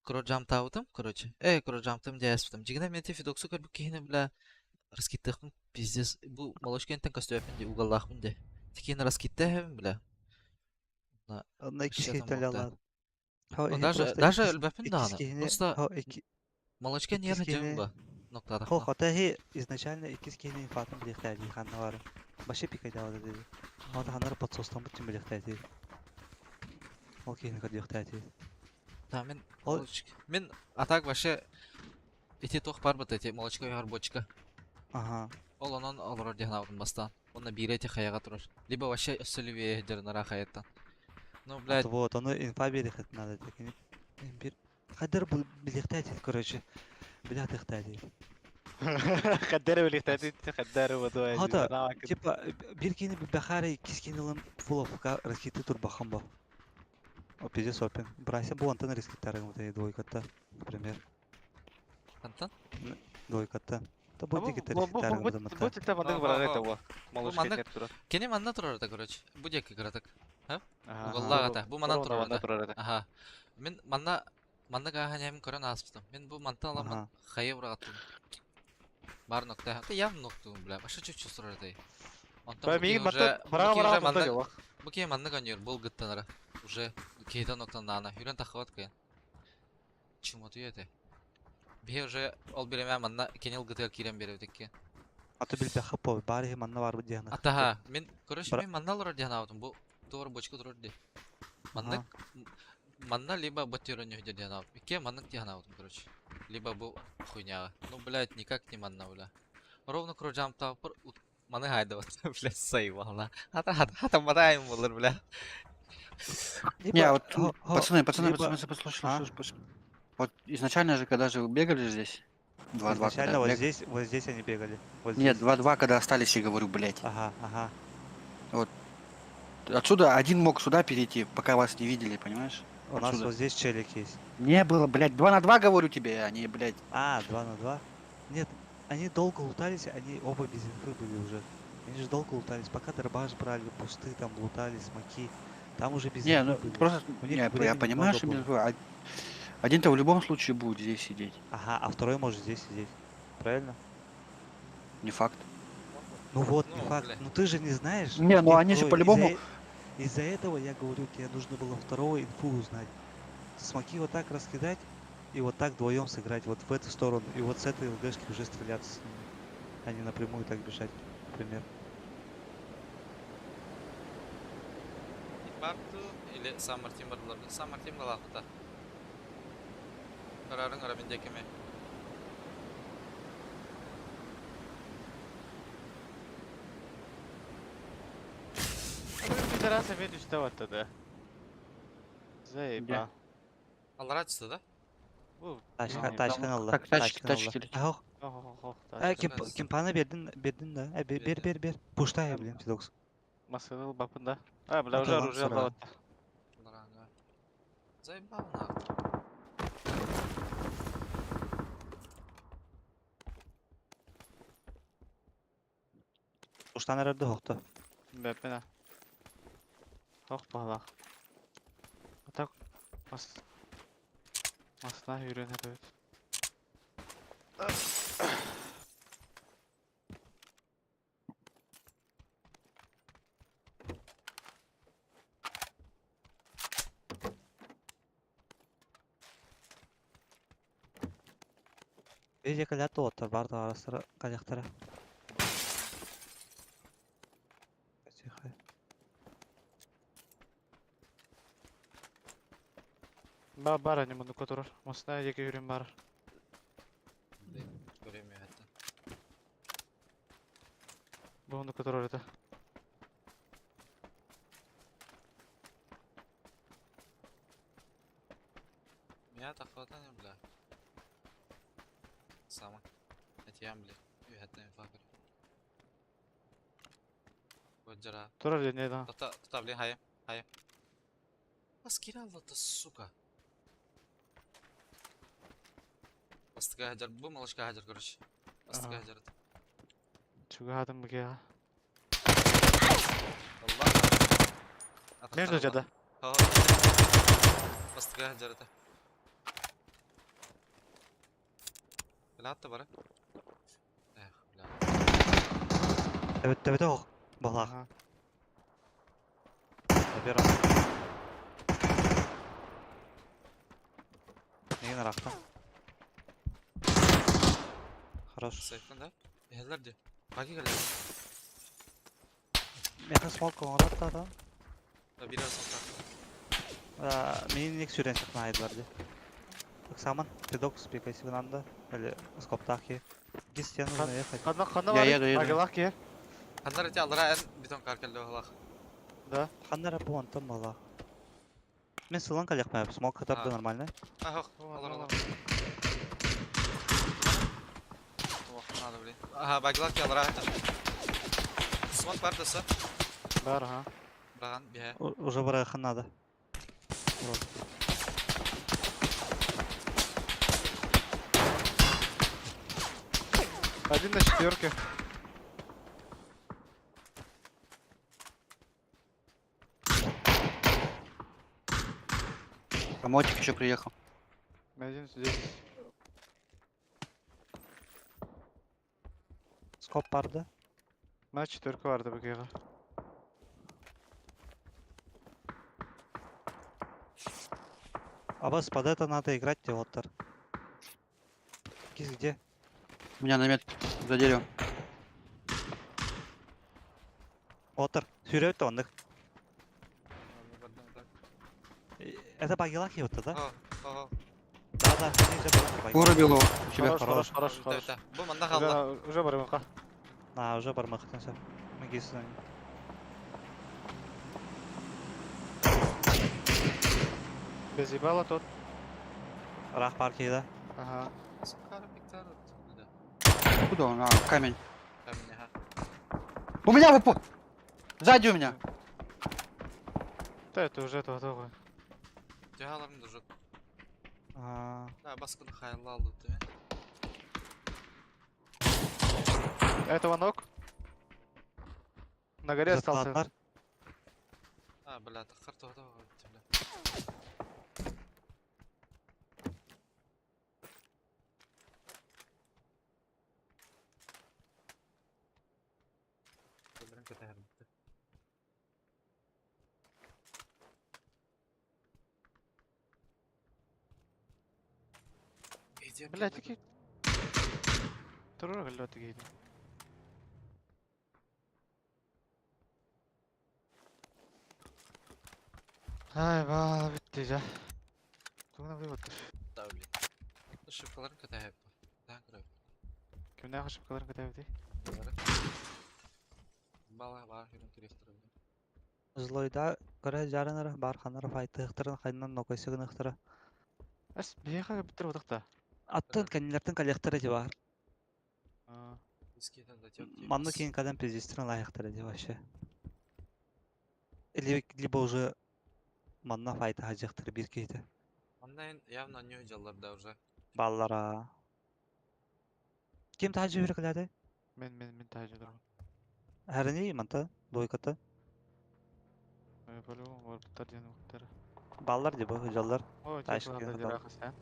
Кроджамтаабытым, короче. Э, кроджамтым дии ааспытым. Дьиҥинэн мен эти Фидоксу көрбүт киһини, бля, раскиттыахпын пиздец. Бу молочка интен көстүбэппин дии, угаллаахпын дии. Тикиин раскиттээһэбин, бля. Онно иккис киһиттэн Ну, даже, даже өлбөппүн даҕаны. Просто молочка нервы дьон ба. Хо, хата хи изначально иккис киһини инфатын билиэхтээдии ханна бары. Вообще пикайдаабата дии. Хата ханнар подсостаммыт түн билиэхтээдии. Ол киһини көрдүөхтээдии. Да, мен Мен а так вообще ити туох барбыт эти молочка уһар бочка. Ага. Ол онон олорор диэн аабытым бастаан. Уонна биирэ ити хайаҕа турар. Либо вообще өссө левее дьарынара хайаттан. Ну, блядь. Вот, ону инфа биэриэххит надо этэ кини. Бир Хайдар бу билиэхтээти, короче. Билиэхтээти. Хаддары билиэхтээти, хаддары бодуа. Хата, типа, бир кини бэхаары иккис кини ылан фуловка раскиты турбахан бо. О, пиздец опен. Брайся бу антан рискиттары гымытай двойкатта, например. Антан? Двойкатта. Та бу диките рискиттары гымытай. Бу тиктэ маннык барар это во. Малыш кенер турар. Кини манна турар это, короче. Бу диэки кыратык. Угаллаах этэ. Бу манан турар этэ. Аха. Мин манна маннык ааһан көрөн ааспытым. Мин бу мантан аламмын хайа быраҕаттым. Бар нокта. Ты явно ноктугун, бля. Вообще чуть-чуть турар этэй. Онтон бу уже маннык бу киһи маннык оонньуур был гыттанара. Уже киһитэ ноктаннаана. Хүрэн таххыбат кыйан. Чумотуйа этэ. Биһи уже ол биремэ манна кини ылгытыгар киирэн биэрэбит икки. А то билбэххэ по баар иһи манна барбыт диэн. Атаха, мин короче мен манна олорор диэн аабытым. Бу туор бочка турар ди. Маннык манна либо бу терөнү диэн аабытым. Икки маннык диэн аабытым короче. Либо бу хуйняга. Ну, блядь, никак не манна, бля. Ровно кружамтааппар маны хайдабат, блядь, сайвална. Хата хата хата матайым болар, бля. Не, вот, пацаны, пацаны, пацаны, послушай, слушай, слушай. Вот изначально же, когда же вы бегали здесь, 2-2, Изначально вот здесь, вот здесь они бегали. Вот Нет, 2-2, когда остались, я говорю, блядь. Ага, ага. Вот. Отсюда один мог сюда перейти, пока вас не видели, понимаешь? У нас вот здесь челик есть. Не было, блядь, 2 на 2 говорю тебе, а не, блядь. А, 2 на 2? Нет, они долго лутались, они оба без инфы были уже. Они же долго лутались, пока дробаш брали, пусты там лутали, смоки. Там уже без Не, инфы ну были. просто, У них не, я времени понимаю, много что без было. инфы. Один-то в любом случае будет здесь сидеть. Ага, а второй может здесь сидеть. Правильно? Не факт. Ну вот, не Ну, факт. бля. Ну ты же не знаешь. Не, ну где они же второй. по-любому- Из-за этого я говорю, тебе нужно было второго инфу узнать. Смоки вот так раскидать и вот так вдвоем сыграть вот в эту сторону. И вот с этой ЛГшки уже стреляться с ними. А не напрямую так бежать, например. Барту или Summer Team бардылар. Summer Team галаахыта. Карарын арабин декеме. Пидорас опять үстэ да. Заеба. Аллара түсті да? Бу Тачка, Ну, тачканы алла. Так, тачки, тачканы алла. тачки летят. Ах, Ох, э, Тачка. кемпаны бердин, бердин да. Э, бер, бер, бер, бер. Пуштай, блин, Фидокс. Масылыл бапында. А, бля, уже Аталан оружие сыра. алла. Аллара, да. Заебал нахуй. Пуштан арарды хохто. Бэппена. Ох, балах. А так, мас... Масна үйренер өт. Беже калят оттар барды арасыра каляктара. Тихо. Ба бар ани муннукка турар. Мосна диэки үрүн бар. Көрүм үөһэттэн. Бу муннукка турар этэ. Меня тахватан бля. Сама. Этиям бля. Үөһэттэн инфа көр. Годжара. Турар диэн да. Тота, тота, блин, хайа, хайа. Аскиралла-то, сука. Бастыка хаджар, бу малышка хаджар, короче. Бастыка хаджар. Чугаһатым быгыа. Allah. Между жада. Бастыка хаджар это. Бля, бара. Эх, бля. Төбөт төбөтө ох. Балах. Ага. Забирам. Неген арахта. Хорош. Сейфтен, да? Эхелер де. Баги келе. Меха смок оңорот да. Да, бир арасында. Мин ник сүрен сакна айдылар ди. Оксаман, педок спекай сигнанда. Или скоптахи. Гис тебе нужно ехать. Ханна ханна Я бар. еду, еду. Агылах ке. Ханнар эти аллара эн бетон каркелде олах. Да. Ханнара бу антон мала. Мен сылан калякмай, смок хатар да А. нормально. Ах, алар алар. Ох, надо, блин. Ага, баглак аллара. Смок бар даса. Бар, ага. Браган, бия. Уже барахан надо. Вроде. Один на четверке. А мотик еще приехал. Один здесь. Скоп бар да. На четверка барды быгыга. А вас под это надо играть, Теотер. Кис где? У меня на метке за деревом. Отер. Сүрөт онных. Это багилах его да? О, о, Да, да, они же багилах. Вырубил его у тебя. Хорош, хорош, хорош, да, хорош. да. Бу манда қалды. Уже, уже барымка. А, уже бармахтан все. Магис. Без ебала тот. Рах парки, да? Ага. Сухары биктар. Куда он? А, камень. Камень, ага. У меня в упор! Сзади у меня! Да, это уже этого того. Жаһаларын да жоқ. А, Да, басқын хайылы алды, да. Этого ног. На горе остался. заткалар. А, бля, таққар тоғда бля. Өлөрін көтәрім. Бля, такие. Турар гөллө тигейди. Ай, ба, битти жа. Тугuna вывод. Да, блин. Шипкаларын көтәріп. Да, көріп. Кимнәге шипкаларын көтәбит? Бала бар, хүрін керектір. Злойда көрө жарынара бар ханара файтыхтарын хайнан нокойсыгыныхтара. Әс бияга биттер бодакта. Аттын кенилертин коллектор эти бар. А, Манны кейін кадам пиздестерин лайықтыр эти вообще. Или либо уже манна файта хажыктыр бир кейти. Онлайн явно не жаллар да уже. Баллара. Ким тажы бир кылады? Мен мен мен тажы турам. Әріне манта лойката. Э, по-любому бар буттар диэн буттар. Баллар деп жаллар. Ой, Ташка типа хатал. жирах сен.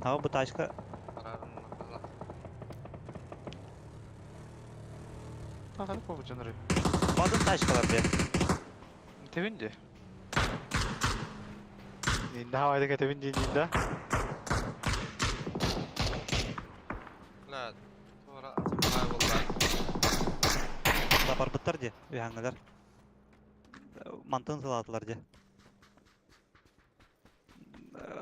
Ама бу ташка Қарарын бала. Таханы по жанры. Бадын ташкалар де. Тебинди. Нинда хавайда тебинди нинда. Бля, тура тура болла. Да бар буттар де. Үйаңылар. Мантын сылатылар де.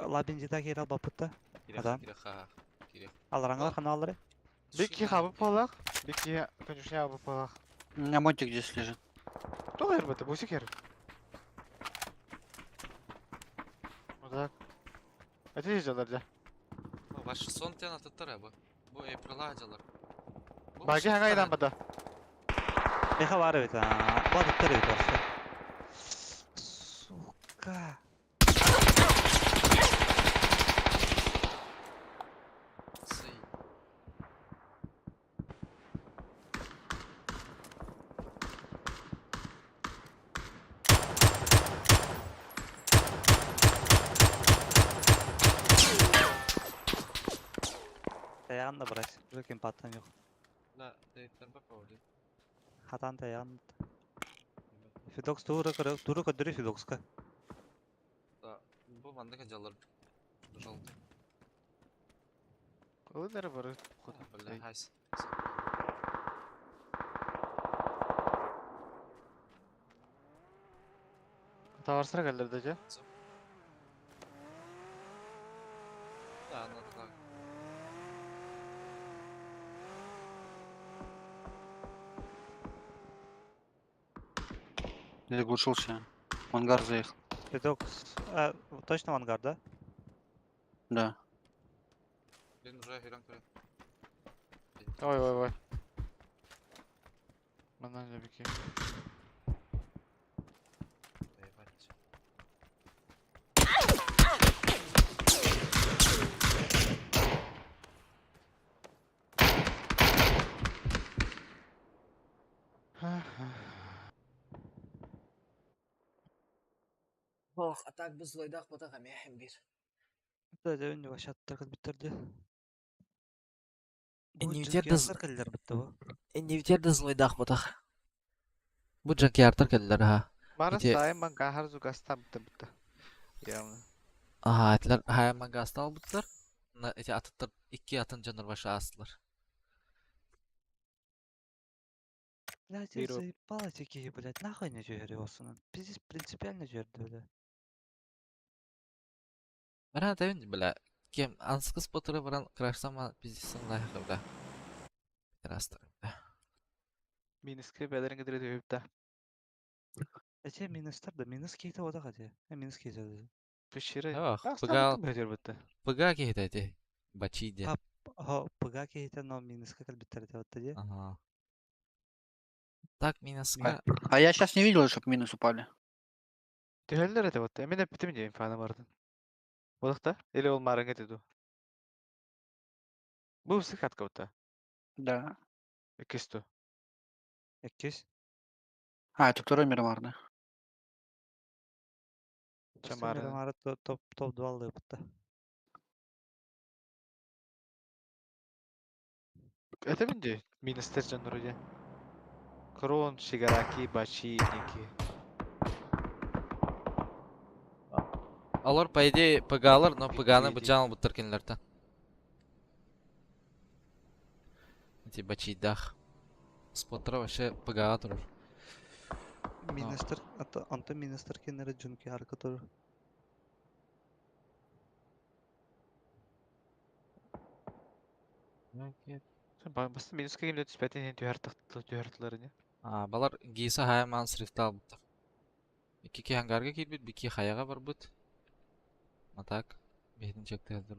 Лабиндита киирэл баппытта. Кириэх, Адам. кириэх, ха, кириэх. Алараңалар ханалары. Бики хабы полах, бики конюшня хабы полах. У меня мотик здесь лежит. Кто это? Бусик хер. Вот так. А ты здесь да? Ваш сон тен атыттар абы. Бу April'a дьалар. Бу Баги хага идан бада. Меха бар бит. Бадыттар бит вообще. Сука. Сый. Таяғын да брать. Уже кем паттан yok. Да, дейттер бак оли. Хатан таяғын. Фидокс тура тура көдөрү Фидокска. Да, бу мандыка дьалар. Желтый. Ылыныр бар. Бля, хайс. Таварсыра келдер дече. Да, надо так. Я заглушился. В ангар заехал. Фидокс. А, точно в ангар, да? Да. Блин, уже херен көрө. Ой, ой, ой. Манан же бики. Ебать. Ох, а так бы злойдах потаха мехем бир. Да, дәвін вообще аттар биттерди. Иннивитер келдер битти бу. Иннивитер злойдах потах. Бу джанкиартар келдер ха. Мара Ити- сайын манга хар зугаста битти битти. Явно. Ага, этилер хая мангаста албыттар. На эти атыттар икки атын жаныр баша астылар. Блядь, я Биру. заебал эти киһи, блядь, нахуй не жөһөрү осунун. Пиздец принципиально жөһөрдү, бля. Бара тәвин бля. Кем анскы споттары баран крашсама пиздецин лайхы бля. Растар. Бля. Миниске бәлерин кедере дөйүптә. Эче минустар да минус кейте ода кате. Э, минус кейте. Пешире. Ох, Ах, ПГ бәдер битти. ПГ кейте эти. Бачиде. А, Хо, ПГ кейте, но минуска кал биттер деп атты де. Ага. Так, минуска. А я сейчас не видел, чтобы минус упали. Түһәлләр это вот. Мен битим дим фана бардын. Болыкта? Или ол марыңга деду. Бу сыхатка бутта. Да. Иккисту. Эккис. А, это второй мировар, да? Чамары. Мары топ топ 2 алды битти. Это минде минустер жанры де. Крон, Шигараки, Бачи, Ники. Алар, по идее, ПГ-алар, но ПГ-ны Иди. бу буттар кенлерте. Эти бачидах. Споттара вообще ПГ-га турur. Минустар, ата анта минустар кенере джунки арка турur. Басты минуска кимде түспәтен түһәр тахты түһәртләр не. А, балар гиса хая ман срифта албыттар. Икки ки ангарга кирбит, бики хаяга барбыт. А так, бехин чекте бит.